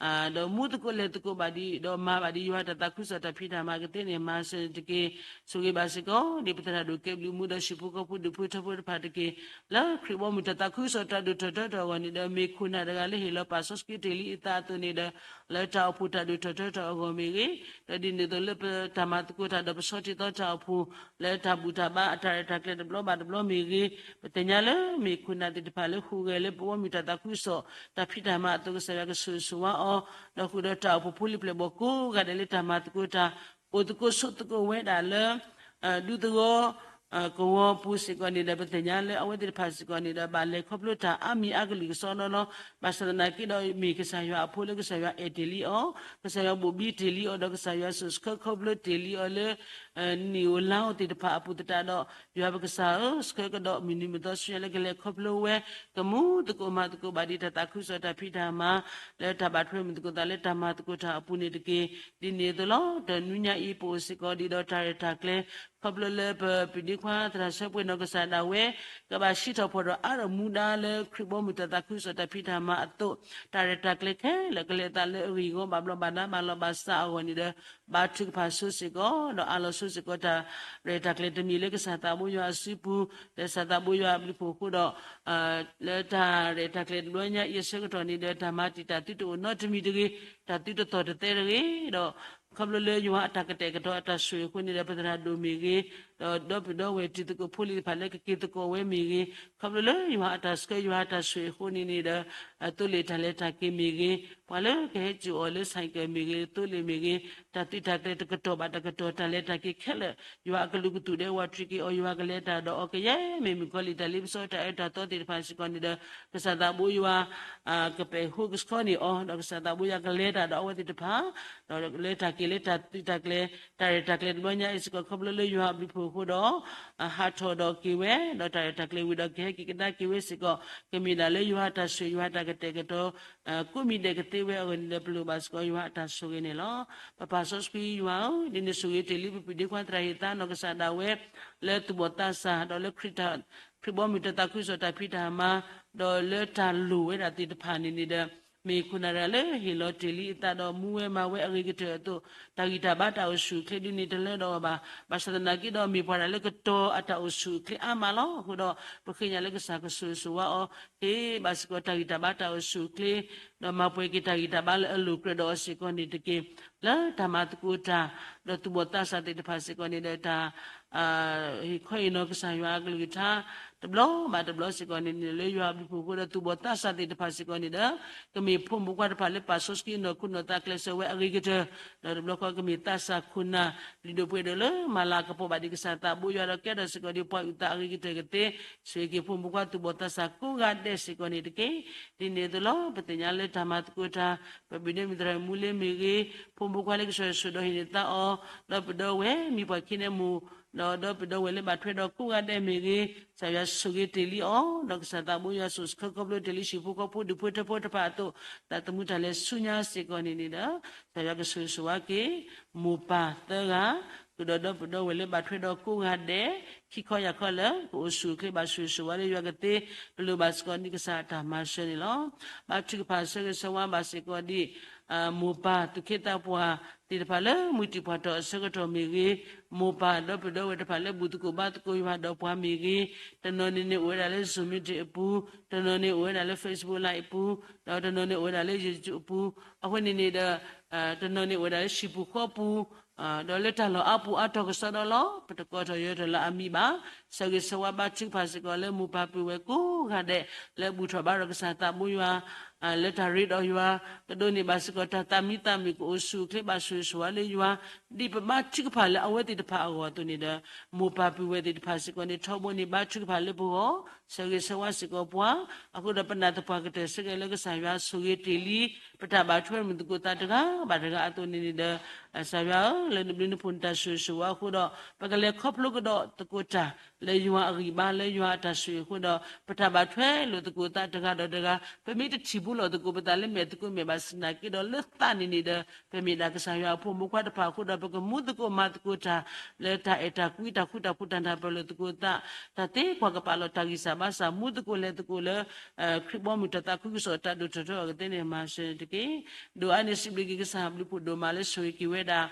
ၤကျါ ဒီးမူသကိးလဲၤသကိးဘၣ်ဒံး ဒီးမၤဘၣ်ဒံးယွၤတၢ်သးခုကစီၣ်တၢ်ဖံးတၢ်မၤကသ့န့ၣ် မၤစၢၤန့ၣ်တက့ၢ်. ဆိၣ်ဂ့ၤဘၣ်စ့ၢ်ကီး ဒ်ပသရၣ်ဒိၣ်ကဲဘျုးမူဒီးဟံၣ်ဖိဃီဖိဒူၣ်ဖိထၢဖိတဖၣ်တက့ၢ်. လၢခရံာ်ဘီမုၢ်တၢ်သးခုကစီၣ်တၢ်ဒိၣ်ထီၣ်ထီထီၣ်အဂီၢ်န့ၣ်ဒီး မ့ၢ်ခိၣ်နၢ်တဂၤလၢဟ့ၣ်လီၤပာ်စီဆှံတ့ၢ်လံအသးအသိးန့ၣ်ဒီး လၢတၢ်အိၣ်ဖှိၣ်တၢ်ဒိၣ်ထီၣ်ထီထီၣ်အဂီၢ်မ့ၢ်ဂ့ၤ, ဒီးဒ်န့ၣ်အသိးလၢပတၢ်မၤသကိးတၢ်ဒီးပဆီၣ်တံၢ်သီတၢ်အိၣ်ဖှိၣ် လၢတၢ်ဘူၣ်တၢ်ဘါအတၢ်ရဲၣ်တၢ်ကျဲၤတဘျီဘၣ်တဘျီမ့ၢ်ဂ့ၤ, ပသ့ၣ်ညါလၢမ့ၢ်ခိၣ်နၢ်သ့ၣ်တဖၣ်လၢဟူးဂဲၤလၢပဘီမုၢ်တၢ်သးခုကစီၣ် တၢ်ဖံးတၢ်မၤအသိး ကစၢ်ယွၤကဆိၣ်ဂ့ၤဆိၣ်ဝါအီၤ, ဒီးဃုာ်ဒီးတၢ်အိၣ်ဖှိၣ်ဖိလံၤပျဲၢ်ဘီၣ်ကိးဂၤဒဲးလၢတၢ်မၤသကိးတၢ် အိၣ်သကိးဆိးသကိးဝဲဒၣ်လၢ ဒူသဝီ ကဝီၤပူၤစ့ၢ်ကီးန့ၣ်ဒီး ပသ့ၣ်ညါလၢအဝဲသ့ၣ်တဖၣ်စ့ၢ်ကီးန့ၣ်ဒီး ဘၣ်လဲၤခီဖျိတၢ်အါမံၤအါကလုာ်ကစီဒီလီၤ. ဘၣ်ဆၣ်သနာ်က့ဒီး မ့ၢ်ကစၢ်ယွၤအဖိလၢကစၢ်ယွၤအဲၣ်တ့ၢ်လံအီၤ, ကစၢ်ယွၤဘိၣ်ဘံတ့ၢ်လံအီၤ ဒီးကစၢ်ယွၤစူးဆှၢခီဖျိတ့ၢ်လံအီၤလၢ နံၣ်ဧိၤလါဧိၤသ့ၣ်တဖၣ်အပူၤသတးဒီး ယွၤပကစၢ်ဧၢ, ဆှၢကဒီးမုၢ်နံၤမုၢ်သီဆူညါလၢကလဲၤခီဖျိဝဲ ကမူသကိးမၤသကိးဘၣ်ဒံးတၢ်သးခုကစီၣ်တၢ်ဖံးတၢ်မၤ လၢတၢ်ဘၣ်ထွဲမုာ်သကိးသးလၢတၢ်မၤသကိးတၢ်အပူၤန့ၣ်တက့ၢ်. ဒ်န့ၣ်အသိးလီၤ. တနွံညါအံၤ ပအိၣ်စ့ၢ်ကီးဒံးဒီးတၢ်ရဲၣ်တၢ်ကျဲၤ ခီဖျိလၢပပုၢ်ဒ့ခွါသရၣ်ဆၢပှဲၤနီၢ်ကစၢ်ဒၣ်ဝဲ ကဘၣ်စံးထီၣ်ဖီၣ်ဒီးအါထီၣ်မူဒါလၢခရံာ်ဘီမုၢ်တၢ်သးခုကစီၣ်တၢ်ဖံးတၢ်မၤအသိး တၢ်ရဲၣ်တၢ်ကျဲၤခဲလၢာ်ကလဲၤအသးလၢအဂ့ၢ်အဂီၢ် ဘၣ်ဘျီးဘၣ်ဒါဘၣ်လီၤဘၣ်စးအဂီၢ်န့ၣ်ဒီး ဘါထုကဖၣ်ဆိစ့ၢ်ကီး ဒီးအးလီၤဆိစ့ၢ်ကီးတၢ်ရဲၣ်တၢ်ကျဲၤတမံၤလၢကစၢ်သးဘိယွၤအစုပူၤ လၢကစၢ်သးဘိယွၤအဘျုးအဖှိၣ်အဃိဒီး လၢတၢ်ရဲၣ်တၢ်ကျဲၤတဘျီညါအံၤအဆၢကတီၢ်န့ၣ်ဒီး တၢ်မၤတံာ်တာ်သုတအိၣ်နီတမံၤတဂ့ၤ, တၢ်သုတသီၣ်တသဲတဂ့ၤ, ဒီး ခီဖျိလၢယွၤအတၢ်ကတဲာ်ကတီၤအတၢ်ဆိၣ်ဂ့ၤအဃိန့ၣ်ဒီး ပသရၣ်ဒိၣ်မ့ၢ်ဂ့ၤ, ဒီးဒီပုၢ်ဒီဝဲၢ်တံၤသကိးဖိလံၤတဖၣ်လၢကက့ၤသကိးဝဲမ့ၢ်ဂ့ၤ, ခီဖျိလၢယွၤအတၢ်ဆှၢ ယွၤအတၢ်ဆိၣ်ဂ့ၤအဃိန့ၣ်န့ၣ်ဒီး သိလ့ၣ်တၢ်လဲၤတၢ်က့ၤမ့ၢ်ဂ့ၤ, ပှၤလၢကဟဲစိာ်အီၤလၢ ဆိုင်ကယ် မ့ၢ်ဂ့ၤ, သိလ့ၣ်မ့ၢ်ဂ့ၤ, တၢ်သုးတၢ်ကျဲၤတကတီၢ်ဘၣ်တကတီၢ် တၢ်လဲၤတၢ်က့ၤခဲလၢာ် ယွၤအကလုာ်ကထူၣ်ဒဲးဝးတရံးက့ၤအီၤ, ယွၤကလဲၤတၢ်ဒီးအီၤကယဲၢ်မ့ၢ်မုၣ်ကီၤလံၢ် တၢ်လ့ပစီတၢ်အၢတၢ်သီသ့ၣ်တဖၣ်စ့ၢ်ကီးန့ၣ်ဒီး ကစၢ်သးဘိယွၤ ကပဲာ်ဟိကဆှီန့ၢ်အီၤ, ဒီးကစၢ်သးဘိယွၤကလဲၤတၢ်ဒီးအဝဲသ့ၣ်တဖၣ်, ဒီးလဲၤတၢ်က့ၤလၢတၢ်သုးတၢ်ကျဲၤ တၢ်ရဲၣ်တၢ်ကျဲၤတဘျီညါအံၤစ့ၢ်ကီး ခီဖျိလၢယွၤအဘျုးအဖှိၣ်အဃိဒီး ဟးထီၣ်ဒီးက့ၤဝဲ, ဒီးတၢ်ရဲၣ်တၢ်ကျဲၤဝံၤဒီးကဟဲက့ၤကဒါက့ၤဝဲစ့ၢ်ကီး ကမ့ၢ်ဒၣ်လၢယွၤအတၢ်ဆိၣ်ဂ့ၤ ယွၤအတၢ်ကတဲာ်ကတီၤ ကိးမံၤဒဲးကသ့ဝဲအဂီၢ်န့ၣ်ဒီး ပလိၣ်ဘၣ်စ့ၢ်ကီးယွၤအတၢ်ဆိၣ်ဂ့ၤန့ၣ်လီၤ. ပပၢ်စီဆှံယွၤဧၢ, ဒ်န့ၣ်ဆိၣ်ဂ့ၤတ့ၢ်လံ ပပုၢ်ဒ့ခွါသရၣ်ဟ့ၣ်သါနီၢ်ကစၢ်ဒၣ်ဝဲ လၢသူၣ်ဘီၣ်သးစၢ် ဒီးလၢခရံာ် ခရံာ်ဘီမုၢ်တၢ်သးခုကစီၣ်တၢ်ဖံးတၢ်မၤ ဒီးလၢတၢ်လိၣ်ဝဲဒၣ်သ့ၣ်တဖၣ်န့ၣ်န့ၣ်ဒီး မ့ၢ်ခိၣ်နၢ်တဂၤလၢဟ့ၣ်လီၤတ့ၢ်လံအသးဒီးမူဝဲမၤဝဲအဂ့ၤကတၢၢ်အသိး တၢ်ဂံၢ်တၢ်ဘါတၢ်အိၣ်ဆူၣ်အိၣ်ချ့ဒ်န့ၣ်တလၢဒီးအီၤဘၣ်. ဘၣ်ဆၣ်သနာ်က့ဒီးမ့ၢ်ပှၤတဂၤလၢကတီၤအတၢ်အိၣ်ဆူၣ်အိၣ်ချ့အါမးလီၤ. အဃိဒီး ပဃ့ကညးလၢကစၢ်ကဆိၣ်ဂ့ၤဆိၣ်ဝါအီၤ ဟ့ၣ်ဘၣ်စ့ၢ်ကီးတၢ်ဂံၢ်တၢ်ဘါတၢ်အိၣ်ဆူၣ်အိၣ်ချ့ ဒီးမၤပှဲၤက့ၤတၢ်ဂံၢ်တၢ်ဘါလၢအလိၣ်ကြၢးဒီးအီၤစ့ၢ်ကီးန့ၣ်တက့ၢ်. လၢတၢ်မၤသကိးတၢ် ဒီးသူၣ်ဘီၣ်သးစၢ်သ့ၣ်တဖၣ်စ့ၢ်ကီးန့ၣ်ဒီးတၢ် ဟ့ၣ်ခီဟ့ၣ်နီၤကစၢ်ယွၤအကလုၢ်ကထါ တဘျီဘၣ်တဘျီစ့ၢ်ကီးန့ၣ်န့ၣ် လၢယွၤအဘျုးအဖှိၣ်အဃိဒီးသူၣ်ဘီၣ်သးစၢ်သ့ၣ်တဖၣ်စ့ၢ်ကီးန့ၣ်ဒီး ကမ့ၢ်ဖိမုၣ်ဖိခွါတဖၣ်လၢပာ်စီဆှံနီၢ်ခိနီၢ်သးကျဲးစၢးဝဲအဂ့ၤကတၢၢ် ဒီးတဘျီဃီကမ့ၢ်သးစၢ်ခိၣ်နၢ် လုၢ်ဒိၣ်ပှ့ၤဒိၣ်လၢမၤလၤကပီၤဘၣ်ဒံးကစၢ်သးဘိယွၤဒီးကဲထီၣ်စ့ၢ်ကီးဒံးပှၤအုၣ်သးအဂ့ၤကတၢၢ်ကသ့ ဆိၣ်ဂ့ၤက့ၤဖိမုၣ်ဖိခွါသူၣ်ဘီၣ်သးစၢ်ကိးဂၤဒဲးစ့ၢ်ကီးန့ၣ်တက့ၢ်. ဒ်န့ၣ်အသိးလီၤ ပသ့ၣ်ညါလၢတၢ်မၤသကိးတၢ် ပပုၢ်ဒ့မုၣ်သရၣ်မူလ့မ့ၢ်ဂ့ၤ, ဖိမုၣ်ဖိခွါလၢကဆိၣ်ဂ့ၤဆိၣ်ဒီးဟ့ၣ်န့ၢ်သါအီၤ, ဒီပုၢ်ဒီဝဲၢ်မ့ၢ်ပှၤခံန့ၣ်မူ ဒီးဒီပုၢ်ဒီဝဲၢ်လၢဘၣ်ထွဲဒီးကိးဂၤဒဲးမ့ၢ်ဂ့ၤ, ကစၢ်ယွၤဆိၣ်ဂ့ၤတ့ၢ်လံအီၤ, ဒီးကစၢ်သးဘိယွၤဆိၣ်ဆှၢခီဖျိတ့ၢ်လံဟံၣ်ဖိဃီဖိဒူၣ်ဖိထၢဖိတဖၣ်အသိး တၢ်သမူတၢ်လဲၤဆူညါစ့ၢ်ကီးန့ၣ်န့ၣ်ဒီး ကစၢ်ယွၤကဆိၣ်ဂ့ၤဆိၣ်ဝါက့ၤ မိၢ်ပၢ်သၢဂၤ ဃုာ်ဒီးဒီပုၢ်ဒီဝဲၢ်လၢဘၣ်ထွဲဒီးကိးဂၤဒဲး ခံခီယၢ်ခီလၢ ကအိၣ်ဆူၣ်အိၣ်ချ့ဘၣ်ဆိၣ်ဂ့ၤဆိၣ်ဝါလၢယွၤကသ့ ပလိၣ်ဘၣ်စ့ၢ်ကီးဒံးကစၢ်အတၢ်မၤစၢၤန့ၣ်လီၤ. ဘါထုကဖၣ်ဆၢဂ့ၤဆၢဝါဘၣ်စ့ၢ်ကီးဒံး မိၢ်ပၢ်သူၣ်က့သးပှၢ်သ့ၣ်တဖၣ်လၢမုၢ်တံၢ်ပှၢ်ထီၣ်အဆၢကတီၢ်မ့ၢ်ဂ့ၤ, မိၢ်ပၢ်ဒီပုၢ်ဒီဝဲၢ်တဖၣ်လၢဘူၣ်သကိးဘါသကိးယွၤဒီးပှၤမ့ၢ်ဂ့ၤ, တနီၤန့ၣ်န့ၣ်အိၣ်ဝဲဒၣ်လၢ Zoom meeting အပူၤ, တနီၤန့ၣ်အိၣ်ဝဲဒၣ်လၢ Facebook Live အပူၤ, ဒီးတနီၤန့ၣ်အိၣ်ဝဲဒၣ်လၢ YouTube အပူၤ, အဃိန့ၣ်န့ၣ်ဒီး တနီၤန့ၣ်အိၣ်ဝဲဒၣ်လၢဟံၣ်ပူၤဃီပူၤ ဒီးလၢတၢ်လီၢ်အါပူၤအါတီၤကစီဒီလီၤ. ပတကိးထီၣ်ယၢၤထီၣ်လၢအမံၤဘၣ်. ဆၢဂ့ၤဆၢဝါဘါထုကဖၣ်စ့ၢ်ကီးလၢမိၢ်ပၢ်ပုၢ်ဝဲၢ်ကိးဂၤဒဲး လၢဘူၣ်ထီၣ်ဘါထီၣ်ကစၢ်သးဘိယွၤ လၢတၢ်ရ့ဒီးယွၤ ကဒိးန့ၢ်ဘၣ်စ့ၢ်ကီးတၢ်သးမံသးမုာ် ကအိၣ်ဆူၣ်အိၣ်ချ့ဘၣ်ဆိၣ်ဂ့ၤဆိၣ်ဝါလၢယွၤ ဒ်ပဘါထုကဖၣ်လၢအဝဲသ့ၣ်တဖၣ်အဂီၢ်အသိးန့ၣ်ဒီး မိၢ်ပၢ်ပုၢ်ဝဲၢ်သ့ၣ်တဖၣ်စ့ၢ်ကီးန့ၣ် ထီဘိန့ၣ်ဘါထုကဖၣ်လၢပဂီၢ် ဆၢဂ့ၤဆၢဝါစ့ၢ်ကီးပှၤ အဃိဒီးပနာ်သပှၢ်ကတၢၢ်ဆၢကဲၤလၢကစၢ်ယွၤဆိၣ်ဂ့ၤတ့ၢ်လံ ပတၢ်ဘၣ်ထွဲမုာ်သကိးသးတဂၤဘၣ်တဂၤအသိးန့ၣ်န့ၣ်ဒီး ကစၢ်ယွၤဧၢ လၢနဘျုးနဖှိၣ်နတၢ်ဆိၣ်ဂ့ၤဆိၣ်ဝါအဃိဒီး ပကလဲၤခီဖျိကဒီးသကိးတၢ် လၢယွၤအဂံၢ်ဘါလၢယွၤအတၢ်ဆိၣ်ဂ့ၤအဃိဒီး ပတၢ်ဘၣ်ထွဲလိာ်သကိးသးတဂၤဒီးတဂၤ ပမ့ၢ်တထံၣ်ဘူးလိာ်သကိးပသးလၢမဲာ်သကိးမဲာ်ဘၣ်ဆၣ်သနာ်က့ဒီးလၢသးန့ၣ်န့ၣ်ဒီး ပမ့ၢ်ဒၣ်ကစၢ်ယွၤအဖိမုၣ်ဖိခွါတဖၣ်အဃိဒီး ပကမူသကိးမၤသကိးတၢ် လၢတၢ်အဲၣ်တၢ်ကွံ တၢ်ဃူတၢ်ဖိးတၢ်နၢ်ပၢၢ်လိာ်သကိးသး တၢ်သ့ကွၢ်ကပာ်လီၤတၢ်ဂံၢ်စၢ်ဘါစၢ် မူသကိးလဲၤသကိးလၢ ခရံာ်ဘီမုၢ်တၢ်သးခုကစီၣ်တၢ်ဒိၣ်ထီၣ်ထီအကသ့န့ၣ် မၤစၢၤန့ၣ်တက့ၢ်. ဒိၣ်အါန့ၢ်စံးဘျုးက့ၤကစၢ်ဘျုးဖှိၣ်ဒိၣ်မးလၢဆိၣ်ဂ့ၤက့ၤဝဲဒၣ်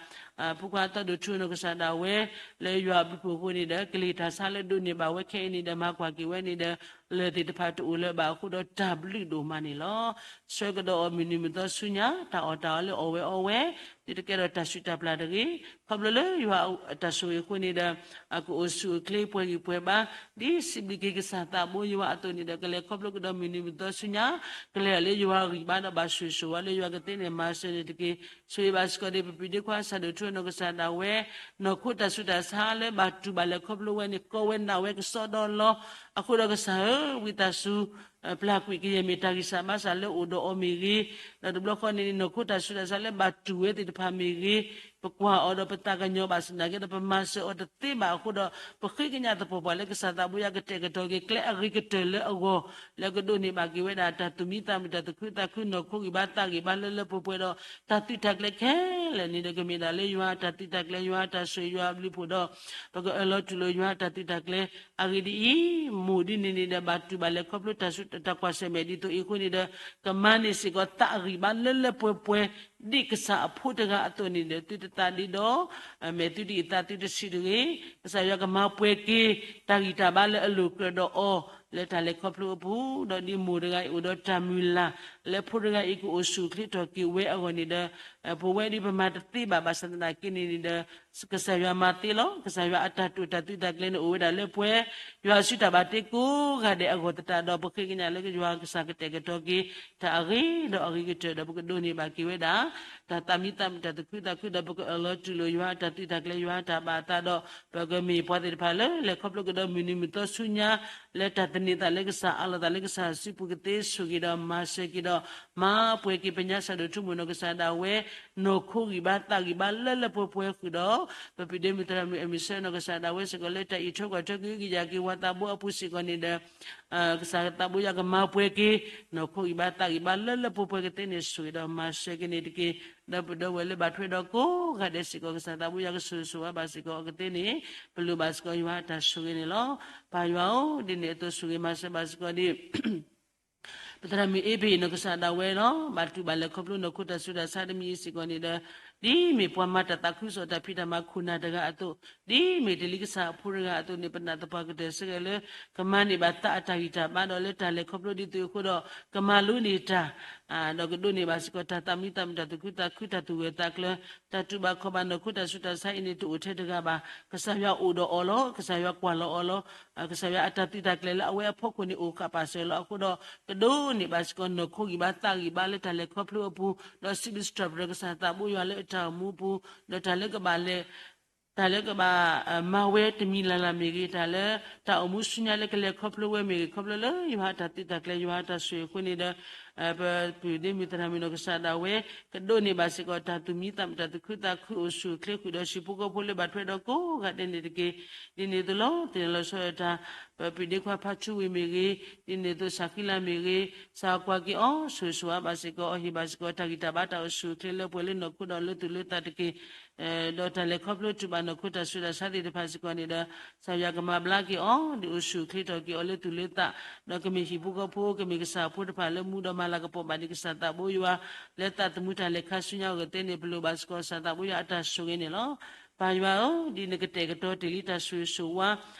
ဖိခွါသီဒိၣ်ထူနီၢ်ကစၢ်ဒၣ်ဝဲ လၢယွၤအဘျုးအဖှိၣ်အဃိန့ၣ်ဒီး ကလံၤတၢ်ဆါလၢဒိးန့ၢ်ဘၣ်ဝဲခဲအံၤန့ၣ်ဒီး မၤကွၢ်က့ၤဝဲန့ၣ်ဒီး လၢၢ်သ့ၣ်တဖၣ်တအိၣ်လၢၤဘၣ်အဃိဒီး တၢ်ဘျုးဒိၣ်မးန့ၣ်လီၤ. ဆှၢကဒီးအီၤမုၢ်နံၤမုၢ်သီဆူညါ တၢ်အီၣ်တၢ်အီလၢအီၣ်ဝဲအီဝဲ ဒ်တကဲဒီးတၢ်ဆူးတၢ်ပျၢ်တဂ့ၤ ခီဖျိလၢယွၤအတၢ်ဆိၣ်ဂ့ၤအဃိန့ၣ်ဒီး ကအိၣ်ဆူၣ်အိၣ်ချ့ပှဲၤဂံၢ်ပှဲၤဘါ ဒ်စံးဘျုးက့ၤကစၢ်သးဘိယွၤအသိးန့ၣ်ဒီး ကလဲၤခီဖျိကဒီးမုၢ်နံၤမုၢ်သီဆူညါ ကလဲၤလၢယွၤအဂံၢ်ဘါဒီးဘၣ်ဆိၣ်ဂ့ၤဆိၣ်ဝါလၢယွၤကသ့န့ၣ် မၤစၢၤန့ၣ်တက့ၢ်. ဆိၣ်ဂ့ၤဘၣ်စ့ၢ်ကီးဒံး ပပုၢ်ဒ့ခွါကစၢ်ဒိၣ်ထူနီၢ်ကစၢ်ဒၣ်ဝဲ နီၢ်ခိတၢ်ဆူးတၢ်ဆါလၢဘၣ်တူၢ်ဘၣ်လဲၤခီဖျိဝဲန့ၣ် ကီဝဲနးဝဲကစီဒီလီၤ. အဃိဒီးကစၢ်ဧၢ ဝံသးစူၤ ပျၢ်ကွံာ်ကယဲၢ်မ့ၢ်တၢ်ဂံၢ်စၢ်ဘါစၢ်လၢအိၣ်ဒီးအီၤမ့ၢ်ဂ့ၤ, ဒီးတဘျီဃီန့ၣ် နီၢ်ခိတၢ်ဆူးတၢ်ဆါလၢဘၣ်တူၢ်ဝဲသ့ၣ်တဖၣ်မ့ၢ်ဂ့ၤ, ပကွၢ်အီၤဒီးပသးကညီၤဘၣ်ဆၣ်သနာ်က့ဒီး ပမၤစၢၤအီၤတသ့ဘၣ်အဃိဒီး ပဃ့ကညးသပှၢ်ပှၢ်လၢကစၢ်သးဘိယွၤကတဲာ်ကတီၤက့ၤကျဲအဂ့ၤကတၢၢ်လၢအဂီၢ် လၢကဒိးန့ၢ်ဘၣ်က့ၤဝဲဒၣ်တၢ်သူၣ်မံသးမုာ် တၢ်သူၣ်ခုသးခု နီၢ်ခိဂံၢ်ဘါသးဂံၢ်ဘါလၢလၢပှဲၤပှဲၤဒီး တၢ်သုးတၢ်ကျဲၤခဲလၢာ်န့ၣ်ဒီး ကမ့ၢ်ဒၣ်လၢယွၤအတၢ်သုးတၢ်ကျဲၤ ယွၤအတၢ်ဆိၣ်ဂ့ၤ ယွၤအဘျုးအဖှိၣ်ဒီး ပကအၢၣ်လီၤတူၢ်လိာ်ယွၤအတၢ်သုးတၢ်ကျဲၤ အဂ့ၢ်ဒ်အံၤ, မိၢ်ဒ်န့ၣ်န့ၣ်ဒီး ဘၣ်တူၢ်ဘၣ်လဲၤခီဖျိတၢ်ဆူး တၢ်ကွၢ်ဆၢၣ်မဲာ်ဒ်သိးအံၤအဃိန့ၣ်ဒီး ကမၤန့ၢ်စ့ၢ်ကီးသးအဂံၢ်ဘါလၢလၢပှဲၤပှဲၤ ဒ်ကစၢ်အဖိတဂၤအသိးန့ၣ်ဒီး သုတသးဒ့ဒီး မဲာ်သုတအံးသးသုတဆံးတဂ့ၤ. ကစၢ်ယွၤကမၤပှဲၤက့ၤ တၢ်ဂံၢ်တၢ်ဘါလၢအလိၤကြၢးဒီးအီၤ လၢတၢ်လဲၤခီဖျိအပူၤ, ဒီးဒ်မိၢ်တဂၤအံၤအိၣ်ဒီးတၢ်မုၢ်လၢ် လၢဖိတဂၤအံၤကအိၣ်ဆူၣ်အိၣ်ချ့ထီၣ်က့ၤဝဲအဂီၢ်န့ၣ်ဒီး ပဝဲဒ်ပမၤတသ့ဘၣ် ဘၣ်ဆၣ်သနာ်က့န့ၣ်ဒီး ကစၢ်ယွၤမၤသ့လီၤ. ကစၢ်ယွၤအတၢ်တိာ်တၢ်သုးတၢ်ကျဲၤန့ၣ်အိၣ်ဝဲဒၣ်လၢပှဲၤ ယွၤအစုတၢ်ဘၣ်တ့ကိးဂၤဒဲးအဂီၢ်သတးဒီး ပဃ့ကညးလၢယွၤကစၢ်ကတဲာ်ကတီၤက့ၤ တၢ်အဂ့ၤဒီးအဂ့ၤကတၢၢ်ဒီး ပကဒိးန့ၢ်ဘၣ်က့ၤဝဲဒၣ် တၢ်သးမံသးမုာ်တၢ်သူၣ်ခုသးခုဒီး ပကအၢၣ်လီၤတူၢ်လိာ်ယွၤအတၢ်သုးတၢ်ကျဲၤ ယွၤအတၢ်ဘၣ်အသးဒီး ပကမ့ၢ်ပှၤသ့ၣ်တဖၣ်လၢ လဲၤခီဖျိကဒီးမုၢ်နံၤမုၢ်သီဆူညါ လၢတၢ်သန့ၤသးလၢကစၢ်အးလီၤသးလၢကစၢ်စုပူၤကသ့ဆိၣ်ဂ့ၤဒီးမၤစၢၤက့ၤဒီး မၤပှဲၤက့ၤပညါစၢ်ဒိၣ်ထူမိၢ်နီၢ်ကစၢ်ဒၣ်ဝဲ နီၢ်ခိဂံၢ်ဘါသးဂံၢ်ဘါလၢလၢပှဲၤပှဲၤဃုာ်ဒီး ပပုၢ်ဒ့မုၣ်သရၣ်မုၣ်အမံၤဆၢနီၢ်ကစၢ်ဒၣ်ဝဲစ့ၢ်ကီးလၢတၢ်အံးထွဲကွၢ်ထွဲကဟုကယာ်က့ၤဝၤသးဘိအပူၤစ့ၢ်ကီးန့ၣ်ဒီး ကစၢ်သးဘိယွၤကမၤပှဲၤက့ၤ နီၢ်ခိဂံၢ်ဘါသးဂံၢ်ဘါလၢလၢပှဲၤပှဲၤကသ့န့ၣ် ဆိၣ်ဂ့ၤဒီးမၤစၢၤက့ၤန့ၣ်တက့ၢ်. ဒီးပဒီပုၢ်ဝဲၢ်လၢဘၣ်ထွဲဒီးကိးဂၤဒဲးစ့ၢ်ကီး ကစၢ်သးဘိယွၤကဆိၣ်ဂ့ၤဆိၣ်ဝါဘၣ်စ့ၢ်ကီးအကသ့န့ၣ် ပလိၣ်ဘၣ်စ့ၢ်ကီးယွၤအတၢ်ဆိၣ်ဂ့ၤန့ၣ်လီၤ. ပၢ်ယွၤဧၢ, ဒ်န့ၣ်အသိးဆိၣ်ဂ့ၤမၤစၢၤဘၣ်စ့ၢ်ကီးဒ် ပသရၣ်မုၣ်အ့ဘ့ၣ်နီၢ်ကစၢ်ဒၣ်ဝဲလီၤ. ဘၣ်တူၢ်ဘၣ်လဲၤခီဖျိနီၢ်ခိတၢ်ဆူးတၢ်ဆါတမံၤအံၤစ့ၢ်ကီးန့ၣ်ဒီး ဒ်မ့ၢ်ပှၤမၤတၢ်သးခုကစီၣ်တၢ်ဖံးတၢ်မၤခိၣ်နၢ်တဂၤအသိး, ဒ်မ့ၢ်တ့ၢ်လံကစၢ်အဖိတဂၤအသိးန့ၣ် ပနာ်သပှၢ်ကတၢၢ်စ့ၢ်ကီးလၢ ကမၤန့ၢ်ဘၣ်သးအတၢ်ဂံၢ်တၢ်ဘါဒီးလၢတၢ်လဲၤခီဖျိဒ်သိးအဃိဒီး ကမၤလိန့ၢ်တၢ် ဒီးကဒိးန့ၢ်ဘၣ်စ့ၢ်ကီးတၢ်သးမံသးမုာ်တၢ်သူၣ်ခုသးခုတၢ်သူၣ်ဂၢၢ်သးကျၢၤ တၢ်တူၢ်ဘၣ်ခီၣ်ဘၣ်နီၢ်ခိတၢ်ဆူးတၢ်ဆါအံၤန့ၣ် တအိၣ်ထဲတဂၤဘၣ်. ကစၢ်ယွၤအိၣ်ဒီးအီၤလီၤ. ကစၢ်ယွၤကွၢ်လီၤအီၤလီၤ. ကစၢ်ယွၤအတၢ်သုးတၢ်ကျဲၤလၢအဝဲအဖီခိၣ်န့ၣ်အိၣ်ဃာ်ပာ်စၢၤလီၤအဃိဒီး ကဒိးန့ၢ်ဘၣ်စ့ၢ်ကီးနီၢ်ခိဂံၢ်ဘါသးဂံၢ်ဘါလၢတၢ်လဲၤခီဖျိအပူၤ ဒီးစံးဘျုးစံးထီၣ်ပတြၢၤကစၢ်သးဘိယွၤလၢအတၢ်အိၣ်မူအပူၤ ဒီးတၢ်လၢကဘၣ်လဲၤ တၢ်လၢကဘၣ် မၤဝဲတမံၤလၢ်လၢ်မ့ၢ်ဂ့ၤ တၢ်လၢ တၢ်အိၣ်မူဆူညါလၢကလဲၤခီဖျိဝဲမ့ၢ်ဂ့ၤ ခီဖျိလၢယွၤအတၢ်သုးတၢ်ကျဲၤ ယွၤအတၢ်ဆိၣ်ဂ့ၤအဃိန့ၣ်ဒီး ပပုၢ်ဒ့မုၣ်သရၣ်မုၣ်နီၢ်ကစၢ်ဒၣ်ဝဲ ကဒိးန့ၢ်ဘၣ်စ့ၢ်ကီးတၢ်သူၣ်မံသးမုာ်တၢ်သူၣ်ခုသးခုအိၣ်ဆူၣ်အိၣ်ချ့ဃုာ်ဒီးဟံၣ်ဖိဃီဖိလၢဘၣ်ထွဲဒီးကိးဂၤဒဲးန့ၣ်တက့ၢ်. ဒ်န့ၣ်အသိးလီၤ. သန့ၤလီၤဆီဒၣ်တၢ် ပပုၢ်ဒ့ခွါဖါဆူဝ့ၢ်မ့ၢ်ဂ့ၤ, ဒ်န့ၣ်အသိးစၢ်ဃံလၤမ့ၢ်ဂ့ၤ, စၢ်ကွၢ်က့ၤအီၤ ဆိၣ်ဂ့ၤဆိၣ်ဝါဘၣ်စ့ၢ်ကီးအီၤ ဟ့ၣ်ဘၣ်စ့ၢ်ကီးတၢ်ဂံၢ်တၢ်ဘါတၢ်အိၣ်ဆူၣ်အိၣ်ချ့လၢပှဲၤလၢနီၢ်ခိဒီးလၢသူၣ်လၢသးတက့ၢ်. ဒီးတၢ်လဲၤခီဖျိတူၢ်ဘၣ်နီၢ်ခိတၢ်ဆူးတၢ်ဆါသ့ၣ်တဖၣ်စ့ၢ်ကီးန့ၣ်ဒီး ကစၢ်ယွၤကမၤဘျါက့ၤအီၤ ဒ်အိၣ်ဆူၣ်အိၣ်ချ့ထီၣ်က့ၤအီၤလၢသူၣ်လၢသး, ဒီးကမ့ၢ်ဟံၣ်ဖိဃီဖိ ကမ့ၢ်ကစၢ်ဖိတဖၣ်လၢမူဒီးမၤလၤကပီၤဘၣ်ဒံးကစၢ်သးဘိယွၤ လၢသးသမူတၢ်လဲၤခါဆူညါအဂီၢ်သ့န့ၣ် ပလိၣ်ဘၣ်စ့ၢ်ကီးကစၢ်သးဘိယွၤအတၢ်ဆိၣ်ဂ့ၤန့ၣ်လီၤ. ပၢ်ယွၤဧၢ, ဒ်နကတဲာ်ကတီၤတ့ၢ်လံတၢ်ဆိၣ်ဂ့ၤဆိၣ်ဝါ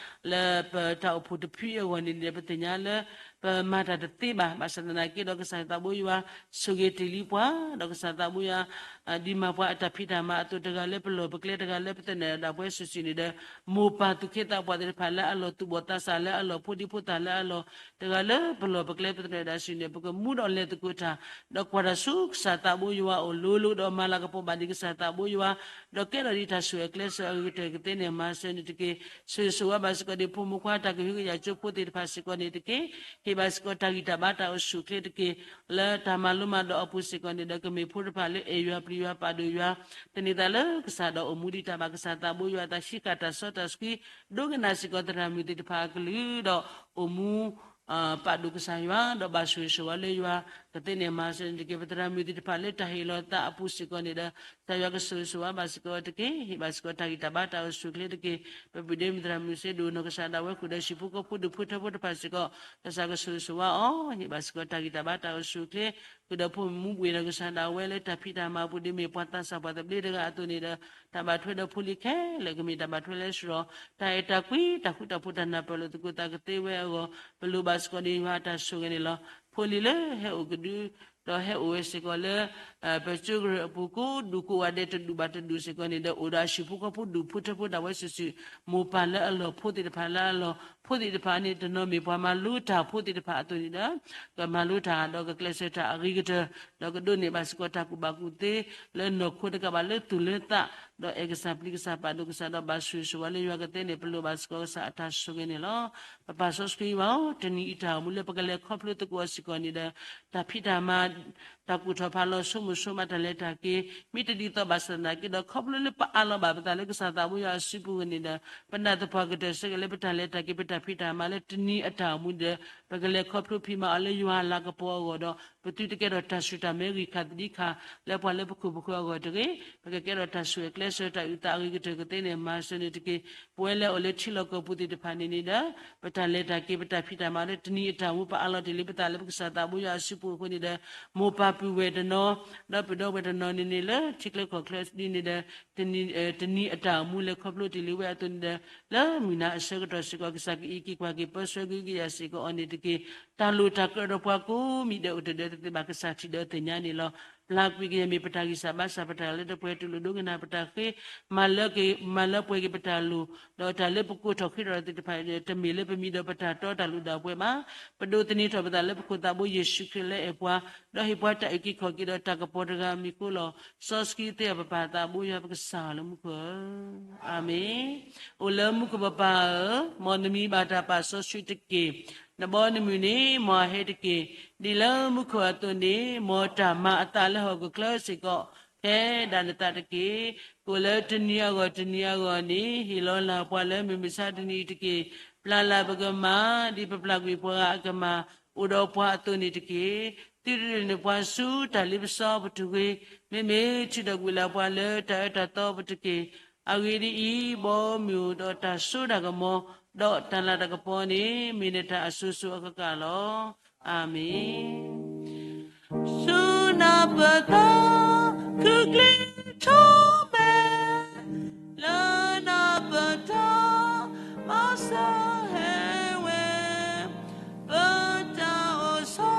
လၢပတၢ်အိၣ်ဖှိၣ်တဖုအံၤအဂီၢ်န့ၣ်ဒီး ပသ့ၣ်ညါလၢ ပမၤတၢ်တသ့ဘၣ်. ဘၣ်ဆၣ်သနာ်က့ဒီး ကစၢ်သးဘိယွၤ ဆိၣ်ဂ့ၤတ့ၢ်လံပှၤ, ဒီးကစၢ်သးဘိယွၤ ဒ်မၤပှၤအတၢ်ဖံးတၢ်မၤအသိး တဂၤလၢပလီၢ်ပကျဲ တဂၤလၢပသနၢၣ်ဒၣ်ပှၤစုာ်စုာ်န့ၣ်ဒီး မိၢ်ပၢ်သူၣ်က့သးပှၢ်သ့ၣ်တဖၣ်လၢအလီၢ်သူၣ်ဘီၣ်သးစၢ်လၢအလီၢ်ဖိဒံဖိသၣ်လၢအလီၢ် တဂၤလၢပလီၢ်ပကျဲပသနၢၣ်ဒၣ်စုာ်န့ၣ် ပကမူဒီးလဲၤသကိးတၢ် ဒီးကွၢ်တၢ်ဆူကစၢ်သးဘိယွၤအအိၣ်လိၤလိၤ ဒီးမၤလၤကပီၤဘၣ်ဒံးကစၢ်သးဘိယွၤ ဒီးကဲထီၣ်ဒံးတၢ်ဆိၣ်ဂ့ၤကျဲးစၢးအဂ့ၤကတၢၢ်ကသ့န့ၣ် မၤစၢၤန့ၣ်တက့ၢ်. ဆိၣ်ဂ့ၤဆိၣ်ဝါဘၣ်စ့ၢ်ကီးဒံးဖိမုၣ်ခွါတၢ်ကဟုကယာ်ကၠိဖိသ့ၣ်တဖၣ်စ့ၢ်ကီးန့ၣ်တက့ၢ်. ဟ့ၣ်ဘၣ်စ့ၢ်ကီးတၢ်ဂံၢ်တၢ်ဘါတၢ်အိၣ်ဆူၣ်အိၣ်ချ့တက့ၢ်. လၢတၢ်မၤလိမၤဒိးအပူၤစ့ၢ်ကီးန့ၣ်ဒီး ကမ့ၢ်ဖိတဖၣ်လၢအဲၣ်ယွၤပျံၤယွၤပာ်ဒိၣ်ယွၤ သန့ၤသးလၢကစၢ်ဒီးအိၣ်မူဒံးတၢ်ဘၣ်ကစၢ်သးဘိယွၤ တၢ်ဟံးဃာ်တၢ်စီတၢ်ဆှံ ဒိကနၣ်စ့ၢ်ကီးသရၣ်မုၣ်သ့ၣ်တဖၣ်အကလုၢ်ဒီး အိၣ်မူ ပာ်ဒိၣ်ကစၢ်ယွၤ ဒီးဘၣ်ဆိၣ်ဂ့ၤဆိၣ်ဝါလၢယွၤ ကသ့န့ၣ်မၤစၢၤန့ၣ်တက့ၢ်. ပသရၣ်မုၣ်သ့ၣ်တဖၣ်လၢတၢ်ဟ့ၣ်လီၤသးအပူၤစ့ၢ်ကီးန့ၣ်ဒီး ကစၢ်ယွၤကဆိၣ်ဂ့ၤဆိၣ်ဝါဘၣ်စ့ၢ်ကီးတက့ၢ်. ဟ့ၣ်ဘၣ်စ့ၢ်ကီးတၢ်ဂံၢ်တၢ်ဘါတၢ်အိၣ်ဆူၣ်အိၣ်ချ့တက့ၢ်. ပပုၢ်ဒ့မုၣ်သရၣ်မုၣ်စ့ဒိၣ်နီၢ်ကစၢ်ဒၣ်ဝဲဃုာ်ဒီးဟံၣ်ဖိဃီဖိဒူၣ်ဖိထၢဖိတဖၣ်စ့ၢ်ကီး ကစၢ်ကဆိၣ်ဂ့ၤဆိၣ်ဝါအီၤ ဟ့ၣ်ဘၣ်စ့ၢ်ကီးတၢ်ဂံၢ်တၢ်ဘါတၢ်အိၣ်ဆူၣ်အိၣ်ချ့ ဃုာ်ဒီးဖိမုၣ်မူဘှ့ၣ်နီၢ်ကစၢ်ဒၣ်ဝဲလၢတၢ်ဖံးတၢ်မၤအပူၤ ဒ်မ့ၢ်ပှၤသးစၢ်ပှၤသဘျ့တဂၤအသိးန့ၣ်ဒီး တၢ်ဘၣ်ထွဲဒီးဖိလံၤခဲလၢာ် ကမ့ၢ်တၢ်ဘၣ်ထွဲလၢစရီ တၢ်အဲၣ်တၢ်ကွံ တၢ်ဃူတၢ်ဖိး တၢ်နၢ်ပၢၢ်လိာ်သကိးသးကသ့ဝဲအဂီၢ် ပလိၣ်ဘၣ်စ့ၢ်ကီးဒံးယွၤအတၢ်ဆိၣ်ဂ့ၤန့ၣ်လီၤ. ဖိလံၤလၢဟဲအိၣ်ကဒု ဒီးဟဲအိၣ်ဝဲစ့ၢ်ကီးလၢ ပကၠိကရၢၢ်အပူၤကိးဒူၣ်ကိးဂၤဒဲး တဒူၣ်ဘၣ်တဒူၣ်စ့ၢ်ကီးန့ၣ်ဒီး အိၣ်ဒီးအဟံၣ်ဖိဃီဖိဒူၣ်ဖိထၢဖိဒၣ်ဝဲစုာ်စုာ် မိၢ်ပၢ်လၢအလီၢ် ဖိသ့ၣ်တဖၣ်လၢအလီၢ် ဖိသ့ၣ်တဖၣ်န့ၣ် တနီၤမ့ၢ်ပှၤမၤလိတၢ်ဖိသ့ၣ်တဖၣ်အသိးန့ၣ်ဒီး ကမၤလိတၢ်ဒီးကကျဲးစၢးတၢ်အဂ့ၤကတၢၢ် ဒီးကဒိးန့ၢ်ဘၣ်စ့ၢ်ကီးတၢ်ကူၣ်ဘၣ်ကူၣ်သ့ လၢနီၢ်ခိတကးဘၣ်လၢသူၣ်လၢသး ဒီးအဲၣ်ကစၢ်ပျံၤကစၢ်ပာ်ဒိၣ်ကစၢ် ဒီးဘၣ်ဆိၣ်ဂ့ၤဆိၣ်ဝါလၢယွၤကသ့န့ၣ် ပလိၣ်ဘၣ်စ့ၢ်ကီးကစၢ်အတၢ်ဆိၣ်ဂ့ၤန့ၣ်လီၤ. ပပၢ်စီဆှံယွၤဧၢ, တနံၤအံၤတၢ်အိၣ်မူလၢပကလဲၤခီဖျိသကိးအီၤစ့ၢ်ကီးန့ၣ်ဒီး တၢ်ဖံးတၢ်မၤ တၢ်ကူၣ်ထီၣ်ဖးလီၤ ဆိကမိၣ်ဆိကမးတၢ်လဲၤတၢ်က့ၤ မ့ၢ်တဒ်သိးဘၣ်ဆၣ်သနာ်က့ဒီး ခီဖျိလၢပအးလီၤဘၣ်ပသးလၢကစၢ်သးဘိယွၤအစုပူၤန့ၣ်ဒီး ပနာ်သပှၢ်ကတၢၢ်စ့ၢ်ကီးလၢပတၢ်လဲၤတၢ်က့ၤ ပတၢ်ဖံးတၢ်မၤလၢတနံၤအတၢ်အိၣ်မူဒီး ပကလဲၤခီဖျိဖံးမၤအီၤလၢယွၤအလၤကပီၤအဂီၢ်ဒီး ပသုတကဲထီၣ်တၢ်ဆူၣ်တၢ်မဲဂံၢ်ခါသဒံခါ လၢပှၤလၢပခိၣ်ပဃၢၤအဂီၢ်တဂ့ၤ, ပကကဲထီၣ်တၢ်ဆိၣ်ဂ့ၤကျဲးစၢးတၢ်အုၣ်သးအဂ့ၤကတၢၢ်ကသ့န့ၣ် မၤစၢၤန့ၣ်တက့ၢ်. ပဝဲလၢအအိၣ်လၢထံလီၢ်ကီၢ်ပူၤသ့ၣ်တဖၣ်န့ၣ်န့ၣ်ဒီး ပတၢ်လဲၤတၢ်က့ၤ ပတၢ်ဖံးတၢ်မၤလၢတနံၤအတၢ်အိၣ်မူ ပအးလီၤတ့ၢ်လံပသးလၢပကစၢ်သးဘိယွၤအစုပူၤအဃိန့ၣ်ဒီး မိၢ်ပၢ် ပုၢ်ဝဲၢ်တနီၤ, ဒီးပုၢ်ဒီဝဲၢ်တနီၤန့ၣ်န့ၣ် လၢထံချၢကီၢ်ချၢဒ်န့ၣ်ဒီး တနံၤအတၢ်အိၣ်မူလဲၤခီဖျိတ့ၢ်လံဝဲအသိးန့ၣ်ဒီး လၢမုၢ်နၤအဆၢကတီၢ်စ့ၢ်ကီး ကစၢ်ကအံးက့ၤကွၢ်က့ၤ ပၢဆှၢကဟုကယာ်စ့ၢ်ကီးအီၤန့ၣ်တက့ၢ်. တၢ်လိၣ်တၢ်ကြၢးဒီးပှၤကိးမံၤဒဲးအိၣ်တဒၢတသ့ဘၣ် ကစၢ်ထံၣ်ဒီးသ့ၣ်ညါန့ၣ်လီၤ. ပျၢ်ကွံာ်ကယဲၢ်မ့ၢ်ပတၢ်ဂံၢ်စၢ်ဘါစၢ် ပတၢ်လဲၤတပှဲၤ တူၢ်လိာ်ဒိကနၣ်ပတၢ်ဃ့ မၤလၢက့ၤ မၤလၢပှဲၤက့ၤပတၢ်လိၣ်, ဒီးတၢ်လၢပကိးထီၣ်ဃ့ထီၣ်သ့ၣ်တဖၣ် တမ့ၢ်လၢပမံၤဒီးပတၢ်တီတၢ်လိၣ်ဒၣ်ပှဲၤဘၣ်. ပဒိးသန့ၤထီၣ်ပသးလၢပခိၣ်သးဘိယ့ၣ်ၡူးခရံာ်လၢအဲၣ်ပှၤ, ဒီးဟ့ၣ်ပှၤတၢ်အုၣ်က့ၤခီၣ်က့ၤဒီးတၢ်ကပီၤတဂၤအမံၤအဃိလီၤ. စီဆှံသ့အပပၢ်သးဘိယွၤပကစၢ်လၢမူခိၣ်ဧၢ, အၤမ့ၣ်. အိၣ်လၢမူခိၣ်ပပၢ်ဧၢ, မ်နမံၤဘၣ်တၢ်ပာ်စီဆှံတက့ၢ်. နဘီနမုၢ်န့ၣ် မ်အဟဲတက့ၢ်. ဒ်လၢမူခိၣ်အသိးန့ၣ် မ်တၢ်မၤအသးလၢဟီၣ်ခိၣ်ချၢစ့ၢ်ကီး ဖဲဒၣ်နသးတက့ၢ်. အိၣ်လၢတနံၤအဂီၢ်တနံၤအဂီၢ်န့ၣ် ဟ့ၣ်လီၤလၢ်ပှၤလၢမုၢ်မဆါတနံၤအံၤတက့ၢ်. ပျၢ်လၢ်ပကမၤ ဒ်ပပျၢ်ကွံာ်ပှၤဂၤအကမၤ အိၣ်ဒီးပှၤအသိးန့ၣ်တက့ၢ်. သုတဒုးန့ၢ်ပှၤဆူတၢ်လ့ပစီပတဂ့ၤ, မ့မ့ၢ်ထုးထီၣ်ကွံာ်လၢ်ပှၤလၢတၢ်အၢတၢ်သီပတက့ၢ်. အဂ့ၢ်ဒ်အံၤ, ဘီမုၢ်အိၣ်ဒီးတၢ်စိတၢ်ကမီၤ, ဒီးတၢ်လၤတၢ်ကပီၤန့ၣ် မ့ၢ်နတၢ်အစိၤစိၤအဃၣ်ဃၣ်လီၤ. အၤမ့ၣ်. ဆူနၢ်ပၢၢ်သးခုချံထိးမဲာ်, လၢနၢ်ပၢၢ်တၢ်မၤစၢၤဟဲဝဲ, ပတၢ်အိၣ်ဆီ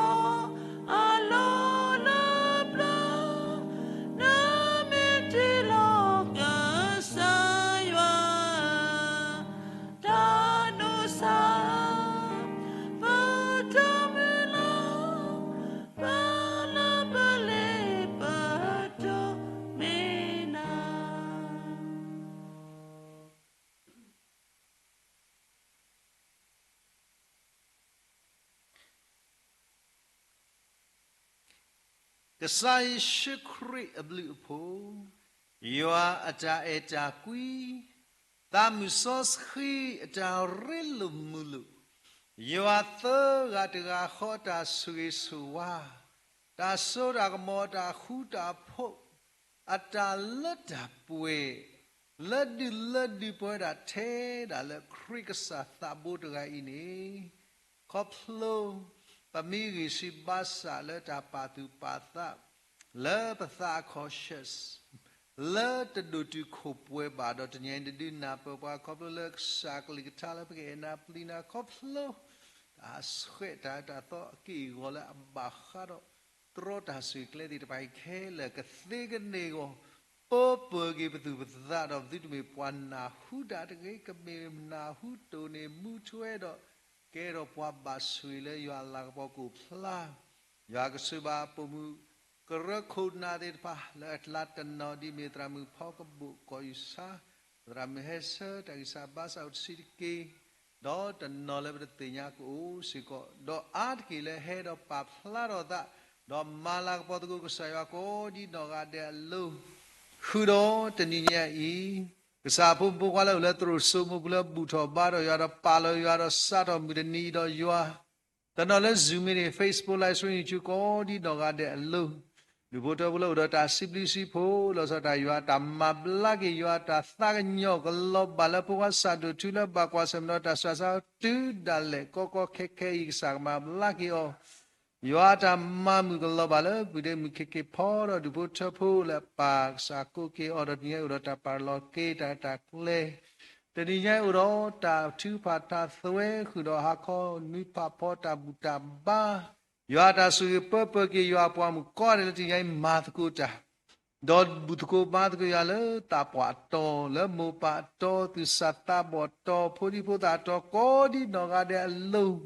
အလီၢ်လၢပျၢၤ, နမ့ၢ်တ့လီၤကစၢ်ယွၤ တၢ်ဒိးစၢ် ပတၢ်မုၢ်လၢ်, ပလၢပလ့ပဒိးန့ၢ်နၤ. ကစၢ်ယ့ၣ်ၡူးခရံာ်အဘျုးအဖှိၣ်, ယွၤအတၢ်အဲၣ်တၢ်ကွံ, သးမုၢ်စီဆှံအတၢ်ရ့လိာ်မုာ်လိာ်, ယွၤသၢဂၤတဂၤဃီတၢ်ဆိၣ်ဂ့ၤဆိၣ်ဝါ, တၢ်စိတၢ်ကမီၤ တၢ်ဃူတၢ်ဖိး, အတၢ်လၢတၢ်ပှဲၤ, လၢဒုးလၢဒုးပှဲၤဒၣ်ထဲဒၣ်လၢခရံာ်ကစၢ်သးဘိတဂၤအံၤန့ၣ် ခီဖျိ ပမ့ၢ်ဂ့ၢ်ဆံးဘါစၢ်လၢတၢ်ပာ်သူၣ်ပာ်သး လၢပသးအခီၣ်ဆၢၣ် လၢတဒိၣ်တုာ်ခိၣ်ပှဲၤဘၣ်ဒီး တနံၤအံၤနဒုးနၢ်ပၢၢ်ပှၤ ခီဖျိလၢကစၢ်ကလုၢ်ကထါလၢပကအဲၣ်နၤပျံၤနၤခီဖျိ တၢ်ဆှဲးတၢ်အၢတၢ်သီအက့ၢ်အဂီၤလၢအဘၣ်ဃးဒီး တြီတၢ်ဆိၣ်ဂ့ၤကျဲသ့ၣ်တဖၣ်အံၤခဲလၢာ် ကသ့ကန့ၢ်အဂီၢ် ပၢပၢၢ်က့ၤပသူၣ်ပသးဒီး ပသုတမ့ၢ်ပှၤနၢ်ဟူတၢ်တဂ့ၤ ကမ့ၢ်နၢ်ဟူတိၢ်န့ၢ်မူထွဲဒီး ကဲထီၣ်ပှၤဘၣ်ဆိၣ်ဂ့ၤလၢယွၤအလၤကပီၤကအိၣ်ဖျါ ယွၤကဆိၣ်ဘၣ်ပိာ်မုၣ်ကရၢခိၣ်နၢ်သ့ၣ်တဖၣ် လၢအကျါတနီၤဒ်မ့ၢ်သရၣ်မုၣ်ဖီကဘိၣ်ကီၢ်ယူၢ်ဆါ သရၣ်မုၣ်ဟဲဆၢ တၢ်ဂံၢ်စၢ်ဘါစၢ်အိၣ်တဆံးတက့ၢ် ဒီးတနီၤလၢပတသ့ၣ်ညါကအိၣ်စ့ၢ်ကီး ဒီးအါတက့ၢ်လၢဟဲဒီးပာ်ဖျါထီၣ်သး ဒီးမၤလၤကပီၤသကိးကစၢ်ယွၤကိးဒ်နီၢ်ဂၤဒဲးအလိၤ ဃုာ်ဒီးတနံၤညါအံၤ ကစၢ်အဖိမုၣ်ဖိခွါလၢအိၣ်လၢသရိာ်စိမိးပူၤလၢဘူၣ်ထီၣ်ဘါထီၣ်ယွၤဒီးပာ်လီၤယွၤဒီးစးထီၣ်မုၢ်တနံၤအံၤဒီးယွၤ တနီၤလၢ Zoom မ့ၢ်ဂ့ၤ Facebook Live Stream YouTube ကိးဒ်နီၢ်ဂၤဒဲးအလိၤ ဒူၣ်ဖိထၢဖိလၢအိၣ်ဒီးတၢ်စံးဘျုးစံးဖှိၣ် လီၤဆီဒၣ်တၢ်ယွၤတၢ်မၤဘျါက့ၤယွၤတၢ်သးကညီၤကလီၤဘၣ်လၢဖိခွါစၢ်ဒိၣ်ထူလၢဘၣ်ကွၢ်ဆၢၣ်မဲာ်ဒီးတၢ်ဆှၢဆါ တုၤဒၣ်လဲာ်ကီကီခဲခဲအံၤ ကစၢ်ကမၤဘျါက့ၤအီၤ ယွၤတၢ်မၤမုာ်ကလီၤဘၣ်လၢ ပုၢ်ဒ့မုၣ်ခ့ခ့ဖီဒီးဒူၣ်ဖိထၢဖိလၢအပၢ်ကစၢ်ကိးက့ၤအီၤဒီး တနံၤညါအံၤအိၣ်ဒီးတၢ်ပာ်လီၤက့ၤတၢ်တၢ်ကျဲၤ တနံၤညါအံၤအိၣ်ဒီးတၢ်ထုကဖၣ်တၢ်သွဲဃုာ်ဒီးဟါခီနွံဖးဖီတၢ်ဘူၣ်တၢ်ဘါ ယွၤတၢ်ဆိၣ်ဂ့ၤပၢပၢက့ၤယွၤအပှၤမုၣ်ကိးဂၤဒဲးလၢတနံၤညါအံၤမၤသကိးတၢ် ဒီးဘူၣ်သကိးဘါသကိးယွၤလၢသးပှၢ်အတီၤ လၢမိၢ်ပၢ်အတီၤ သူၣ်စၢ်သးဘီၣ်အတီၤ ဖိဒံဖိသၣ်အတီၤ ကိးဒ်နီၢ်ဂၤဒဲးအလိၤ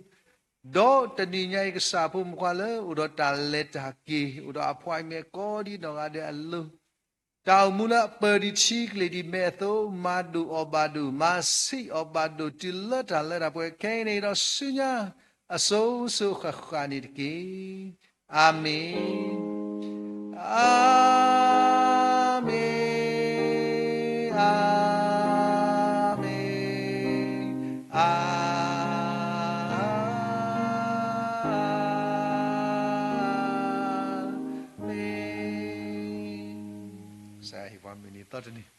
ဒီးတနံၤညါအံၤ ကစၢ်ဖိမုၣ်ခွါလၢအိၣ်ဒီးတၢ်လဲၤတၢ်က့ၤ အိၣ်ဒီးအ appointment ကိးဒ်နီၢ်ဂၤဒဲးအလိၤ တၢ်အိၣ်မူလၢအပၢၢ်ဒံးထံကလ့ၢ်ဒံးမဲာ်အသိး မၤဒိၣ်အီၣ်ဘၣ်ဒိၣ် မၤဆံးအီၣ်ဘၣ်ဒိၣ် တုၤလၢတၢ်လၢတၢ်ပှဲၤခဲအံၤန့ၣ်ဒီးဆူညါ အစိၤစိၤဃၣ်ဃၣ်န့ၣ်တက့ၢ်. အၤမ့ၣ်. အၤမ့ၣ်, အၤမ့ၣ်, အၤမ့ၣ်. ကစၢ်ယွၤဟ့ၣ်ပှၤမုၢ်နံၤသီတနံၤ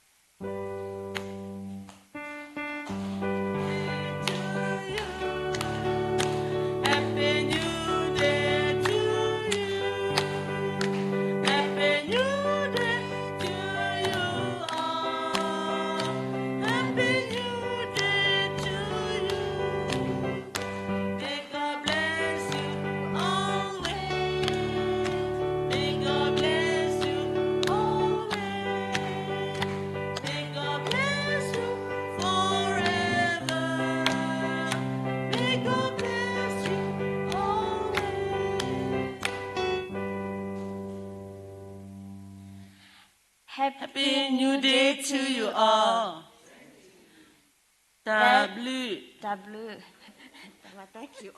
Happy New Day to you all. တၢ်ဘျုး, တၢ်ဘျုး, တၢ်ဘျုး.